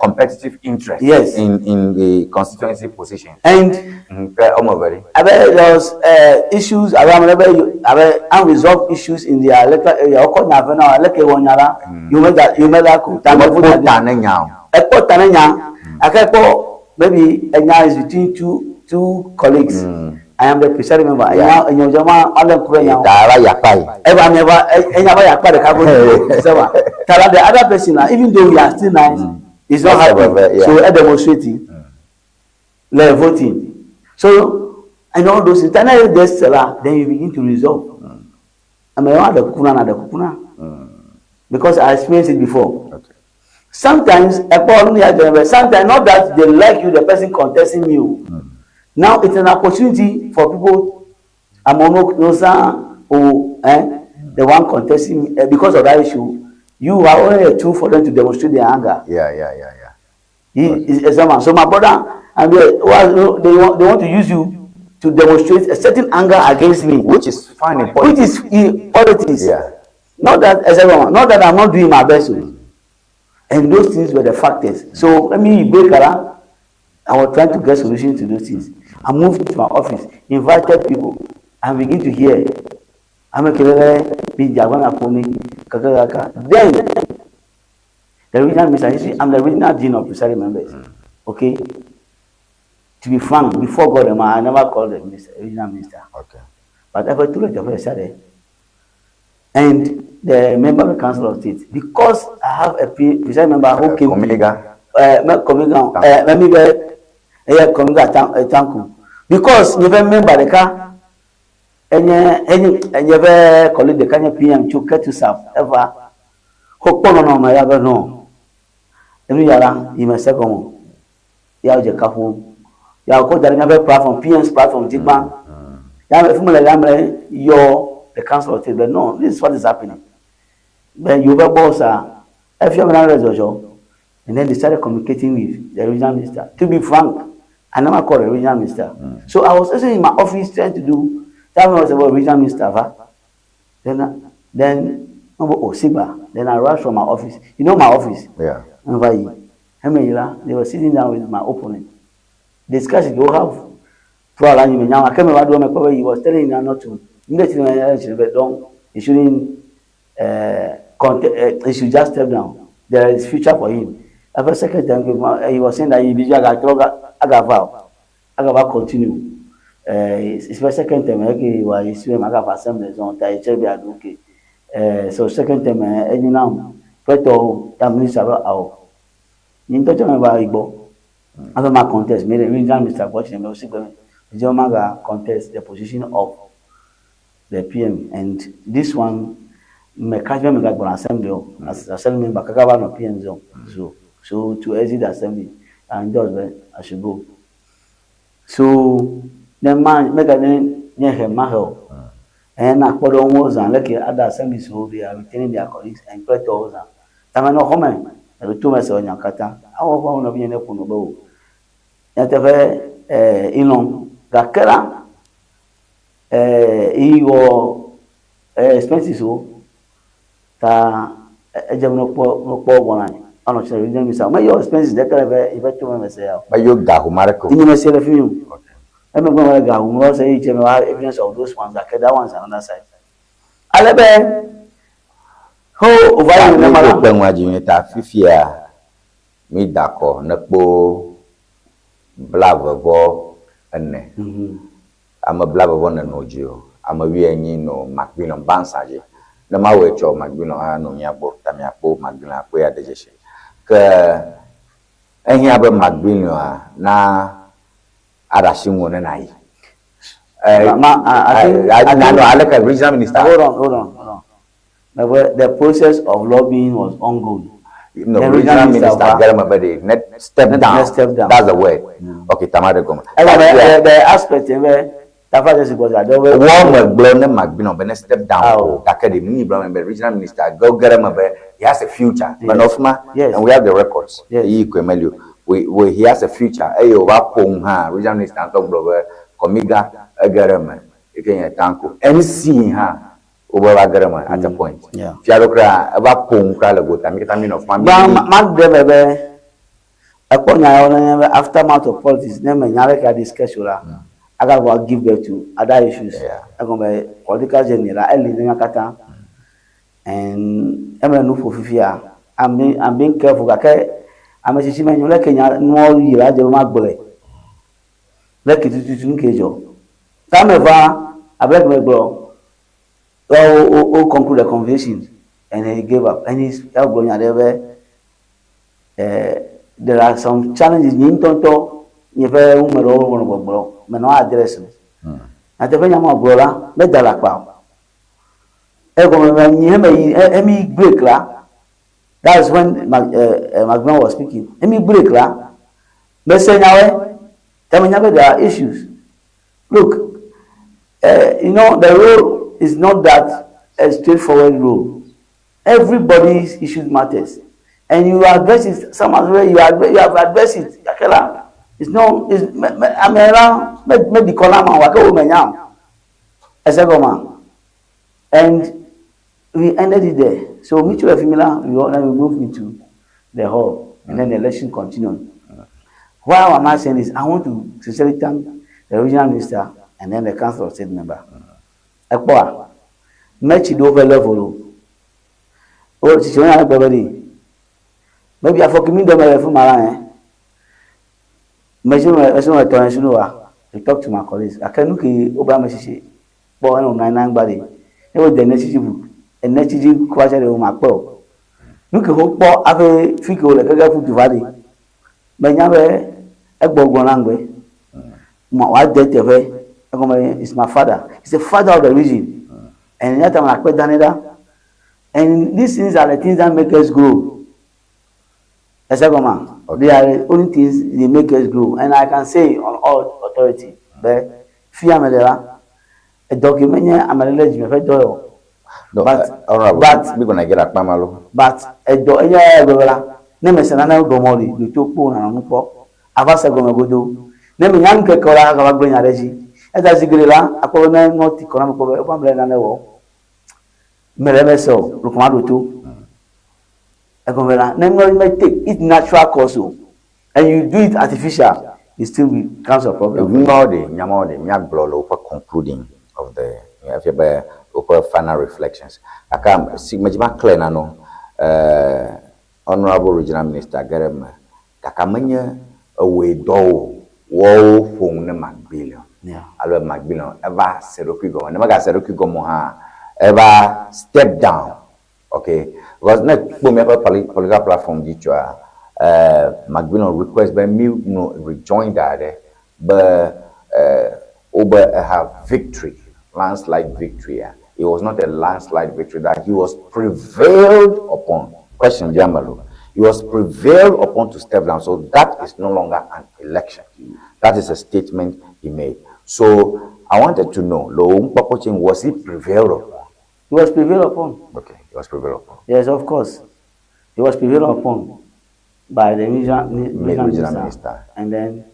Competitive interest. Yes. In the constituency position. And mm-hmm. I bet there was issues around unresolved issues in the electoral area. You made that. You made that. Maybe is between two colleagues. I am the presiding member. Yeah. The other person, even though we are still nice, is not happy. So I demonstrating, like voting. So and all those things. Then you begin to resolve. I mean, the kukuna the kukuna because I experienced it before. Okay. Sometimes, sometimes not that they like you, the person contesting you. Now it's an opportunity for people. The one contesting because of that issue. You are only a tool for them to demonstrate their anger. Yeah. He is a man. So my brother, and they want to use you to demonstrate a certain anger against me, which is fine in politics. Which is in politics. Yeah. Not that as everyone, not that I'm not doing my best. And those things were the factors. So let me break around. I was trying to get solutions to those things. I moved to my office, invited people, and begin to hear. I'm a Then the regional minister, I'm the regional dean of presiding members. Okay. To be frank, before God, I never called the minister, regional minister. Okay. But I told the and the member of the Council of State, because I have a presiding member who came. Because you member the car, and you colleague the Kenya PM to get to serve ever. Hope no, my other no. Emi yara, you may second. Ya je kafu. Ya ko dari nyabe platform PM's platform jigba. Ya me fumule ya me your the council of state, but no, this is what is happening. But you be boss. Efia be nane le dzɔdzɔ. And then they started communicating with the regional minister. To be frank, I never called the regional minister. So I was also in my office trying to do, that was about regional minister. Va? Then, then, oh, Sigba. Then I rushed from my office. You know my office? Yeah. They were sitting down with my opponent. Discuss it. You have pro Now I came over, he was telling him not to. Don't, he shouldn't, he should just step down. There is future for him. After second time, he was saying that he be agava, agava continue. It's my second time. Okay, wa issue agava assembly zone. Ta iche bi aduke. So second time, eh, now, preto ya minister awo. Ni to chama ba igbo. After my contest, me the regional minister watching me osigbe. contest the position of the PM, and this one me catch me go assembly as assembly member kakaba no PM zone. So to exit the assembly and just I should go. So then man make a then nye mahel. And I put on was and like other assemblies who they are retaining their colleagues and pray to us. Tama no home, the two mess on Yakata. I want to be in a puno. Yateve ilon gakela iwo expenses o ta eje no po no po bona ono chere region minister ma your expenses de kala be ibe to me se ya ba yo ga hu marko ni me se le fi e me gbo ga hu mo se iche me evidence of those ones that that ones another side alebe ho over you na ma pe nwa ji ni ta fifia mi dako na po blave vo ene ama blave vo na no ji o ama wi enyi no macmillan bansa ji na ma we cho macmillan ha no mia gbo ta mia po macmillan po ya de je ke ehin abe macmillan a na arashi won na yi ma I think I know I like a regional minister. Hold on. The process of lobbying was ongoing. No, the regional minister get him about net step down. Step down. That's the word. Okay, Tamara Goma. The aspect where one blown McBean but step down. That regional minister go get him about he has a future. But yes. And we have the records. Yes. We he has a future. Hey, regional minister talk about Komiga get him. Tanko. NC ha. Over at a point. Yeah. Fialokra about Pong Kralago, Tamil of Mammy. Mark Debe, aftermath of politics, name and Yareka discuss. I got to give birth to other issues. I go by political general, Ellie and I'm no for Fifia. I'm being careful. I'm a situation like no year, Like it to Kejo. Tameva, I black my bro. Well, conclude the conversation, and he gave up. And he's going there are some challenges. Address. Break That's when McBrown was speaking. Let break la. There are issues. Look, you know, the role is not that a straightforward role. Everybody's issues matters, and you address it. Some way you have addressed it. It's no, it's and we ended it there. So mutual female, we all we moved into the hall, and then the election continued. Why am I saying this? I want to sincerely thank the regional minister and then the council of state member. Ekpoa, mechi do over level. Oh, chichi won agbebe Maybe I forgive me dem for my eh. Mechi me to en wa. I talk to my colleagues. I can look oba me sisi. Bo en nine nine gbade. E wo de ne chichi book. En ne chichi kwa se de o ma pe o. Look ho po afe fike o le keke fu divide. Me nya be egbo na ngbe. Ma wa de tefe. It's my father. He's the father of the region. And that time I quit Danida. And these things are the things that make us grow. Okay. They are the only things that make us grow. And I can say on all authority, but fear medela, a document I'm a legend, No, But honorable, but mi gɔna ge ɖe akpa ma lo. But edɔ enye ya gblɔ be la, ne mese nane gɔme o ɖi, ɖo to kpo nànɔ nu kpɔ ava se gɔme godoo. Ne menya ŋkeke o la, agava gblẽ nya ɖe edzi. Eya ta zi geɖe la, akpɔ be ne nua ti kɔ na ame kpɔ be eƒe ame le nane wɔm, mele eme se o, ɖeko maɖo to. Egɔme la, ne nua me take it natural course o and you do it artificial, it still becomes a problem. Eŋumawo ɖe, nya mawo ɖe, míagblɔ le woƒe concluding of the, efia be woƒe final reflections. Gake si medzi ma clear na no, eh, Honourable Regional Minister ge ɖe eme, gake menye ewɔe dɔ o, woawo ƒo nu ne Macmillan. Yeah. Alo Macmillan eva se ɖokui gɔme. Ne megase ɖokui gɔme o hã, eva step down. Okay, because ne kpɔ míaƒe political platform dzi tsoa, Macmillan request be mi no rejoinder aɖe be wobe eha victory, landslide victory a, it was not a landslide victory that he was prevailed upon. Question bia me lo. He was prevailed upon to step down, so that is no longer an election. That is a statement he made. So I wanted to know, lo nukpɔkpɔ tse, was he prevailed upon? He was prevailed upon. Okay, he was prevailed upon. Yes, of course. He was prevailed upon by the regional, regional, regional minister. And then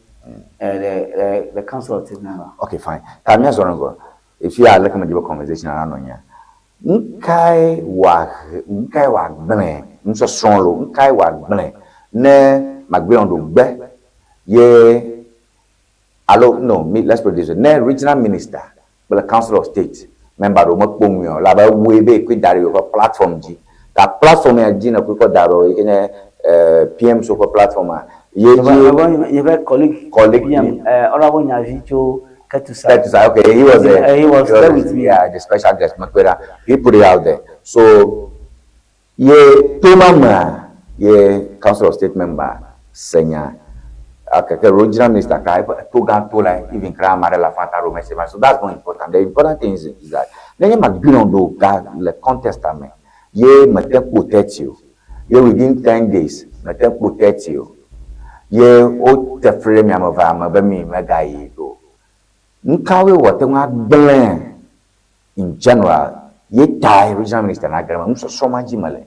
the council of state member. Okay, fine. Ta mía zɔ ŋgɔ. Efi ya leke medzi be conversation la nanɔ nyia. Nukae wòahe, nukae wòagblẽ nusɔsrɔ̃ lo, nukae wòagblẽ ne Macmillan ɖo gbe ye alo no, me, let's put it this way, ne regional minister kple council of state member ɖewo mekpɔ ŋui o elabe ewɔe be yekɔe da ɖe yewoƒe platform dzi. Ta platform ya dzi nèkɔe kɔ da ɖo yi ke nye PMSwo ƒe platform a, ye dzi Yeƒe colleague, colleague PM, Honorable Nyavi tso Ketusa. Ketusa, okay, he was the, He was there with me. Yeah, the special guest, mekpɔe ɖa. He put it out there. So Ye to ma mea, ye council of state member se nya keke regional minister kra eƒe eto gã to la even kra ame aɖe le afã ta ɖo mese ma so that's not important. The important thing is that nenye Macmillan ɖo ga le contest a me ye mete kpo 30 o ye within 10 days mete kpo 30 o ye wo te fli ɖe mia ame evea me be mi mega yi ɖo. Nukawoe wòate ŋu agblẽ in general ye tae regional minister na ge ɖe eme? Nusɔsrɔ̃ ma dzi mele.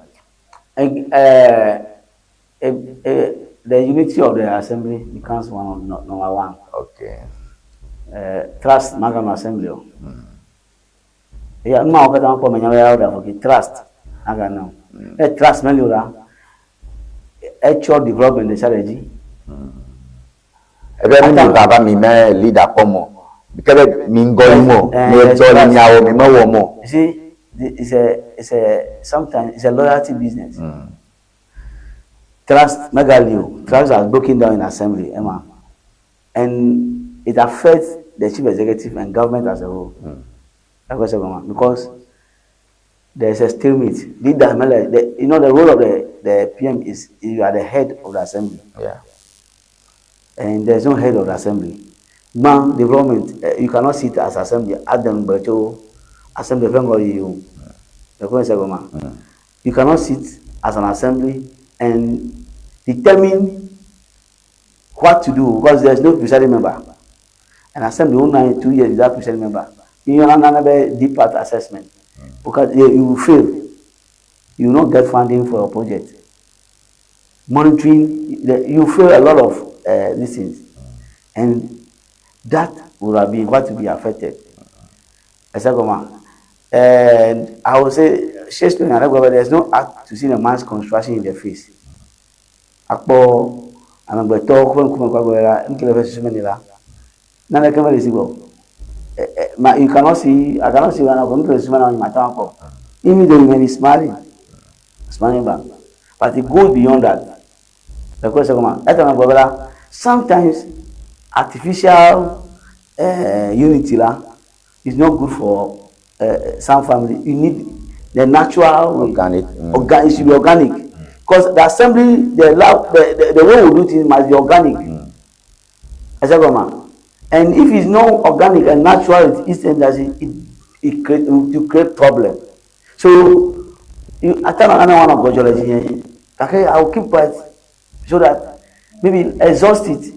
The unity of the assembly becomes one of no, number one. Okay. Trust maganɔ assembly o. Eya nu mawo katã kpɔ menya be ya wo ɖe afɔ ke trust maganɔ o. Ne trust meli o la, etsɔ development ɖe sia ɖe dzi. Ebe mi mi vava mi me leader kpɔm o. Ke be mi ŋgɔ yim o. Mi dɔ li miawɔ mi mewɔm o. You see, it's a, it's a, sometimes it's a loyalty business. Trust megali o. Trust has broken down in assembly, ema. And it affects the chief executive and government as a whole. Because there is a stalemate. Leader mele, the, you know, the role of the PM is you are the head of the assembly. Yeah. And there is no head of the assembly. Man, development, you cannot sit as assembly. Adam Brecho, assembly, you. You cannot sit as an assembly and determine what to do because there is no presiding member. An assembly only 2 years without presiding member. You have another deep part assessment because you will fail. You will not get funding for your project. Monitoring, you fail a lot of these things, and that will have been what will be affected. And I will say, Shakespeare, there's no act to see a man's construction in the face. Akpɔ amegbetɔ ƒe ŋkume kɔ agbe la, ŋke le ƒe susu me ni la, naneke mele si gbɔ. You cannot see, I cannot see when I'm going to susu me na mate ŋu akpɔ. Even though you may be smiling, smiling back, but it goes beyond that. The question come out. Etɔ me la, sometimes artificial unity la is not good for some family. You need the natural way. Organic. It should be organic. Because the assembly, the love, the way we do things must be organic. And if it's not organic and natural, it is that it create, it create problem. So you, I tell another one of God, okay, I will keep quiet so that maybe exhaust it,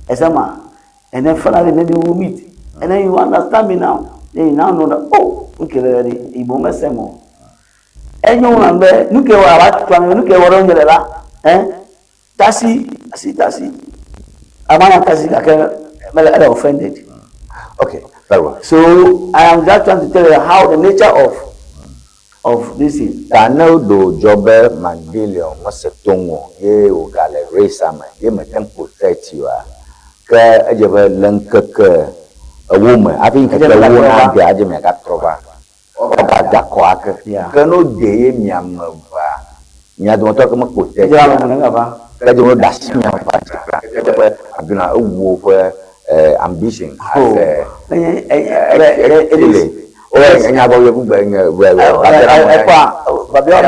and then finally maybe we'll meet, and then you understand me now. Then you now know that, oh, nuke le ɖe, yibɔ mesem o. Enyo ŋlɔ be nuke wɔ aba tu ame, nuke wɔ ɖe ŋunye le la, eh, tasi, asi tasi. Amanya tasi gake mele ele offended. Okay, very well. So I am just trying to tell you how the nature of this thing. Ta ne woɖo dzɔ be Magdalion mese to ŋu o ye wògale race me ye mete ŋu kpo 30 oa, ke edze be le ŋkeke ewo me hafi ŋkeke ewo nade adze miagatrɔ va woagada akɔ ake. Ke ne wode ye mia ame evea, mia dometɔ ke mekpo 30 oa, ke edze be woɖe asi mia ame evea dzi kura. Ke edze be Abdullah ewu woƒe ambition as a ele. Wo enya gbɔ yevugbe nye babia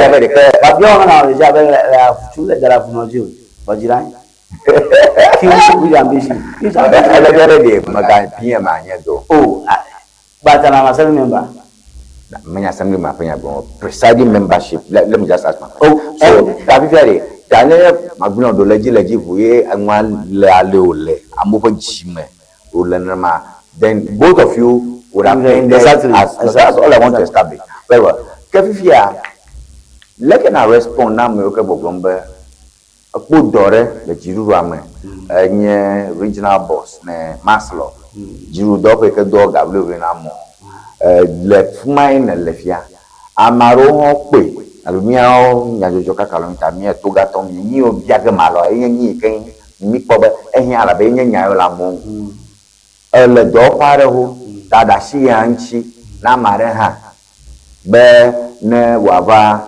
babia wɔna na le abe le afutu le da ɖe afunɔ dzi o gbɔdzi la ki wo with ambition. Ele be ɖe ɖe mega PM anye do. Oh, but I'm an assembly member. Menya assembly member ƒe nya gblɔm presiding membership. Let me just ask my question. Oh, so ta fifia ɖe ta ne magblɔ ɖo le dzi le dzi ʋu ye enua le ale o le amewo ƒe dzi me o le nenema, then both of you would have ended as that's all I want to establish. Very well. Ke fifia leke na respond na amewo ke gbɔgblɔm be ekpo dɔ ɖe le dziɖuɖua me enye regional boss ne Maslow dziɖuɖudɔwɔƒe yi ke doa ga wluiwlui na amewo le fi ma ye nèle fia ame aɖewo hã kpɔe alo míawo nyadzɔdzɔ kaka le ta mía togatɔ mi nyi yiwo bia ge malɔ enye nyi yi ke míkpɔ be ehiã elabe enye nya yiwo le amewo ŋu. Ele dɔwɔƒe aɖewo ta ɖe asi ya ŋuti na ame aɖe hã be ne wòava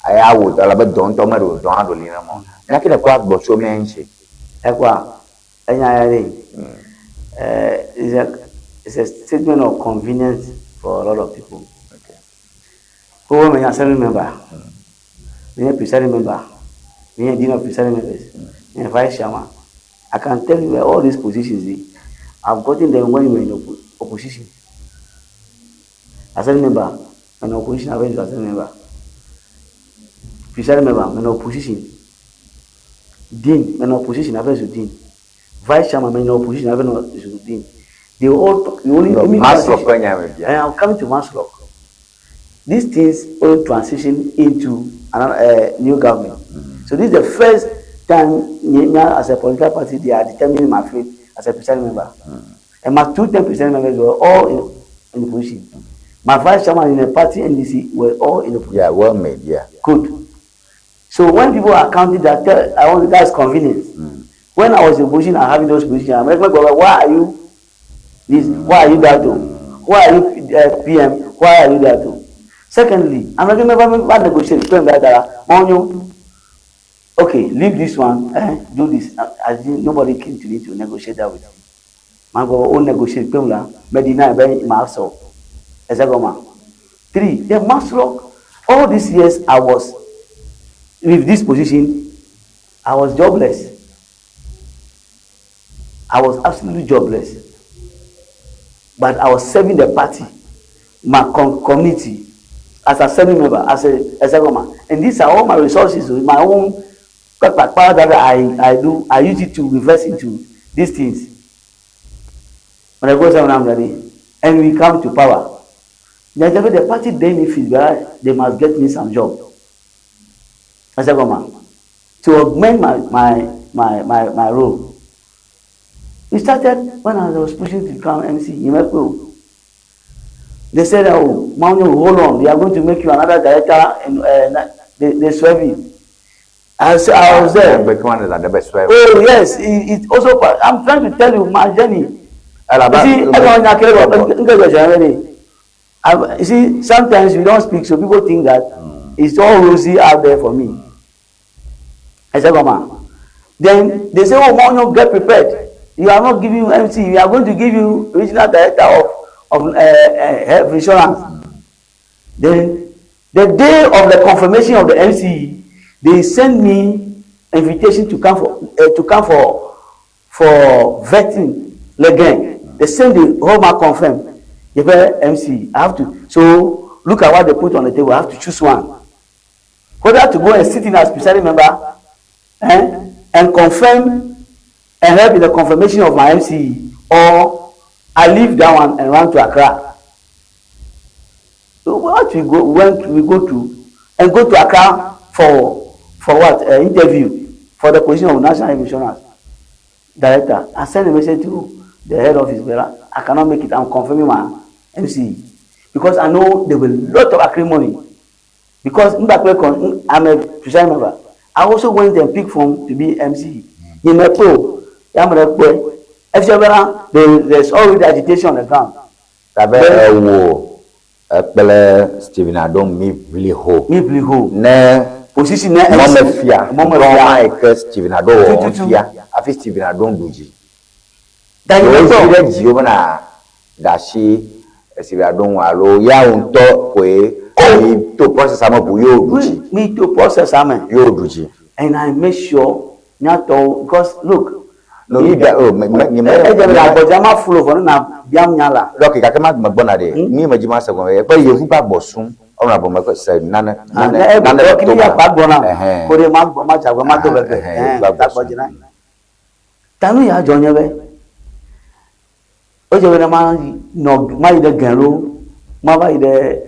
awɔ dɔ elabe dɔ ŋutɔ meɖe o, dɔ hã ɖo li nenema o. Nya ke nèkpɔ agblɔ tso mía ŋuti? Ekpɔa, enya ya ɖe, it's a statement of convenience for a lot of people. Okay. Wo menye assembly member, menye presiding member, menye dean of presiding members, menye vice chairman. I can tell you that all these positions, I've gotten them when we were in opposition. Assembly member, in opposition, I went to assembly member. Presiding member, in opposition. Dean, in opposition, I went to dean. Vice chairman, in opposition, I went to dean. They all, the only, No, only Masloc, transition, yeah. And I'm coming to Masloc. These things all transition into another new government. So this is the first time Nyanya as a political party, they are determining my fate as a presiding member. And my 2 10% members were all in the position. My vice chairman in the party NDC were all in the position. Yeah, well made, yeah. Good. So when people are counting that, tell, I want that's convenience. When I was in position and having those positions, I'm like, why are you this? Why are you that? Too? Why are you PM? Why are you that too? Secondly, I'm not going to negotiate. Okay, leave this one, do this. As in, nobody came to me to negotiate that with me. Man go, oh, negotiate. Medina, Three, the Masloc, all these years I was with this position, I was jobless. I was absolutely jobless. But I was serving the party, my community, as a serving member, as a government. And these are all my resources, my own that I do, I use it to reverse into these things. When I go I'm ready, and we come to power. The party benefits, they must get me some job. As a government. To augment my role. It started when I was pushing to become MC in Mekpo. They said, oh, Manu, hold on, they are going to make you another director in they swear me. I was there. But one is the swear. Oh, yes, it also, I'm trying to tell you my journey. You see, sometimes we don't speak, so people think that it's all rosy out there for me. I said, Mama. Then they say, oh, Manu, get prepared. You are not giving you MC, we are going to give you regional director of health insurance. Then the day of the confirmation of the MC, they sent me invitation to come for vetting again. They send the whole man confirm. The MC, I have to. So look at what they put on the table. I have to choose one. Whether to go and sit in as presiding member and confirm and help in the confirmation of my MCE, or I leave that one and run to Accra. What we go went we go to and go to Accra for for what interview for the position of national insurance director. I send a message to the head office, but I cannot make it. I'm confirming my MC because I know there were a lot of acrimony. Because Mbakwe, I'm a presiding member. I also went and picked form to be MC. Nyemekpo, Yamrekwe. There's already agitation on the ground. Tabe ewo ekple Stephen Adom mi ʋli ho. Mi ʋli ho. Ne position ne mɔmefia mɔmefia ma yi ke Stephen Adom wɔ Tututu. fia hafi Stephen Adom ɖu dzi. Danyi Wo tɔ. zi ɖe dzi wobena da asi Stephen Adom ŋu alo ya ŋutɔ koe yi to process ame ʋu yewo ɖu dzi. Mi to process ame. Yewo ɖu dzi. And I make sure nyatɔwo because look. No mi bia o me me me. Edze be agbɔdza ma flo vɔ ne na biam nya la. Dɔki gake ma me gbɔna ɖe mi me dzi ma se gɔme ekpe yevu ƒe agbɔ sum ɔnà bɔ me se nane Ah, nane ne nane e le kini ya kpa gbɔna Ɛhɛn. ko de ma gbɔ ma dza gbɔ ma do Ah, bɛbɛ ɛhɛn, ɛhɛn yevu agbɔ tagbɔ sum. dzina. Tanu ya dzɔ nye be o dze be ne ma nɔ ma yi ɖe gɛn lo ma va yi ɖe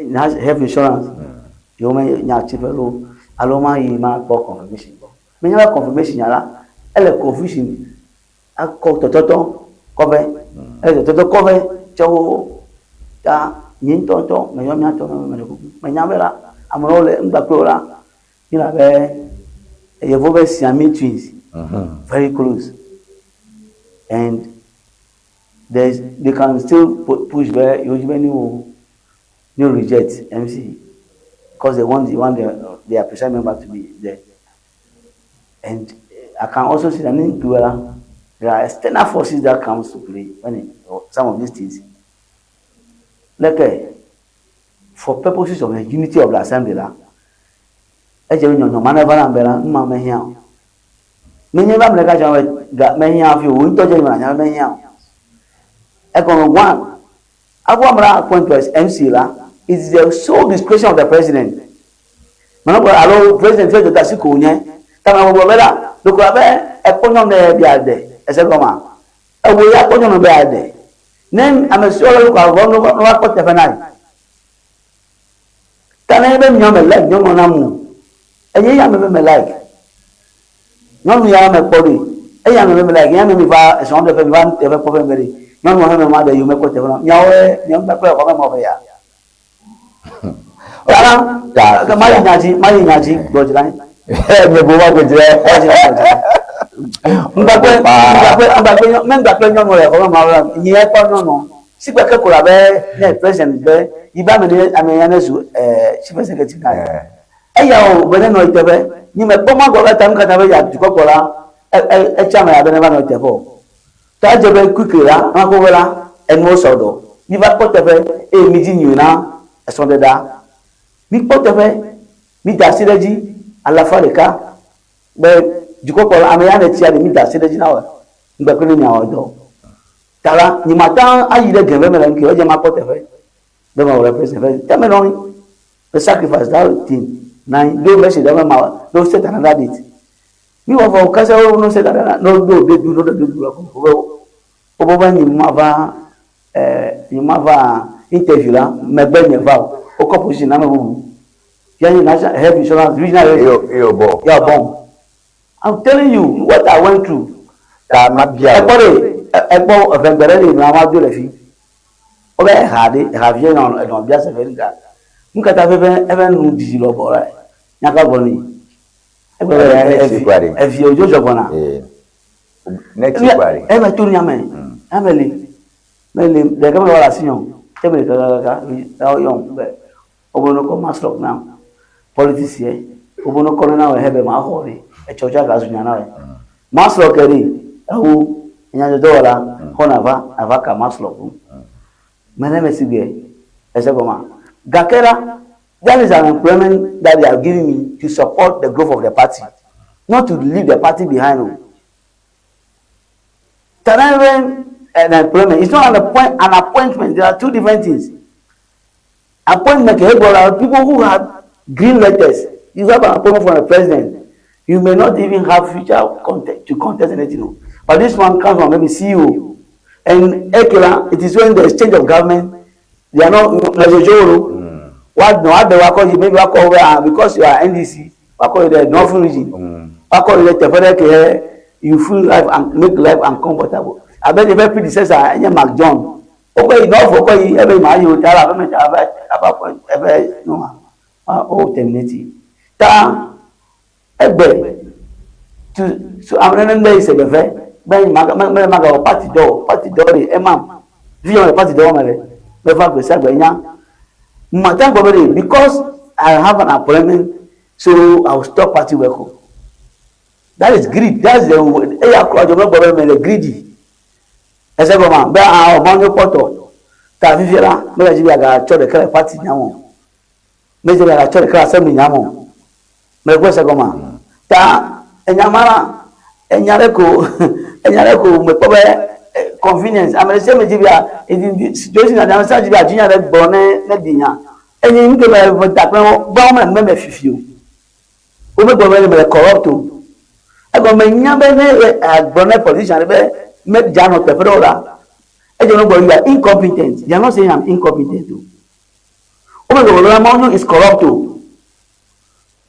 na health insurance yewo me nya tsi ƒe lo alo ma yi ma kpɔ confirmation gbɔ. Me nya be confirmation nya la ele confusion akɔ tɔtɔtɔ kɔfɛ ele tɔtɔtɔ kɔfɛ tsɛwo ta nye ŋutɔŋutɔ meyɔ miatɔ me me le kuku menya be la ame ɖewo le ŋgbakple wo la mi la be yevu be Siamese twins very close and there's they can still push be yewo dzi be ne wo ne wo reject MC because they want their presiding member to be there. And I can also see that in Douala, there are external forces that comes to play when it, some of these things. Like for purposes of the unity of the assembly, la, eje we nyɔnyɔ mana va na be la, nma me hiã o. Menye be ame ɖeka tsã be ga me hiã hafi o, wo ŋutɔ dze nyɔna nya be me hiã o. Egɔme one, abu ame ɖe appoint as MC la, it is the sole discretion of the president. Menɔ gblɔ alo president ƒe dɔdeasi ko wònye. Tame gbɔgblɔ be la, ɖeko abe ekpɔ nyɔnu ɖe bia ɖe, ese gɔmea? Ewo ya kpɔ nyɔnu bia ɖe. Ne ame siwo le ɖoko avɔ ne va kpɔ teƒe na yi. Ta ne be miɔ me like nyɔnu na mu, enye ya me be me like. Nyɔnu ya me kpɔ ɖi, eya me be me like, ya me mi va esɔn ɖe ƒe mi va teƒe kpɔ ƒe me ɖi. Nyɔnu hã me ma ɖe yi me kpɔ teƒe na. Miawo miawo kple xɔ me mɔ ƒe ya. Tara, Ta ma yi nya dzi, ma yi nya dzi gbɔ dzi la. Nye bo ma gbedze. Ŋgbakple ŋgbakple ŋgbakple nyɔ me ŋgbakple nyɔnu le xɔ me ma la nyi ekpɔ nyɔnu. Sigbe ke ko la be ne president be yi be ame ne ame ya ne zu chief executive na ye. Eya o be ne nɔ yi teƒe. Nyi me kpɔ ma gbɔ be ta nu katã be ya dukɔkplɔ la e e etsi ame ya be ne va nɔ yi teƒe o. Ta edze be quickly la ma ko be la enuwo sɔ ɖo. Mi va kpɔ teƒe eye mi dzi nyui na esrɔ̃ɖeɖea. Mi kpɔ teƒe mi da asi ɖe edzi alafa ɖeka be dukɔkplɔla ame ya ne tsia ɖe mi da asi ɖe edzi na wɔ ŋgbekple ne miawɔ dɔ. Ta la nye ma ta ayi ɖe gɛn be me le ŋke edze ma kpɔ teƒe be ma wɔ represent ƒe teme nɔ mi be sacrifice that thing na anyi do message ɖe be ma no set another date. Mi wɔ vɔ kase wo no set another no do de du no de du la ko be wo be nyi ma va nyi ma va interview la megbe nye va o wo kɔ position na me bubu. Ya nye national health insurance regional health. Eyo eyo bɔ. Ya bɔn. I'm telling you what I went through. Ta ma bia. Ekpɔ ɖe ekpɔ eʋegbe ɖe li ma do le fi. Wo be eha ɖe eha vi nɔ enɔ bia se fe ŋka. Ŋkata ƒe eƒe nu didi lɔbɔ la. Nyaka gblɔ ni. Egblɔ be Ne tsi kua ɖe. evi odzo dzɔ gbɔna. Ee. Ne tsi kua ɖe. Ebe to nya me. Ame li. Me li ɖeke me wɔ le asi nyɔ. Te me li kakaka yɔ be wobe no kɔ masrɔk na politics yɛ. Wobe no kɔ na wɔ hebe ma xɔ ɖe. Etsɔ tsa gazu nya na wɔ. Masrɔk ke ɖe ewu nyadzɔdzɔwɔla xɔ na va ava ka masrɔk ŋu. Mene me si gbe ese gɔma. Gake la that is an employment that they are giving me to support the growth of the party, not to leave the party behind. O. Tanaven an employment. It's not an appointment. There are two different things. Appointment, people who have green letters. You have an appointment from the president. You may not even have future content to contest anything. O. But this one comes from maybe CEO. And Ekela, it is when there is change of government, They are not le dzodzo wo lo. Wa nɔ wa ɖe wa kɔ yi maybe wa kɔ wo be ah because you are NDC wa kɔ yi ɖe Northern region. Wa kɔ yi ɖe teƒe ɖe ke you feel life and make life uncomfortable. Abe yeƒe predecessor enye Mark John. Wokɔ yi North wokɔ yi ebe ma yi o ta le aƒeme ta ava ava appoint eƒe nua wa wo terminate. Ta Egbe tu so ame ɖe ne yi se veve be maga me me magawɔ party dɔ o. Party dɔ ɖe emam. Vinyɛ le party dɔ wɔm le. Meva gbe sia gbe nya. Mate ŋu agblɔ be ɖe because I have an appointment so I will stop party work o. That is greed. That is the eya kura dzɔ megblɔ be mele greedy. Ese gɔmea? Be ah ɔ mawo kpɔtɔ. Ta fifia la mele dzi be yeagatsɔ ɖeke le party nya me o. Medze be yeagatsɔ ɖeke le assembly nya me o. Mekpɔe se gɔmea? Ta enya ma la, enya ɖe ko, enya ɖe ko mekpɔ be convenience. Ame ɖe sia ame dzi be situation ame sia ame dzi be yeadzi nya ɖe gblɔ ne ne ɖi nya. Enye nu ke me me da kple wo be wome meme fifi o. Womegblɔ be mele corrupt o. Egɔme nya be ne agblɔ ne politician ɖe be medze anɔ teƒe ɖe o la, edze be gblɔ you are incompetent. They are not saying I'm incompetent o. Womegblɔ be Mawu is corrupt o.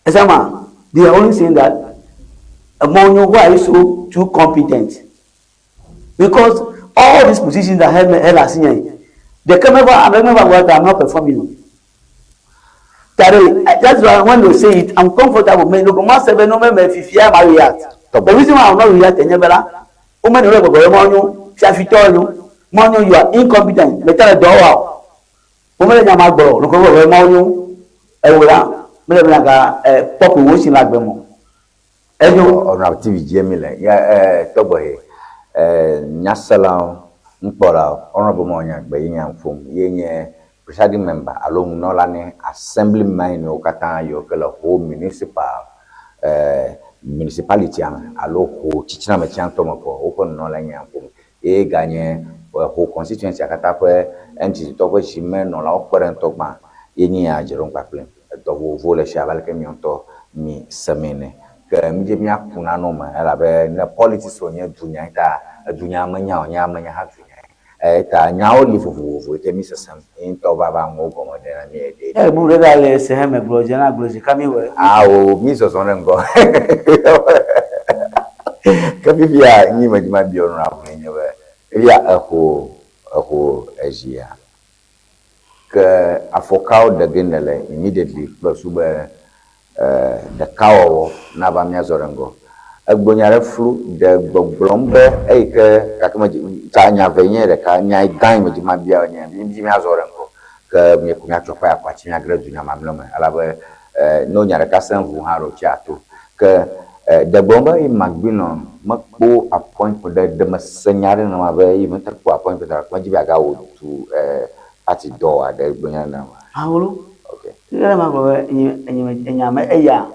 Ezama, they are only saying that Emonyo, why are you so too competent? Because all these positions that held held as here, they can never, I never work, I'm not performing. Tare, that's why when they say it, I'm comfortable. Me, look, my seven, no, me, me, fifia, my react. The reason why I'm not react, nyebela, women, no, go, monyo, fiafito, no, monyo, you are incompetent. Me tell the door. Womele nya ma gblɔ o. Nukɔ be Mawu nyo. Ewò la, mele be nàga kpɔ ko wò si le agbe me o. Enyo. Ɔnɔ TV dzie mi le. Ya e tɔgbɔ he e nyaselawo, nukpɔlawo, honorable mɔ nya gbe yi nya ƒom ye nye presiding member alo nunɔla ne assembly man yiwo katã yiwo ke le Ho municipal e municipality me alo Ho tsitsina me tsiãtɔ me kɔ woƒe nunɔla nya ƒom Eye ganye Ho constituency-a katã ƒe NDC tɔwo ƒe zimenɔlawo kpe ɖe ŋutɔ gbã ye nye ya dze ɖom kpakplim. Edɔ vovovowo le esi abe aleke miɔ ŋutɔ mi semee ene. Ke midze míaku nanewo me elabe ne politics wònye dunyae ta edunya menya o, nye menya hã dunyae. Eyata nyawo li vovovo yi ke mi sesem ye ŋutɔ va va ŋuwo gɔme ɖe na mi eɖee. Ne ebu ɖe ɖa le se heme gblɔ dze na gblɔ zi ka mi wɔ. Ao, mi zɔzɔ ɖe ŋgɔ. Ke fifia nyi me dzi ma biɔ nu na ʋue nye be, fifia exo exo ezia. Ke afɔ kawo ɖe ge nèle immediately kple su be ɖekawɔwɔ nava míazɔ ɖe ŋgɔ. Egblɔ nya ɖe flu ɖe gbɔgblɔm be eyi ke gake medzi ta nya ve nye ɖeka nya gã yi medzi mabia nye mídi míazɔ ɖe ŋgɔ ke míeko míatsɔ kpe akɔ atsi míage ɖe dunya mamlɛ me elabe ne wo nya ɖeka sẽ ŋu hã ɖo tsi ato. Ke ɖe gblɔm be eyi Magbinɔ mekpɔ appointment ɖe ɖe mese nya ɖe nenema be eyi mete kpɔ appointment alo medzi be yeagawɔ du party dɔ oa ɖe gblɔ nya nenema? Awolo. Ok. Fifia ɖe magblɔ be nye enye me enya me eya.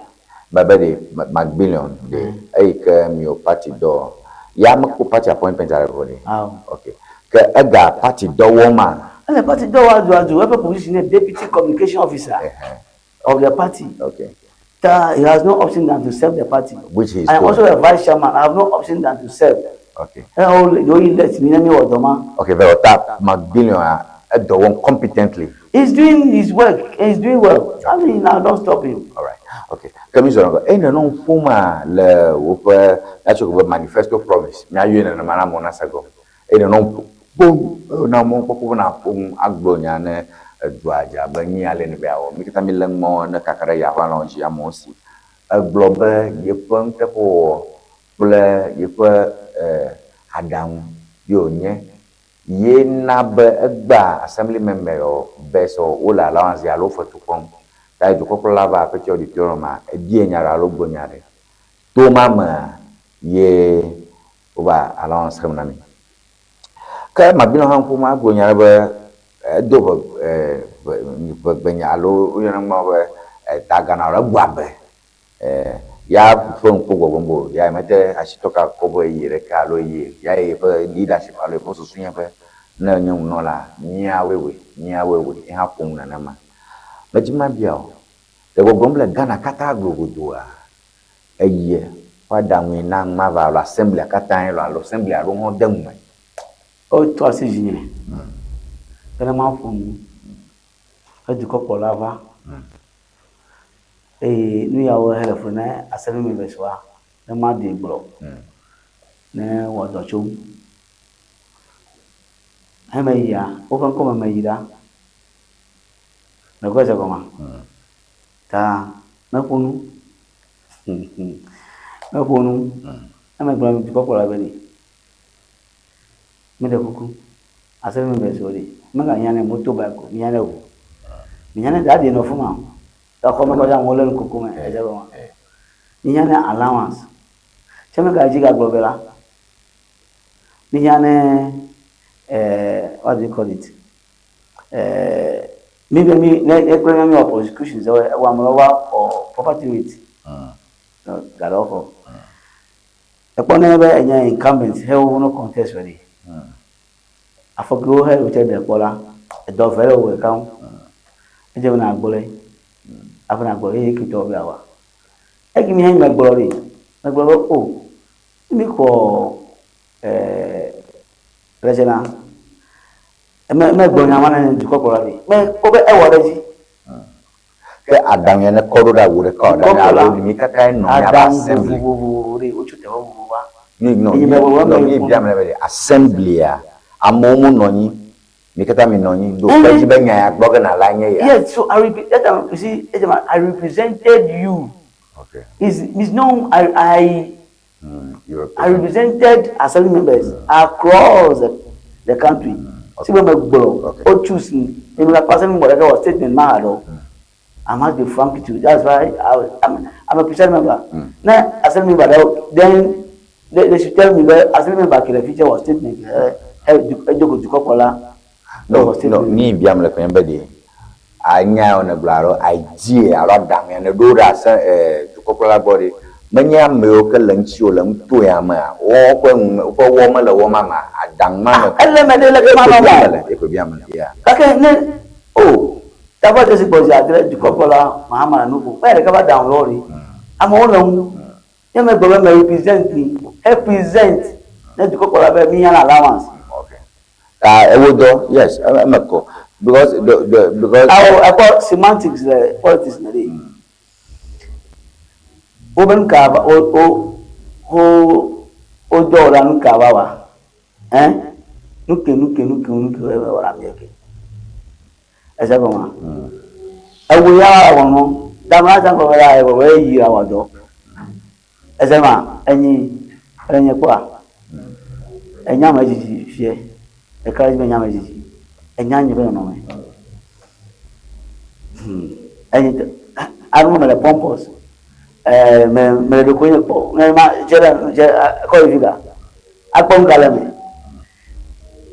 Mebe ɖe Macmillion ɖe eyi ke miwo party dɔ ya mekpɔ party appointment aɖe vɔ ɖe. Ao. Ok. Ke ega party dɔ wɔma? Ele party dɔ wɔa aduadu eƒe position nye deputy communication officer Ehe. of the party. Ok. Ta he has no option than to serve the party. Which he is I am doing. also a vice chairman, I have no option than to serve. Ok. Eye wo le wo elect mi ne mi wɔ dɔ ma. Ok, vɛ ta Macmillion a edɔ wɔm competently. He's doing his work and he's doing well. I mean, I don't stop him. All right. Okay. Ke mi zɔnɔ eyi nenɔ ƒoma le woƒe míatsɔ ko be manifesto promise míayɔe nenema na amewo nase gɔme. Eyi nenɔ ƒom na amewo kpɔkpɔ be naƒo nu agblɔ nya ne edua dze abe nyi ale ne be yeawɔ. Mi katã mi lé ŋmɔ ne kaka ɖe yaʋalɔ̃ dzi amewo si. Egblɔ be yeƒe nuteƒewɔwɔ kple yeƒe aɖaŋu ye wònye Ye na be egbea assembly member ɔ best ɔ wo le allowance alo fetu kpɔm. Ta yi dukɔkplɔla va aƒe tsi auditorium a ebie nya ɖe alo gblɔ nya ɖe. To ma mea ye wo va allowance xem na mi. Ke Mabinɔ hã ƒo ma gblɔ nya ɖe be edo ʋe ʋe ʋegbe nya alo wo yɔna ŋma be dagana alo egbɔ abe Ya ƒe ŋku gbɔgblɔm be o, ya mete asitɔ ka kɔ be ye ɖeka alo ye ya yeƒe leadership alo yeƒe susu nye be ne enye nunɔla, míawoe wɔe, míawoe wɔe, ye hã ƒo nu nenema. Medzi mabia o, le gbɔgblɔm le Ghana katã glogodoa, eye ƒe aɖaŋue na mava alo assembly katãe lɔ alo assembly aɖewo hã de ŋume. Wotrɔ asi dzinye be ne maƒo nu. Ƒe dukɔkplɔla va eye nu yawo hele fu ne assembly members wa ne maɖee gblɔ ne wɔ dɔ tsom. He meyia woƒe ŋkɔme meyi ɖa. Mekpɔe se gɔmea? Ta meƒo nu. Meƒo nu. Ne megblɔ na dukɔkplɔla be ɖe meɖe kuku assembly members wo ɖe megahiã ne motorbike o, mihiã ne ʋu. Mihiã ne dadi nɔ fima o. Exɔ me kɔ dza amewo lé nukoko me edze gɔmea? Mihiã ne allowance. Tse megadzi gagblɔ be la, mihiã ne eh, what do you call it? Eh, mi be mi ne ne kple mi wɔ prosecution zɔ ewɔ ame ɖewo va xɔ property rate. Ga ɖewo xɔ. Ekpɔ ne be enye incumbent he wo no contest already. Afɔkewo he wotse ɖe kpɔ la, edɔ ve le wo ɖeka ŋu. Edze be nàgblɔe hafi nàgblɔ eye ketɔ be awa. Eki mi he megblɔ ɖi, megblɔ be o, ne mi xɔ eh, ledzena, me megblɔ nya ma ne dukɔkplɔla ɖi. Me kpɔ be ewɔ ɖe edzi. Ke aɖaŋu ya ne kɔ ɖo ɖa wò ɖeka o, ɖe alo mi katã nɔ miaƒe Aɖaŋu assembly. vovovovo ɖe wotso teƒe vovovo va. Mi nɔ Enye mi be wɔwɔ nɔ me mi kpɔ. bia me be assemblya amewo mu nɔ anyi mi katã mi nɔ anyi do kpe dzi be nya ya gblɔ ge nàla nye ya. Yes, so I repeat that time, you see, that time I represented you. Okay. It's no I You I represent. represented assembly members across the country. Okay. See when me gblɔ, Okay. o choose me. Emi la kpɔ assembly member ɖeka wɔ statement ma haɖe o. I must be frank with you. That's why I'm a presiding member. Ne assembly member ɖewo then they should tell me be assembly member ke le fi tse wɔ statement he he edo go dukɔkplɔla. No, Ewɔ no, statement. mi biam le kɔnye be ɖe anya yawo ne gblɔ alo idea alo aɖaŋu ya ne ɖo ɖe ase eh, dukɔkplɔla gbɔ ɖe menye amewo ke le ŋuti o le ŋuto ya mea woƒe ŋu woƒe wɔ mele wɔ ma ma aɖaŋu ma ne Ele me ɖe leke ma eko nɔ biam mɔ. le eko biam le ya. Gake ne o tafa dzesi gbɔ zi adre dukɔkplɔla Mahama Nuhu ƒe ɖeka va ɖaŋu lɔ ɖi. Amewo le ŋu. Nye me gblɔ be me represent mi. Represent ne dukɔkplɔla be mi hiã allowance. Okay. Ah, ewo dɔ yes eme kɔ because the because. Awo ekpɔ semantics le politics me ɖe. Wobe nu ka va wo wo wo wodɔ wò la nu ka va wa? Ɛn nu ke nu ke nu ke nu ke wɔ la mi ke. Ese gɔmea? Ewo ya wɔ nu. Dama ase gɔme la ewɔ be yi la wɔ dɔ. Ese ma enyi enye kpɔa. Enya me dzidzi fie. Eka ɖe dzi be enya me dzidzi. Enya nye be nɔnɔme. Enyi anu me le pompous. Me me le ɖokuinye kpɔ. Ne ma dze ɖe dze kɔ yi fi ka. Akpɔ nu ka le eme.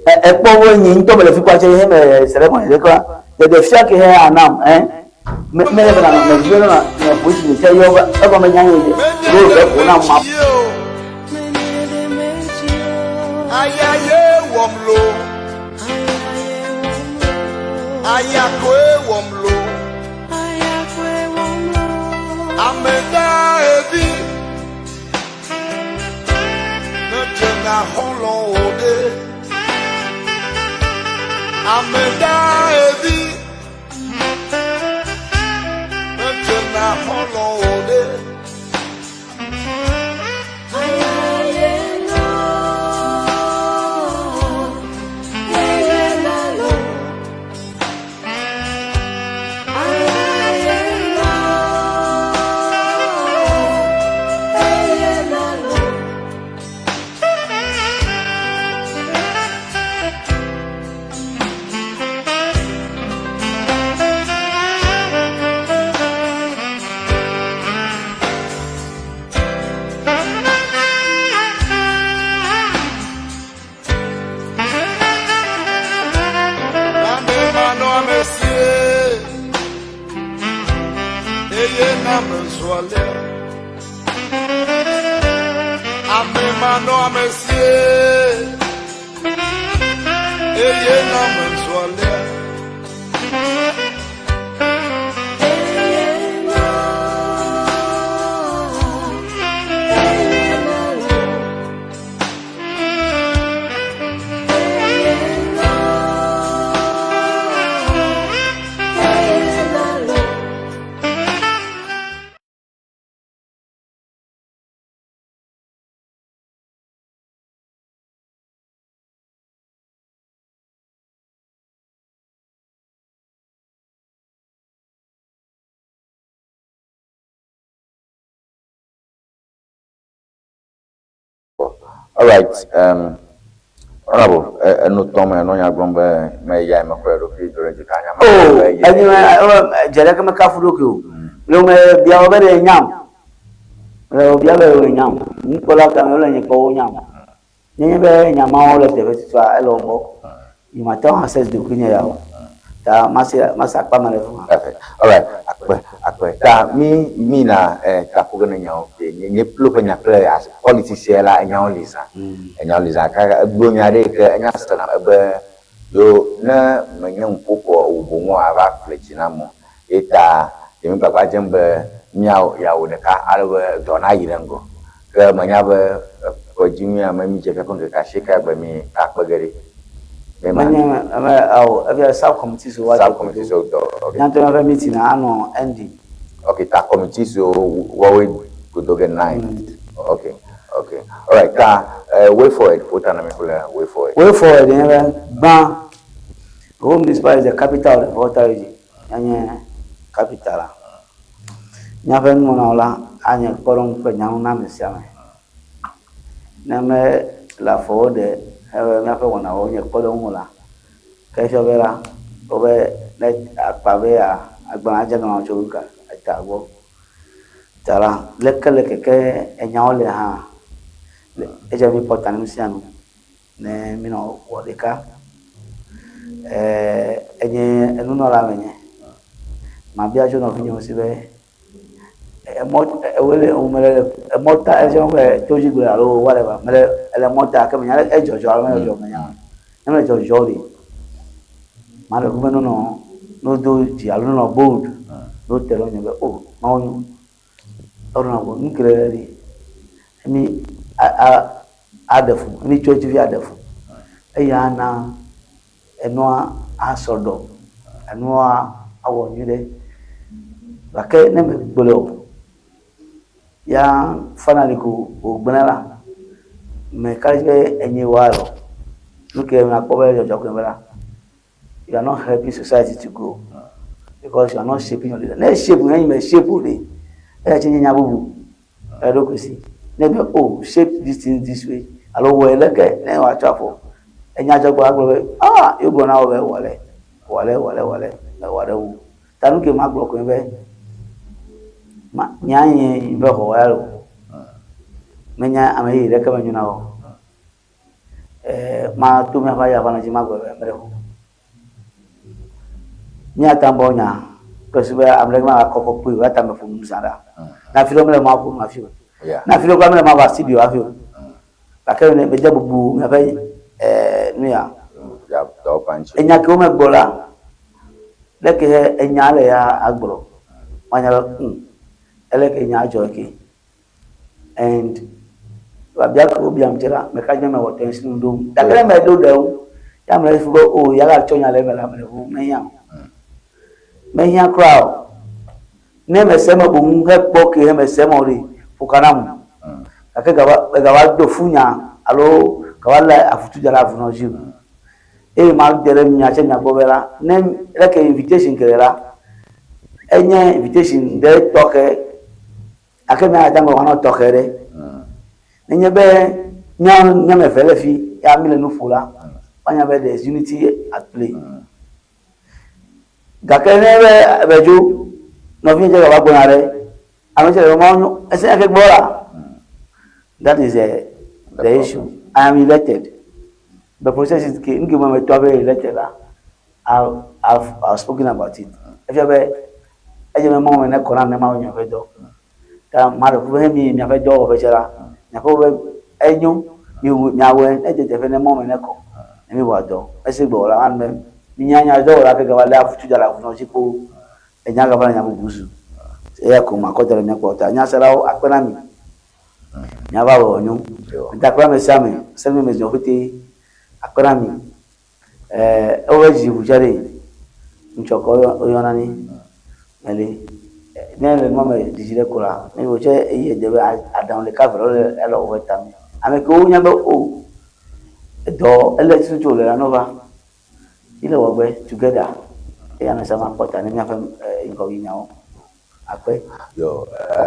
Ekpɔ wo nye ŋutɔ me le fi kpɔa tse he me se ɖe kɔn ɖe kura. Ɖeɖe fia ke he anam ɛ. Me me le bena me dzi be na me ƒo tsi tse yɔ be egɔme nya nye ro be ko na ma. Ayaye wɔm lo. Ayakoe wɔm lo. Ame da evi. Ne dze na xɔlɔ̃ wo ɖe. Ame da evi. Ne dze na xɔlɔ̃ wo ɖe. Ame manɔ ame sie. Eye na me zɔ alea. Ame manɔ ame sie. Eye na me zɔ alea. Alright, um, honorable, enu tɔn me nɔ nya gblɔm be me ya me xɔe ɖokui do ɖe dzi ta nya ma. Oh, enyi me dze ɖeke me kafu ɖokui o. Le me bia wo be ɖe nyam. Le wo bia be wo nyam. Nukpɔla ka me wole nye kpɔ wo nyam. Nenye be nya mawo le teƒe tutua ele wo gbɔ. Nye mate ŋu access ɖokuinye ya o. Ta mase mase akpa me le fi ma. Perfect. Alright, akpe akpe. Ta mi mi na eh, ta ƒo ge ne nyawo. Nye nye plo ƒe nya kple as politics ya la enyawo li zã. Enyawo li zã. Kaka egblɔ nya ɖe yi ke enya sena ebe yo ne menye nuƒoƒo o boŋ ava ƒle dzi na amewo. Ye ta ye mi gbagba dzem be míawɔ yeawɔ ɖeka ale be dɔ nayi ɖe ŋgɔ. Ke menya be ƒe dzi nyuia me mídze fiaƒe ŋkeke asiekea gbe mi akpe ge ɖi. Be ma. Menye ame ao efia sub committee so wa Sub committee so dɔ. Okay. Nyantɔ míaƒe meeting anɔ ending. Okay, ta committee so woawoe godo ge nine. Okay, okay. Alright, ta way forward wota na mi kple way forward. Way forward nye be gbã Ho municipal is the capital of the Volta region. Enye capital la. Míaƒe nuwɔnawo la anye kpɔɖeŋu kple nyanu na ame sia ame. Ne mele afɔwo ɖe ebe míaƒe wɔnawo nye kpɔɖeŋu o la, ke efia be la, wobe ne akpa be ya agbalẽ adze agbalẽ tso nuka eta gbɔ. Ta la, leke leke ke enyawo le hã, edze be míkpɔ ta nu sia nu ne míanɔ wɔ ɖeka. Enye enunɔla menye. Mabia tso nɔvinyewo si be emɔ ewole mele emɔta edze be todzigbe alo whatever mele ele mɔta ke menya edzɔdzɔ alo medzɔdzɔ o menya o. Ne medzɔdzɔ o ɖe, maɖe kuku be nenɔ nodo dzi alo nenɔ bold no te ɖe ŋunye be o Mawu nyo. Eɖona go nu ke ɖe ɖi emi a a aɖe fu emi tsɔ edzi vi aɖe fu eye ana enua asɔ ɖɔ enua awɔ nyui ɖe. Gake ne megblɔe o ya finally ko wògblẽ la, meka ɖe edzi be enye wɔ o. Nu ke makpɔ be dzɔdzɔ koe be la, you are not helping society to grow because you are not shaping your leader. Ne shape nye me shape o ɖe, eya tse nye nya bubu eɖokui si. Ne be oh shape this thing this way alo wɔe leke ne wòatsɔ afɔ. Enya dzɔgbɔ agblɔ be ah yewo gblɔ na wo be wɔ le, wɔ le, wɔ le, wɔ le, mewɔ ɖe ŋu. Ta nu ke magblɔ koe be ma nya nye be xɔ ya o. Menya ame yeye ɖeke menyo na wo. Mato míaƒe ayaʋa dzi magblɔ be meɖe kuku. Míate ŋu nya kple su be ame ɖeke magakɔ kɔ kpui o eya ta meƒo nu zã ɖa. Ne afi ɖe mele maƒo nu hafi o. Ne afi ɖe kura mele mava studio hafi o. Gake ne mede bubu míaƒe nu ya. Enya kewo megblɔ la, leke he enya le ya agblɔ. Woanya be ŋ eleke nya dzɔ eke. And biabia ke wobiam tse la, meka dzi be mewɔ tɔ ŋuti nu ɖom. Gake ne meɖo ɖe ŋu, ya ame ɖe be o ya gatsɔ nya le eme la, meɖe ŋu mehiã o. Mehiã kura o. Ne mese eme boŋ hekpɔ ke he mese eme o ɖe, ƒo ka nam. Gake gava megava do fu nya alo gava lé avutu da ɖe avunɔ dzi o. Eye made ɖe mia tse mia gbɔ be la, ne leke invitation ke le la, enye invitation ɖe tɔxɛ gake mía ate ŋu anɔ tɔxɛ ɖe. Nenye be mía mía ame eve le fi ya mi le nu ƒo la, woanya be there is unity at play. Gake ne be ebe dzo nɔvinye dze gava gbɔna ɖe, ame tse le be Mawu nyo ese nya ke gbɔ la. That is the issue. I am elected. The process is ke nke me tɔ be elected la, I've spoken about it. Efia be edze be Mawu me ne kɔ na ne Mawu nye ƒe dɔ. Ta maɖe kuku be mi miaƒe dɔwɔƒe tse la, miaƒe be enyo mi miawɔe ne dze teƒe ne Mawu me ne kɔ ne mi wɔ dɔ. Esi gbɔ la anu be minya nya dɔwɔla ke gava lé avutu da le avunɔ dzi kpo enya gava le nya bubu zu. Eya ko makɔ da ɖe mia kpɔ ta nyaselawo akpe na mi. Miava wɔ nyo. Mita kple ame sia ame, se mi me ziɔ ƒete akpe na mi. Ewobe dzi ʋu tse ɖe, ŋtsɔkɔ woyɔna ni. Meli ne le nua me dzidzi ɖe ko la, ne wò tse eyi ede be aɖaŋu ɖeka eve ɖewo le woƒe tame. Ame kewo nya be o edɔ ele tututu wòle la nova. Mi le wɔgbe together eye ame sia ame akpɔ ta ne míaƒe ŋgɔyinyawo. Akpe. Yo,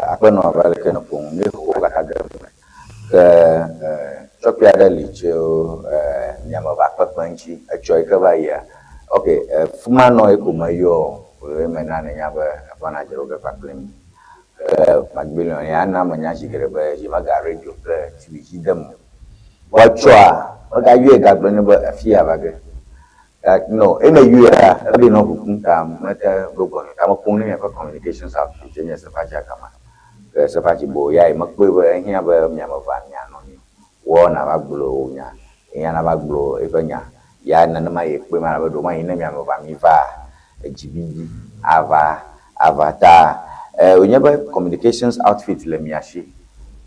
akpe nɔ abe aleke nèƒo nu míexɔ wo katã de eme. Ke. Tsɔkpui aɖe li tso miameʋa kpekpe ŋuti etsɔ yi ke va yia. Ok, fima nɔ ye ko meyɔ o ye mena nènya be evana dze ɖo ge kpakple mi. Ke Macmillion ya na menya zi geɖe be yemega radio kple TV dzi dem o. Vɔ etsɔa, megayɔe gagblɔ nɛ be afi ya va ge. No, ene yɔea, eɖi nɔ ʋu kum ta mete ɖo gbɔnye o. Ta meƒo nu ne miaƒe communications outfit ye nye Sefaji Akama. Ke Sefaji bo ya yi mekpɔe be ehiã be miamevea mianɔ anyi o. Wɔ nava gblɔ wò nya, eya nava gblɔ eƒe nya. Ya nenema ye kpɔe ma be ɖewomahi ne miamevea miva edzibibi ava ava ta wònye be communications outfit le mia si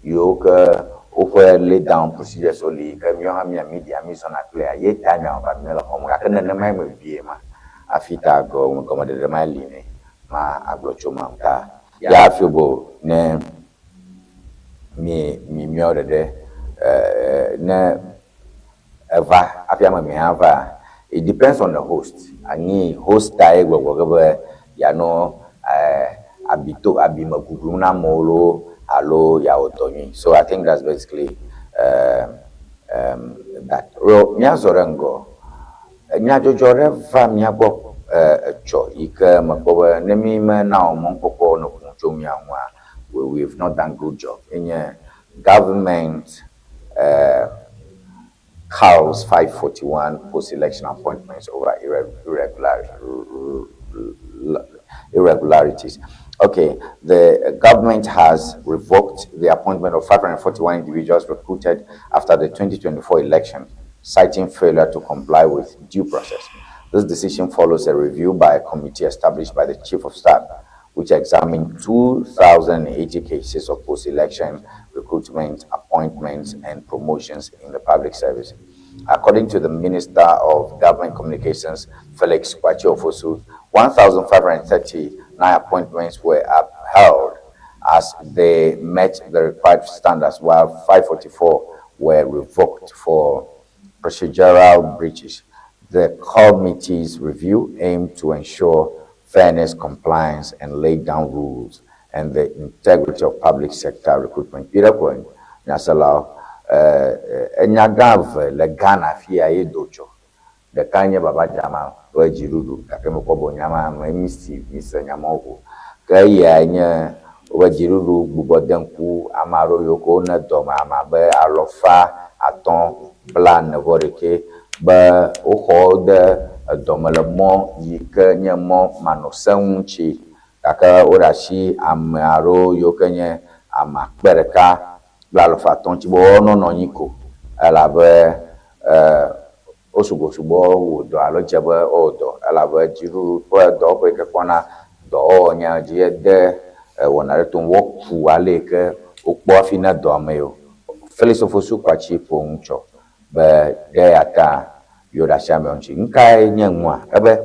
yiwo ke woƒe lay down procedures wo li ke míawo hã mía media mízɔna kplia ye ta miamevea míele xɔm gake nenemae mebie ma hafi ta gɔmeɖeɖe ma li nɛ ma agblɔ tso eme ta ya hafi bo ne mi mi míawo ɖeɖe ne eva hafi ame mi hã va it depends on the host anyi host ta ye gbɔgblɔ ge be yeanɔ abi to abi me gugum na amewo loo alo yeawɔ dɔ nyui so I think that's basically that. Well míazɔ ɖe ŋgɔ nyadzɔdzɔ ɖe va mía gbɔ etsɔ yi ke mekpɔ be ne mí mena wò mɔnukpɔkpɔ ne ƒo nu tso mía ŋua we we've not done good job enye government culls 541 post-election appointments over irregularities. Okay, the government has revoked the appointment of 541 individuals recruited after the 2024 election, citing failure to comply with due process. This decision follows a review by a committee established by the Chief of Staff, which examined 2,080 cases of post-election recruitment, appointments, and promotions in the public service. According to the Minister of Government Communications, Felix Kwakye Ofosu, 1,539 appointments were upheld as they met the required standards, while 544 were revoked for procedural breaches. The committee's review aimed to ensure fairness, compliance, and lay down rules and the integrity of public sector recruitment. Peter Kwen, nyaselawo, enya gã eve le Ghana fia ye do tso. Ɖeka nye Baba Jama ƒe dziɖuɖu gake mekpɔ be nyama me misi mise nyamawo o. Ke eyae nye woƒe dziɖuɖu gbugbɔ de ŋku ame aɖewo yiwo ke wone dɔme ame abe alɔfa atɔ̃ bla ene vɔ ɖekɛ be woxɔ wo de edɔme le mɔ yi ke nye mɔ manɔseŋu ŋuti gake woɖe asi ame aɖewo yiwo ke nye ame akpe ɖeka kple alɔfa atɔ̃ ŋuti be woanɔ anyi ko elabe wo sugbɔsugbɔ wɔ dɔ alo dze be wowɔ dɔ elabe dziɖuɖu ƒe dɔwɔƒe yi ke kpɔna dɔwɔwɔ nya dzi ede wɔna ɖe tom woaku ale yi ke wokpɔ hafi ne dɔ ame yiwo. Felix Ofosu Kwakye ƒo nu tsɔ be ɖe ya ta yewo ɖe asi amewo ŋuti. Nu kae nye nua? Ebe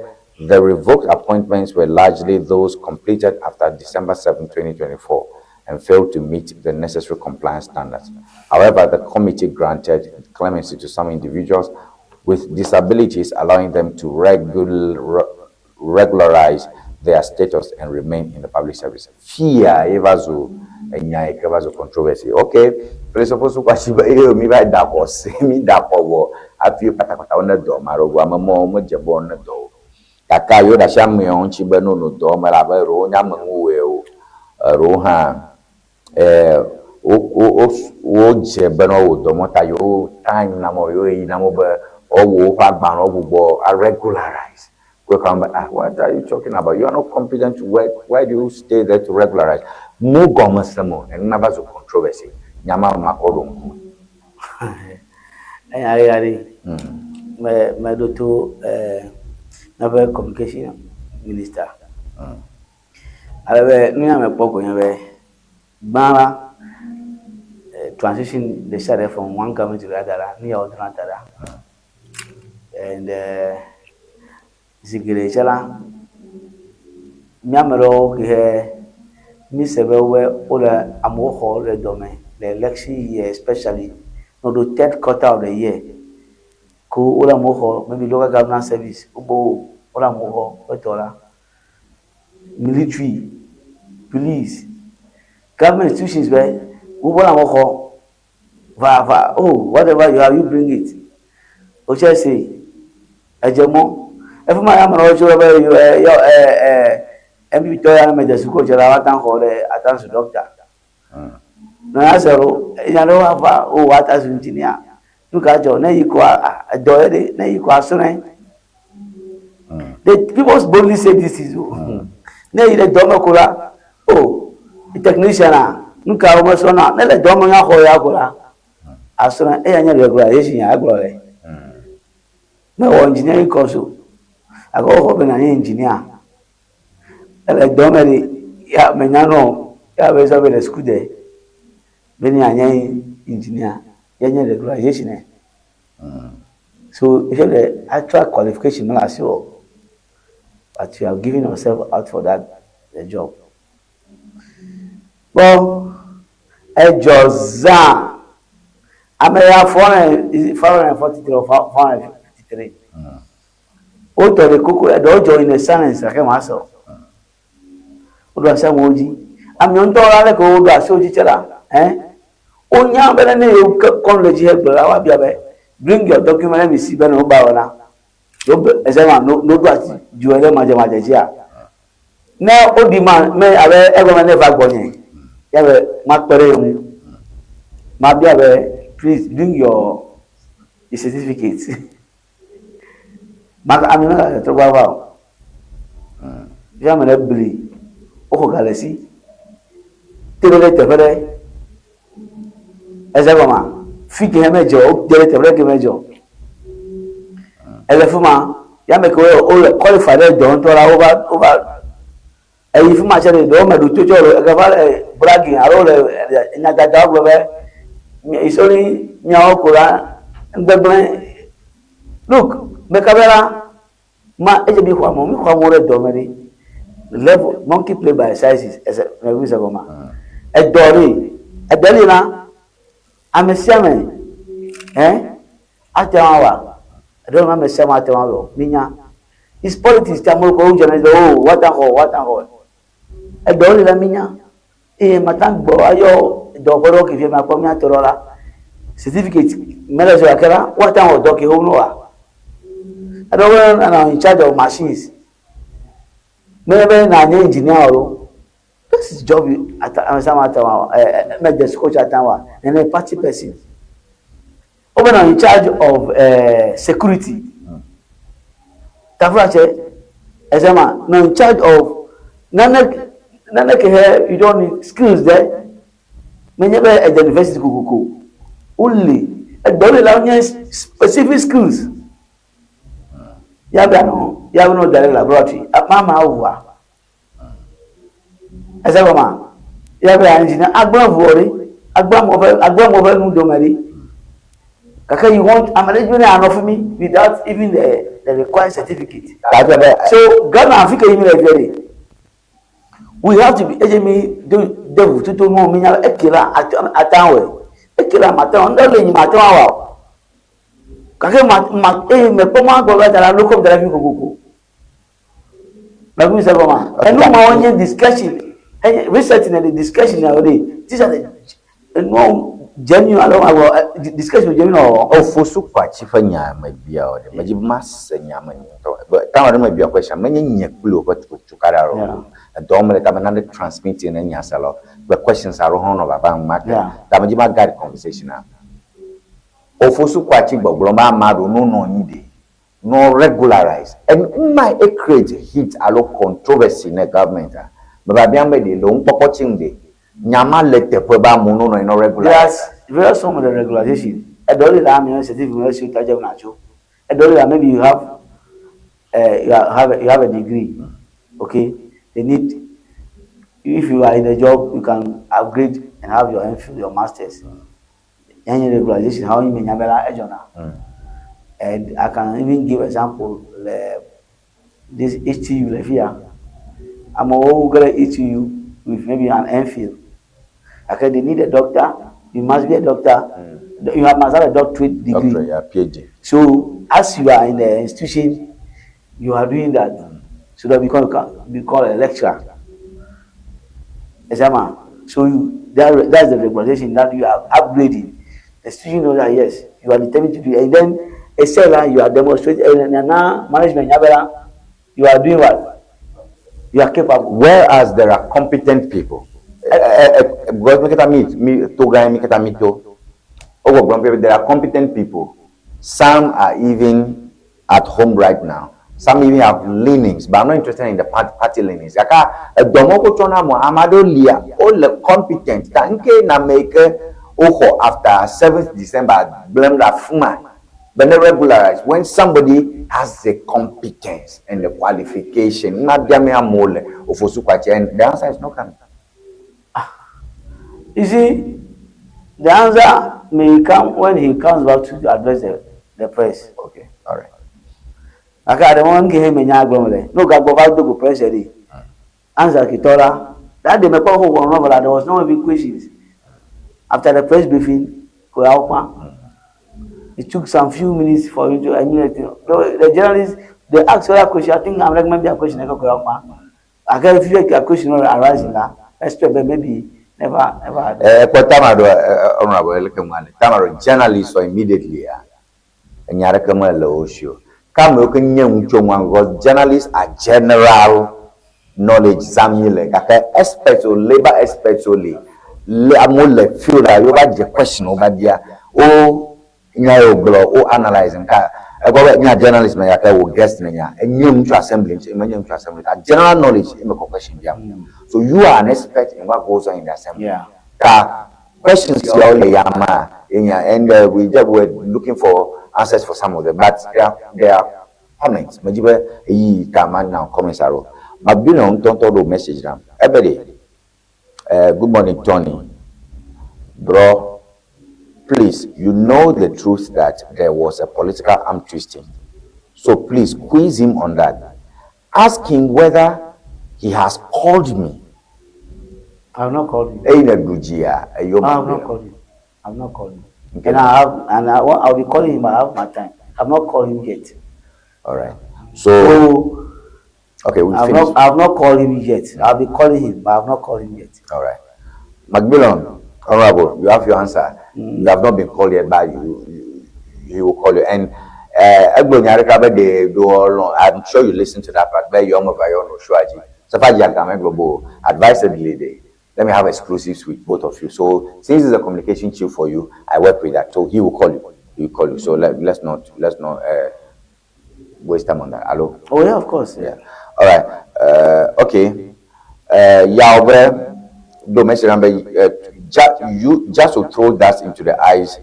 the revoked appointments were largely those completed after December 7, 2024 and failed to meet the necessary compliance standards. However, the committee granted clemency to some individuals with disabilities, allowing them to regularize their status and remain in the public service. Fia ye va zu enya yi ke va zu controversy. Okay, Felix Ofosu Kwakye be eye mi va da kɔ se mi da kɔ vɔ hafi kpatakpata wo ne dɔ ame aɖewo vɔ ame mawo medze be woane dɔ o. Gake yewo ɖe asi ameawo ŋuti be ne wonɔ dɔ me elabe ɖewo nye ameŋuwɔe o, eɖewo hã wo wo wodze be ne woawɔ dɔ mɔ ta yewo time na mo yewo ɣeyiɣi na mo be woawɔ woƒe agbalẽwo gbugbɔ a regularize. Wo come back, ah, what are you talking about? You are not competent to work. Why do you stay there to regularize? Mo gɔme se mo, enu va zu controversy. Nyama ma kɔ ɖo ŋku. Enya ɖe ya ɖe. Me meɖo to míaƒe communication minister. Ale be nu ya me kpɔ ko nye be gbã la transition ɖe sia ɖe from one government to the other la nu ya wodrɔna ta ɖa. And zi geɖe tsɛ la mía ame ɖewo ke he mi se be wobe wole amewo xɔ le dɔme le election year especially ne woɖo third quarter of the year ko wole amewo xɔ maybe local government service wogbo wole amewo xɔ ƒe dɔ la military, police, government institutions be wobe le amewo xɔ. Va va oh whatever you have you bring it. O tse se edze mɔ. Efi ma ya ame ɖewo tso be yɔ yɔ ɛ ɛ MPP tɔ ya ne mede suku o tse la woate ŋu xɔ ɖe ate ŋu azu ɖɔkta. Nɔ ya se ɖo enya ɖewo ava o woate azu engineer. Nu ka dzɔ ne yi koa ah edɔ ye ɖe ne yi koa srɔ̃e. The people boldly say this is o. Ne yi ɖe dɔ me ko la o technician a nu ka womesrɔ̃na ne le dɔ me nya xɔ ya ko la asrɔ̃e eya nye regularization ya egblɔ le. Mewɔ engineering course o. Gake woxɔ be nànye engineer. Ele dɔ me ɖe ya menya nɔ o ya be sɔ be le suku de be ne yeanye engineer ye nye regularization ɛ. So if the actual qualification mele asiwò o but you have given yourself out for that the job. Kpɔ edzɔ zã ame ya 443 or 453. Wotɔ ɖe koko eɖewo dzɔ in a silence gake mase o. Woɖo asi amewo dzi. Amewo ŋutɔ la leke woɖo asi wo dzi tse la, eh, wonya be ne yewo ke kɔ nu ɖe dzi hegblɔ la, woabia be bring your document let me see be ne woba wɔ na. Yewo be eze ma no no ɖo asi dziwò ɖe madzemadze dzia. Ne woɖi ma me abe egɔme ne va gbɔnye ya be makpe ɖe ye ŋu. Mabia be please bring your certificate. Maka ame mega trɔ gbɔ ava o. Fifia ame ɖe bli woxɔ ga le esi te ɖe ɖe teƒe ɖe. Eze gɔmea? Fi ke medze o, wote ɖe teƒe ɖe ke medze o. Ele fi ma ya ame kewo wole qualify ɖe dɔ ŋutɔ la wova wova eyi fi ma tse ɖe ɖewo meɖo to tsɛ o egava le bragging alo le nyadadawo gblɔ be it's only miawo ko la nugbegblẽ. Look, meka be la ma edze be xɔ amewo, mi xɔ amewo ɖe dɔ me ɖe. Level monkey play by sizes ese me se gɔmea? Edɔ ɖe edɔ li na ame sia ame eh ate ŋu awɔa? Eɖewo ame sia ame ate ŋu awɔ. Minya. It's politics ta amewo kɔ wodzɔna be oh woate ŋu axɔ woate ŋu axɔ. Eɖewo li la minya. Eye mate ŋu agblɔ ayɔ dɔwɔƒe ɖewo ke fia miakpɔ míatɔ ɖewo la certificate mele esi o gake la woate ŋu awɔ dɔ ke xoxo wa. Eɖewo be nɔ in charge of machines. Menye be nànye engineer o lo. This is job you ate ame sia ame ate ŋu awɔ. Ɛ mede suku tse ate ŋu awɔa. Nene party person. Wobe nɔ in charge of uh, security. Taflatse, ezema, nɔ in charge of nane nane ke he you don't need skills there. Menye be ede university kokoko. Wole edɔ le la nye specific skills. Ya be anɔ ya be nɔ da ɖe laboratory. Ama ma wua. Ese gɔmea? Ya be engineer agblẽ ʋua ɖi, agblẽ amewo ƒe agblẽ amewo ƒe nudome ɖi. Gake you want ame ɖe dzi be yeanɔ fi mi without even the the required certificate. Gake be So Ghana afi ke yi mi le fia ɖe, we have to be eye mi do de vovototo nuwo mi nya be eke la ate ate ŋu awɔe, eke la mate ŋu ŋɖe le nyi mate ŋu awɔ o. Gake ma ma eye mekpɔ mɔ agblɔ be ta la locum da ɖe fi kokoko. Mɛgu se gɔma. Enu ma wo nye discussion. Enye research na the discussion na wo de. These are the enuwo genuine alo agblɔ discussion genuine ɔwɔ. Ofosu Kwakye ƒe nya mebia wò ɖe, medzi be mase nya me ŋutɔ. Be time aɖe mebia question, menye nye kpli wò ƒe tukaɖa alo Yeah. edɔ mele ta be nane transmit ne nyaselawo kple questions aɖewo hã wonɔ vavam ŋumake. Yeah. Ta medzi be ma guide conversation a. Ofosu Kwakye gbɔgblɔm be ame aɖewo ne wonɔ anyi ɖe, nɔ regularize and ŋma e create heat alo controversy ne government a, me biabiam be ɖe le wo ŋkpɔkpɔ tsi ŋu ɖe, nya ma le teƒe be amewo no nɔ anyi nɔ There regularize. are various forms of the regularization. Eɖewo li la ame certificate me esi wota dze natso. Eɖewo li la maybe you have you have a, you have a degree. Okay, they need if you are in a job you can upgrade and have your MPhil, your masters. Yanyi regularization how you menya be la edzɔna. And I can even give example le this HTU le fia. Amewo ge ɖe HTU with maybe an MPhil. Gake they need a doctor. You must be a doctor. You must have a doctorate degree. Doctorate, yeah, PhD. So as you are in the institution, you are doing that. So that become be called a lecturer. Example. So you, that that's the regularization that you are upgrading. The institution knows that yes, you are determined to do it. And then it said that you are demonstrating, and now management, you are doing what? You are capable. Whereas there are competent people. Because mi kata mi mi to guy mi kata mi to. There are competent people. Some are even at home right now. Some even have leanings, but I'm not interested in the party leanings. Yaka edomoko tsona mo amado lia all the competent. Ta nke na make oho after 7th December blame la fuma. But they regularize when somebody has the competence and the qualification. And the answer is not coming. You see, the answer may come when he comes back to address the press. Okay, all right. Okay, the one give him a no go back to press. Answer Kitora. That day, there was no big questions. After the press briefing, it took some few minutes for him to emulate. The journalists, they asked other question. I think I'm recommending a question. I get a few question arising. Expect maybe never, never. Tamaro, Honorable Tamaro, journalists or immediately. Because journalists are general knowledge. Experts or labor experts only. Feel that you have the question over there. Oh, oh, analyzing. Journalist guest assembly. General knowledge question. So you are an expert in what goes on in the assembly. Yeah. Questions and we just were looking for answers for some of them, but there are comments. Comments are. Message now. Everybody, good morning, Tony. Bro, please, you know the truth that there was a political arm twisting. So please quiz him on that. Ask him whether he has called me. I have not called him. I have not called him. I have not called him. Okay. And I have, and I, I'll be calling him. I have my time. I have not called him yet. All right. So okay, we finished. I have not called him yet. I'll be calling him, but I have not called him yet. All right. Macmillan, Honorable, you have your answer. You have not been called yet, but he will call you. And I'm sure you listen to that part. Advisedly, let me have exclusives with both of you. So since it's a communication chief for you, I work with that. So he will call you. He will call you. So let's not waste time on that. Hello? Oh yeah, of course. Yeah. All right. Okay. You just to throw that into the eyes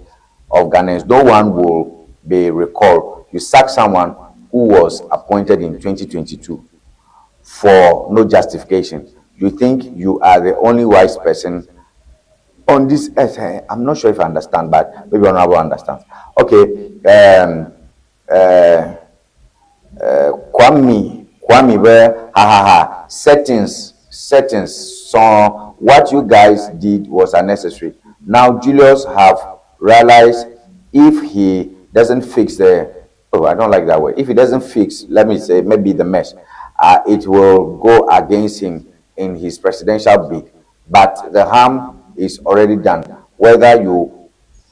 of Ghanaians, no one will be recalled. You sack someone who was appointed in 2022 for no justification. You think you are the only wise person on this earth. I'm not sure if I understand, but maybe Honorable understands. Okay. Kwame, ha ha ha. Settings. So what you guys did was unnecessary. Now Julius have realized if he doesn't fix the, oh, I don't like that word. If he doesn't fix, let me say, maybe the mess, it will go against him in his presidential bid. But the harm is already done, whether you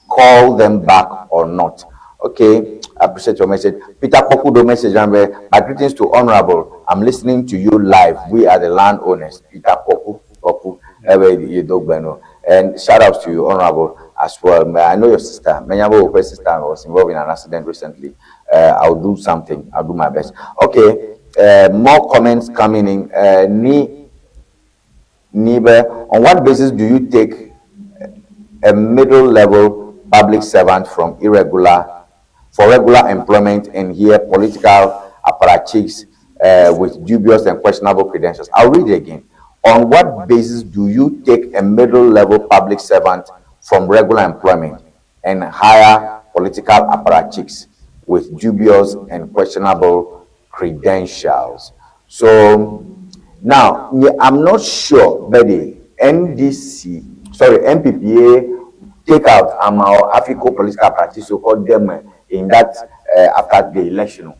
call them back or not. Okay, I appreciate your message. Peter Pokudo message, my greetings to Honorable. I'm listening to you live. We are the landowners. Peter Poku, and shout out to you, Honorable, as well. I know your sister. My sister was involved in an accident recently. I'll do something. I'll do my best. Okay, more comments coming in. Nibe, on what basis do you take a middle level public servant from irregular for regular employment and here political apparatchiks with dubious and questionable credentials? I'll read it again. On what basis do you take a middle level public servant from regular employment and hire political apparatchiks with dubious and questionable credentials? So now, I'm not sure, but the NDC, sorry, NPPA take out our African political party, so called them in that after the election.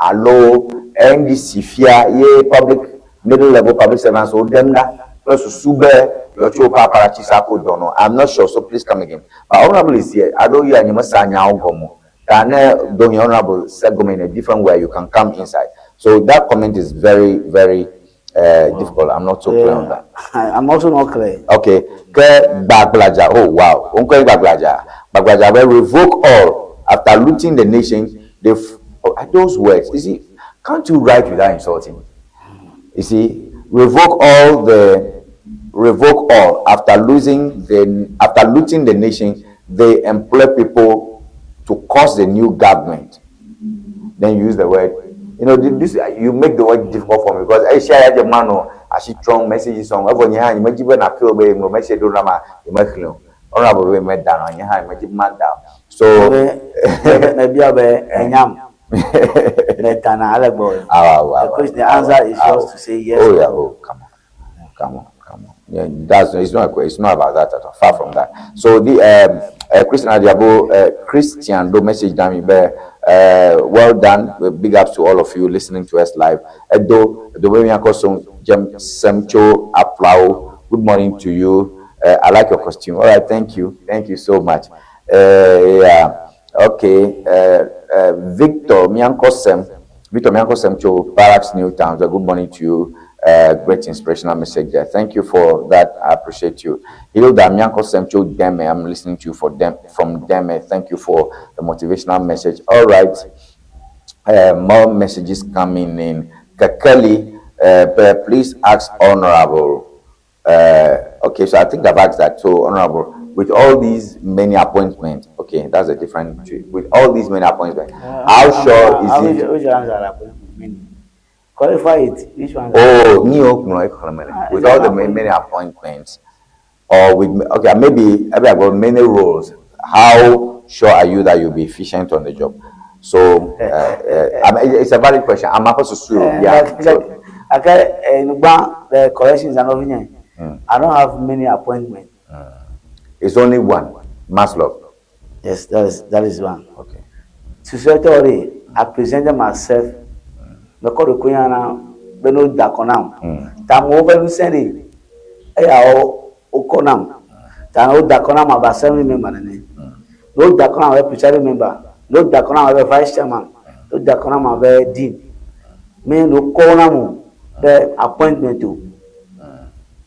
Allow NDC fear, ye public, middle level public servants, so them that Kple susu be yewoatso woƒe apparatchiks ako dɔ nɔ. I'm not sure, so please come again. But Honourable is here. Aɖewo ya nye mesea nyawo gɔme o. Ta ne ɖewohĩ Honourable se gɔme in a different way, you can come inside. So that comment is very, very difficult. I'm not so clear on that. I'm also not clear. Okay. Ke Gbagbladza, oh wow, wo ŋkɔe nye Gbagbladza. Gbagbladza be revoke all after looting the nation, they oh, those words, you see, can't you write without insulting? You see, revoke all the revoke all after losing the after looting the nation, they employ people to cause the new government. Then use the word, you know, this you make the word difficult for me because I share the man I see strong messages on every year. You may even appeal by him, message do nama, you may feel. Honorable we met down on your hand, you may down. So maybe I'll be enyam. Metana alego. The question, the answer is yours to say yes. Oh yeah, oh come on, come on, come on. Yeah, that's it's not it's not about that at all. Far from that. So the Christian Adiabo, Christian do message down be well done. Big ups to all of you listening to us live. Edo Edo Jem Semcho Aplao. Good morning to you. I like your costume. All right, thank you, thank you so much. Yeah, okay. Victor Miankosem, Victor Miankosem Cho, Barracks New Town. So good morning to you. Great inspirational message there. Thank you for that. I appreciate you. Hilda Miankosem Cho Deme. I'm listening to you for them from Deme. Thank you for the motivational message. All right. More messages coming in. Kekeli, please ask Honorable. Okay, so I think I've asked that. So, Honorable, with all these many appointments, okay, that's a different. With all these many appointments, how sure is it? Which ones are appointments? Qualify it. Which ones? Oh, new with all the many appointments, or with okay, maybe I've got many roles. How sure are you that you'll be efficient on the job? So, I mean, it's a valid question. I'm supposed to yeah. Okay, the corrections and everything. I don't have many appointments. It's only one, MASLOC. Yes, that is one. Okay. To say I presented myself. Because the Queen be no dakonam. Tam over no send Eh o okonam. Tam o dakonam about assembly member nene. No dakonam about presiding member. No dakonam about vice chairman. No dakonam about dean. Me no konam the appointment to.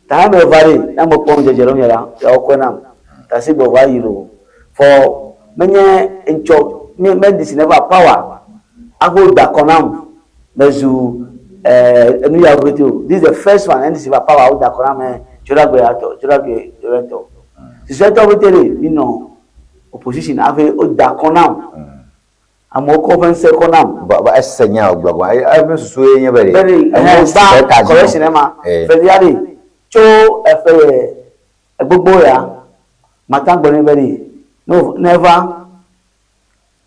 Time vary na mo pon jejero nyara ya okonam. Tasi bo va yiro. For menye ncho me medicine never power. Ago dakonam mezu enu ya weto. This is the first one and this is power dakonam joragbe ato joragbe director. Siseto wetere you know opposition ave o dakonam. Amo conference konam. But esenya ogbogbo. I me susu enye bere. Bere eh correction ma. Fediari cho efe gbogbo ya matangbo ni bere. No never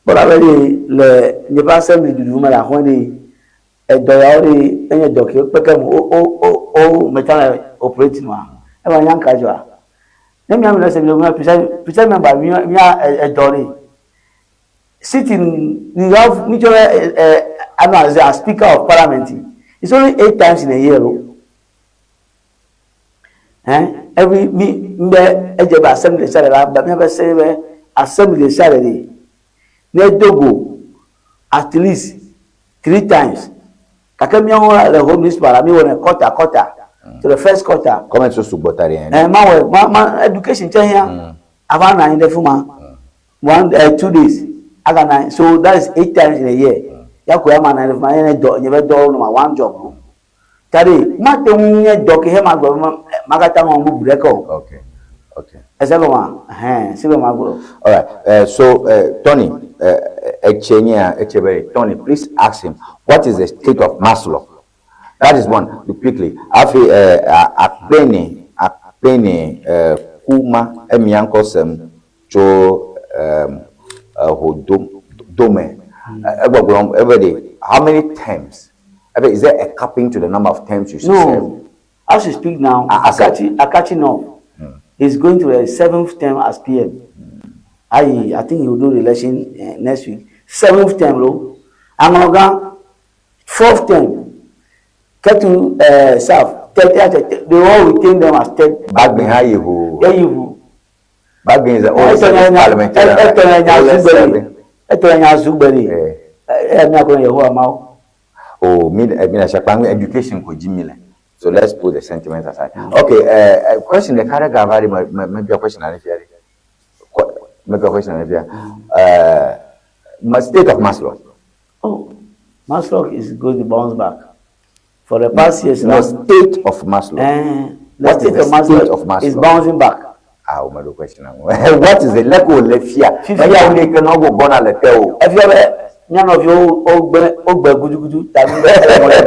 but already le never assembly dudu ma la honi edo ya ori enye doki peke mu o o metal operating wa. E ba yan ka jo. Ne mi am le assembly mi present member mi edo ri. Sitting you have mutual as speaker of parliament. It's only 8 times in a year. Eh? Every me ejeba assembly salary, but me say assembly salary. Ne dogo at least 3 times. Kake mi on le home municipal mi won quarter to the first quarter. Comment so sugbotari en. Eh ma ma education che here. Ava na in the fuma. 1 2 days. Aga so that is 8 times in a year. Ya ko ya ma na ma ne do nye be do no ma one job. Tari ma te unye do ke he ma gbo ma ga ta mo bu breko. Okay. Okay. Ese lo ma eh si lo ma gbo. All right. So Tony Echenya Echebere, Tony, please ask him what is the state of MASLOC? That is one. Quickly. Afi akpeni akpeni kuma emiankosem cho dome. Everybody, how many terms? Is there a capping to the number of terms you should serve? No. As you speak now, Akachi no. He's going to the 7th term as PM. I think he will do the election next week. 7th term, lo. Angoga, 4th term. Ketu South, Third, third, they all retain them as third. Bagbin ha yi ʋu. Ye yi ʋu. Bagbin is the oldest parliamentarian. Etɔ na nya zugbe ɖi. Etɔ na nya zugbe ɖi. Eya mía kplɔ Yehowa Mawu. Oh, mi mi na shakpa education ko dzi mi le. So let's put the sentiments aside. Okay, question ɖeka ɖe gava ɖi me me biɔ question aɖe fia ɖi. Me biɔ question aɖe fia. State of Maslow. Oh, Maslow is going to bounce back. For the past years No, state of Maslow. The What is state the of Maslow state of Maslow? is bouncing back. Ah, o me ɖo question ŋu. What is the leke wòle fia? Fifia. Eya wo ɖeke na wo gbɔna le te o. Efia be mía nɔviwo wogbe wogbe gudugudu ta nu be ele mɔ ɖe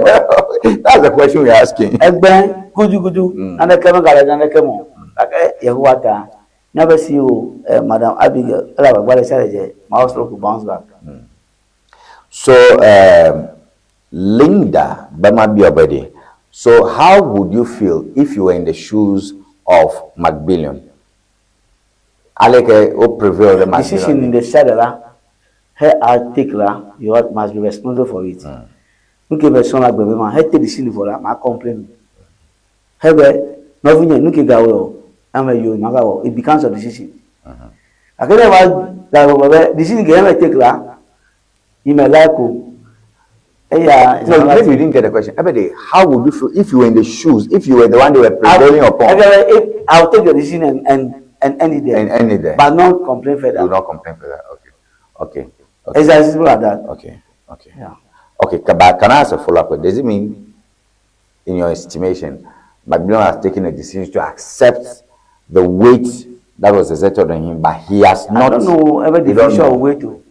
me. That's the question we are asking. Egbe gudugudu naneke megale naneke me o. Gake Yehowa ta míaƒe CEO Madam Abigail ele agbagba ɖe sia ɖe dze Maslow to bounce back. So Linda Bamabi Obedi, so how would you feel if you were in the shoes of McBillion? Aleke wo prevail ɖe Decision McBillion ɖe sia ɖe la, he a take la, you must be responsible for it. Nu ke me srɔ̃ le agbe me ma, he take decision vɔ la, ma complain o. He be, nɔvinye, nu ke gawɔe o, ame yi o, magawɔ o. It becomes your decision. Gake ne eva le gbɔgblɔ be decision ke me take la, yi me like o. Eya No, maybe you didn't get the question. Ebede, how would you feel if you were in the shoes, if you were the one they were prevailing upon? Ebede, if I will take the decision and end it there. And end it there. But not complain further. You will not complain further. Okay. Okay. Okay. It's as simple as that. Okay. Okay. Yeah. Okay. But can I ask a follow-up question? Does it mean, in your estimation, Macmillan has taken a decision to accept the weight that was exerted on him, but he has not. I don't know ever You don't definition know. of weight o.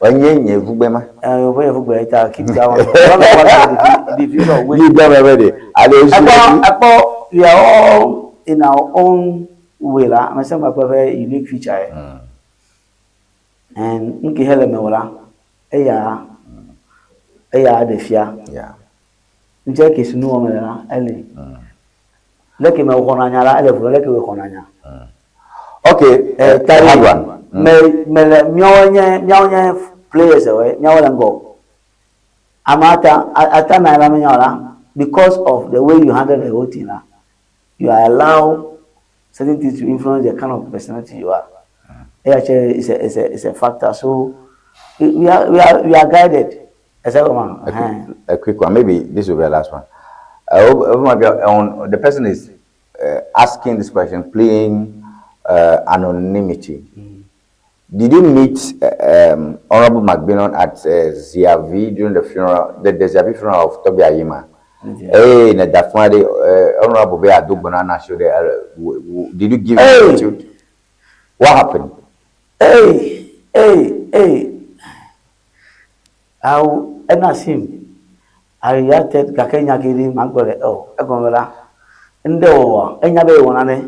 Onye nye vugbe ma. Ofe evugbe ta keep that one. I don't know what the definition of weight. You don't already. Ale Ekpɔ ekpɔ we are all in our own way la. Ame sia ame kpɔ eƒe unique feature yɛ. And nke hele mewò la, eya eya ɖe fia. Yeah. Ŋutsu ke sunu wɔm le la, ele. Leke me xɔna nya la, ele ʋu leke me xɔna nya. Okay. Tari hard one. Me me le míawo nye míawo nye players wɔ míawo le ŋgɔ. Ame ata ata na la menya o la because of the way you handle the whole thing la, you are allow certain things to influence the kind of personality you are. Eya tse is a factor. So we are guided. Ɛsɛ kɔ ma. A quick one. Maybe this will be the last one. On the person is asking this question, playing anonymity. Did you meet Honorable Macmillan at Ziavi during the funeral, the Ziavi funeral of Toby Ayima? Hey, na Dafmade, Honorable Be Adogbona Nasho, did you give Hey! attitude? What happened? Hey, hey, hey. Awo ena sim. I reacted gake nya ke ɖi ma gblɔ ɖe ɔ egɔme la ŋɖe wɔwɔ enya be wɔna ne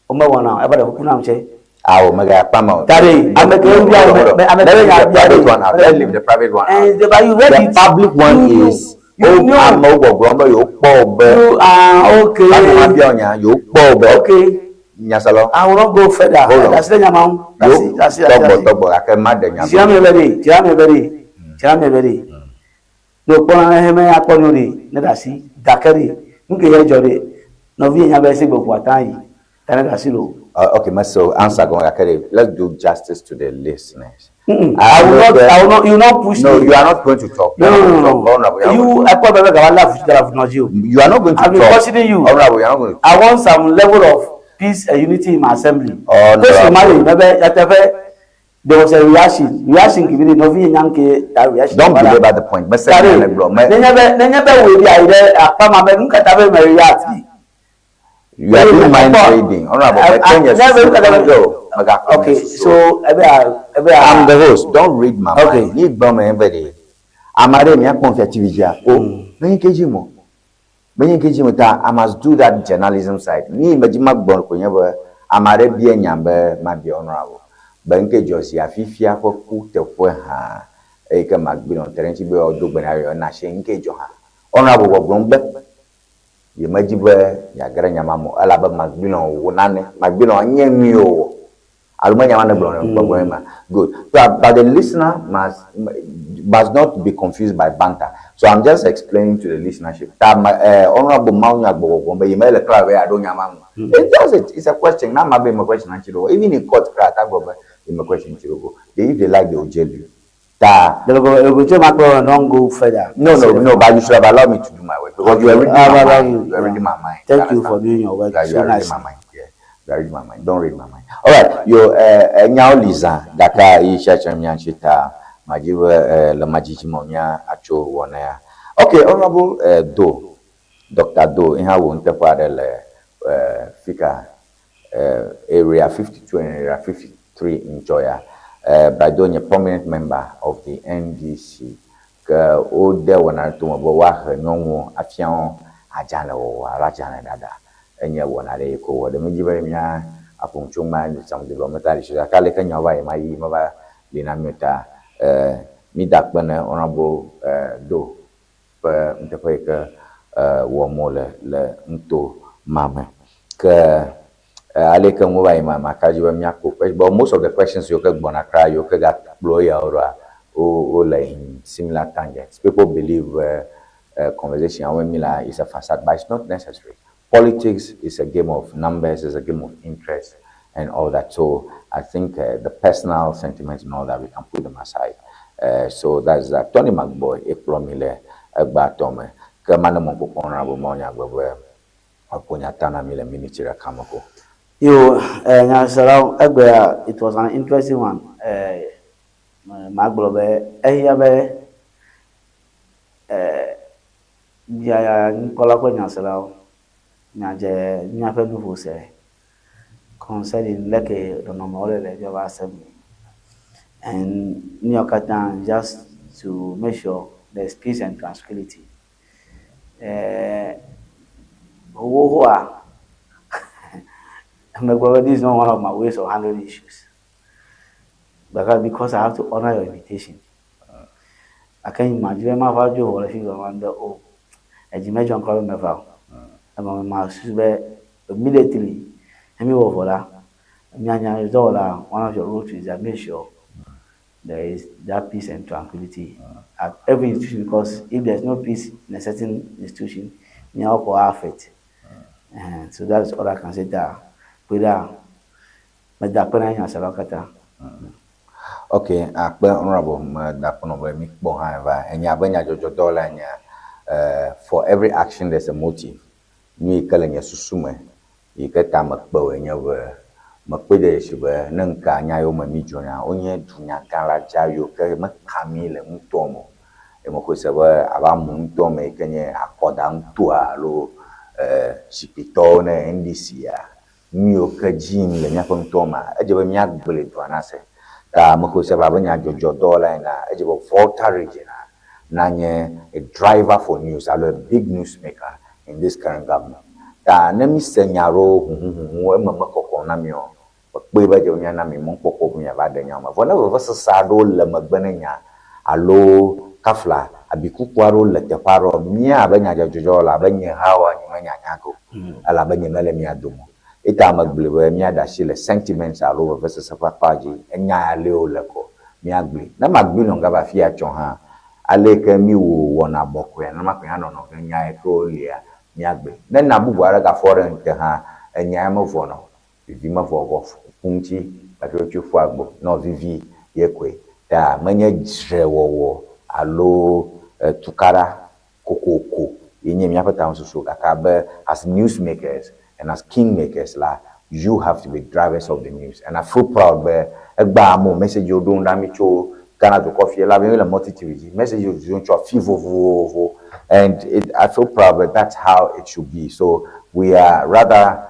womewɔna o eva ɖe kuku nam tse. Ah, oh, mega kpama. Tari, ame ke bia me ame ke Let's nya leave the bia private one out. Let's leave the private one out. And but you read The it. public one You- is you o know. amewo gbɔgblɔm be yewo kpɔ be You ah okay. Láti ma bia nya yewo kpɔ be Okay. nyasalo I will not go further. Hold on. That's the nyama. That's it. That's it. tɔgbɔ That's it. tɔgbɔ gake ma ɖe nya Dzira mi be ɖe. Dzira mi be ɖe. Dzira mi be ɖe. Ne wokpɔ nane he me akpɔ nu ɖe ne ɖe asi gake ɖe nu ke ye dzɔ ɖe nɔvi ye nya be esi gbe ƒo ata yi ta ne ɖe asi lo. Okay, ma so answer gɔme gake ɖe let's do justice to the listeners. I will not. I will not. You will not push No, me. you are not going to talk. No, no, no, no. Honorable, you are You not ekpɔ be be gava la futu la futu dzi o. You are not going to I've been talk. questioning you. Honorable, you are not going to. I want some level of peace and unity in my assembly. Honorable. Question marry maybe yatefe there was a reaction. Reaction kìí ni nɔvi ye nya nke ta reaction. Don't belabor the point. Mese Tari nya le gblɔ. Me nenye be nenye be wo bi ayi ɖe akpa ma be nu kata be me react bi. You are doing mind reading. Honorable, I- me I- tell never look at them. go. Mega Okay, so ebe a ebe a. I'm the host. Don't read my Okay. mind. Ni gbɔn me be de. Ame aɖe mía kpɔm fia TV dzia. O, menye ke dzi mo. Menye ke dzi mo ta I must do that journalism side. Ni me dzi ma gbɔn ko nye be ame aɖe bia nya be ma bia honorable. Be nke dzɔ zi afifia ƒe ku teƒe hã eye ke magbe nɔ te ɖe ŋuti be yewoado gbe na yewo na se nke dzɔ hã. Honorable gbɔgblɔm be yemedzi be yeage ɖe nya ma me o elabe Macmillan wò nane. Macmillan nye nyui o. Alo menya ma ne gblɔ gbɔgblɔ ma. Good. So, but the listener must not be confused by banter. So I'm just explaining to the listenership. Ta me eh, honorable Mawunya gbɔgbɔgbɔ be yi mele kla be yeaɖo nya ma ŋu. It's just it, it's a question. Na ma be me question ŋuti ɖo. Even in court kra ta gblɔ be yi me question ŋuti ɖo. They, if they like, they will jail you. Ta They go, they go tell my don't go further. No, but you should have allowed me to do my work because you are reading Ah, my well, mind. you- You are reading my mind. Thank you understand? for doing your work Yeah, you so are reading nicely. my mind. Yeah, you are reading my mind. Don't read my mind. All right, yo, nyawo li zã gake yi tsatsa mía ŋuti ta madzi be le madzidzi me mía atso wɔna ya. Okay, honorable Do, Dr. Do, ihe wò nuteƒe aɖe le fika area 52 and area 53 ŋutsɔ ya. Brado nye prominent member of the NDC ke wode wɔna ɖe tome be woahe nyɔnuwo afia wo adzalẽ wɔwɔ alo adzalẽ ɖaɖa. Enye wɔna ɖe yi ke wowɔ ɖe. Medzi be mía aƒo nu tso ŋma some developmental issues gake aleke nyawo va yi ma yi meva li na mi o ta mi da akpe ne honorable Do ƒe nuteƒe yi ke wɔm wole le nuto ma me. Ke aleke ŋu va yi ma maka dzi be míaƒo question but most of the questions yiwo ke gbɔna kura yiwo ke gakplɔ eyawo ɖoa wo wole in similar tangents. People believe be conversation yawo mi la is a facade but it's not necessary. Politics is a game of numbers, it's a game of interest and all that. So I think the personal sentiments and all that, we can put them aside. So that's that. Tony McBoy, ekplɔ mi le egba tɔ me. Ke ma ne mɔkpɔkpɔ honorable Mawunya gblɔ be eƒo nya ta na mi le miniti ɖeka me ko. Yo, nyaselawo, egbea it was an interesting one. Magblɔ be ehiã be mia nukpɔla kple nyaselawo miadze míaƒe nuƒo se concerning leke nɔnɔmewo le le míaƒe assembly and míawo katã just to make sure there's peace and tranquility. Hohohoa, megblɔ be this is not one of my ways of handling issues. Because I have to honor your invitation. I can imagine be mava dzo vɔ le fi gblɔ ma be o edzi medzɔ kura be meva o. Egɔme ma susu be immediately ne mi wɔ vɔ la, mianya dɔwɔla one of your roles is that make sure there is that peace and tranquility at every institution because if there is no peace in a certain institution, miawo kɔ affect. So that is all I can say there. Kpe ɖa, meda akpe na nyaselawo katã. Okay, akpe honorable meda akpe nɔ be mi kpɔ hã va. Enya be nyadzɔdzɔdɔwɔla enya for every action there's a motive. Nu yi ke le nye susu me yi ke ta mekpe wòe nye be mekpɔe de dzesi be ne ŋka nya yiwo me mi dzrona wonye dunyagã la dza yiwo ke meka mi le nutoa me o. Ye mexɔe se be abe amewo ŋutɔ me yi ke nye akɔda ŋutoa alo zikpuitɔwo ne NDC ya nu yiwo ke dzi yim le míaƒe nutoa mea, edze be míagblɔe dua nase. Ta mexɔe se be abe nyadzɔdzɔdɔwɔla enea, edze be Volta region nanye a driver for news alo a big news maker in this current government. Ta ne mi se nya ɖewo huhuhuhu eme mekɔkɔ na mi o, mekpɔe be edze be míana mi mɔkpɔkpɔ be miava ɖe nyawo me. Vɔ ne vevesese aɖewo le megbe ne nya alo kafla abikuku aɖewo le teƒe aɖewo, mía abe nyadzɔdzɔdɔwɔla abe nye hã woa nye menyanya ge o elabe nye mele mia dome o. Eta megblɔe be míaɖe asi le sentiments alo vevesese ƒe akpa dzi. Enya alewo le ko míagblɔe. Ne magblɔe nɔ gava afi ya tsɔ hã, ale yi ke míwɔ wɔna bɔkɔe nenema koe hã nɔnɔ ge nya yi ke wolia míagblɔe. Ne na bubu aɖe gafɔ ɖe ŋute hã, enya ya mevɔna o. Vivi mevɔ vɔ ƒu ŋuti gake wotso ƒu agbo nɔ vivi ye koe. Ta menye dzrewɔwɔ alo tukaɖa kokoko ye nye míaƒe tamesusu gake abe as newsmakers and as kingmakers la, you have to be drivers of the news. And I feel proud be egbea amewo message wo ɖom ɖa mi tso Ghana dukɔ fie la be le multi TV dzi message wo ɖom tso afi vovovowo and it, I feel proud but that's how it should be. So we are rather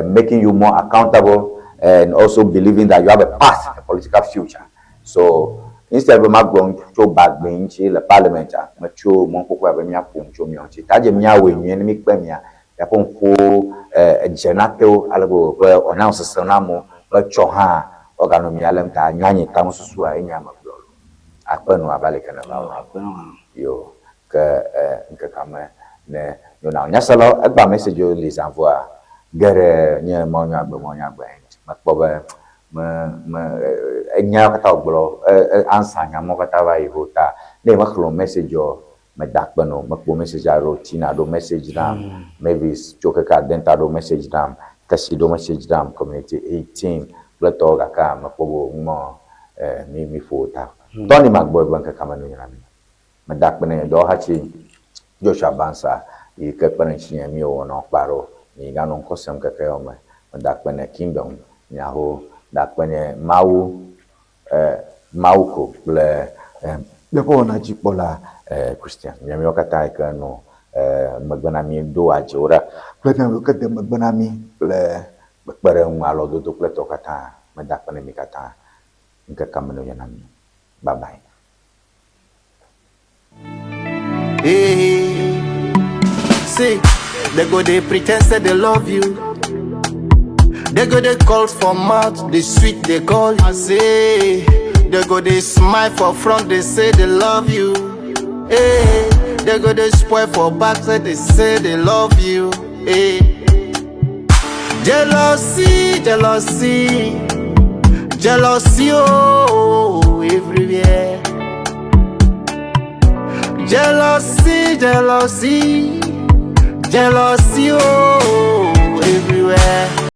making you more accountable and also believing that you have a path, a political future. So instead be magblɔ nu tso Bagbɛ ŋuti le parliament a, metso mɔkpɔkpɔ abe míaƒo nu tso miawo ŋuti. Ta dze míawɔe nyuie ne míkpe mia, miaƒe ŋkuwo edze na tewo ale be ƒe wòanya sese na amewo be tsɔ hã woaganɔ mia lém ta nya nye tamesusua ye nye ame gblɔ lo. Akpe nu abe aleke neva wɔ. Akpe nu hã. Yo ke ŋkekea me ne nyona. Nyaselawo egba message wo li zã vɔa geɖe nye mawunyagbe mawunyagbe and mekpɔ be Me me enya katã wògblɔ e e ansa nya mawo katã va yi ho ta ne mexlẽ message ɔ meda akpe nɔ mekpɔ message aɖewo Tina ɖo message nam Mavis tso keke Adenta ɖo message nam Tesi ɖo message nam Community 18 kple tɔwo gake mekpɔ be ŋmɔ e mi mi ƒo wo ta. Tɔni magbɔ ebe ŋkeke me nu nyina mi. Meda akpe ne nye dɔwɔhati Joshua Bansa yi ke kpe ɖe ŋutinye míewɔ nɔ kpa ɖo mi ganɔ ŋkɔ sem keke yawo me. Meda akpe ne Kingdom Nyaho, da akpe ne Mawu e Mawu ko kple e míaƒe wɔnadzikpɔla e Christian. Miawo katã yi ke nɔ e megbe na mí do adzewo ɖa kple miawo ke de megbe na mí kple kpekpeɖeŋu alɔdodo kple tɔwo katã. Meda akpe ne mi katã. Ŋkeke me nɔ na mi. Bye bye. Hey, see, they go they pretend say they love you. They go they call for mouth, they sweet they call. I say, they go they smile for front, they say they love you. Hey, they go they spoil for back, say they say they love you. Hey, jealousy, jealousy, jealousy, oh, everywhere. Jealousy, jealousy, jealousy, oh, everywhere.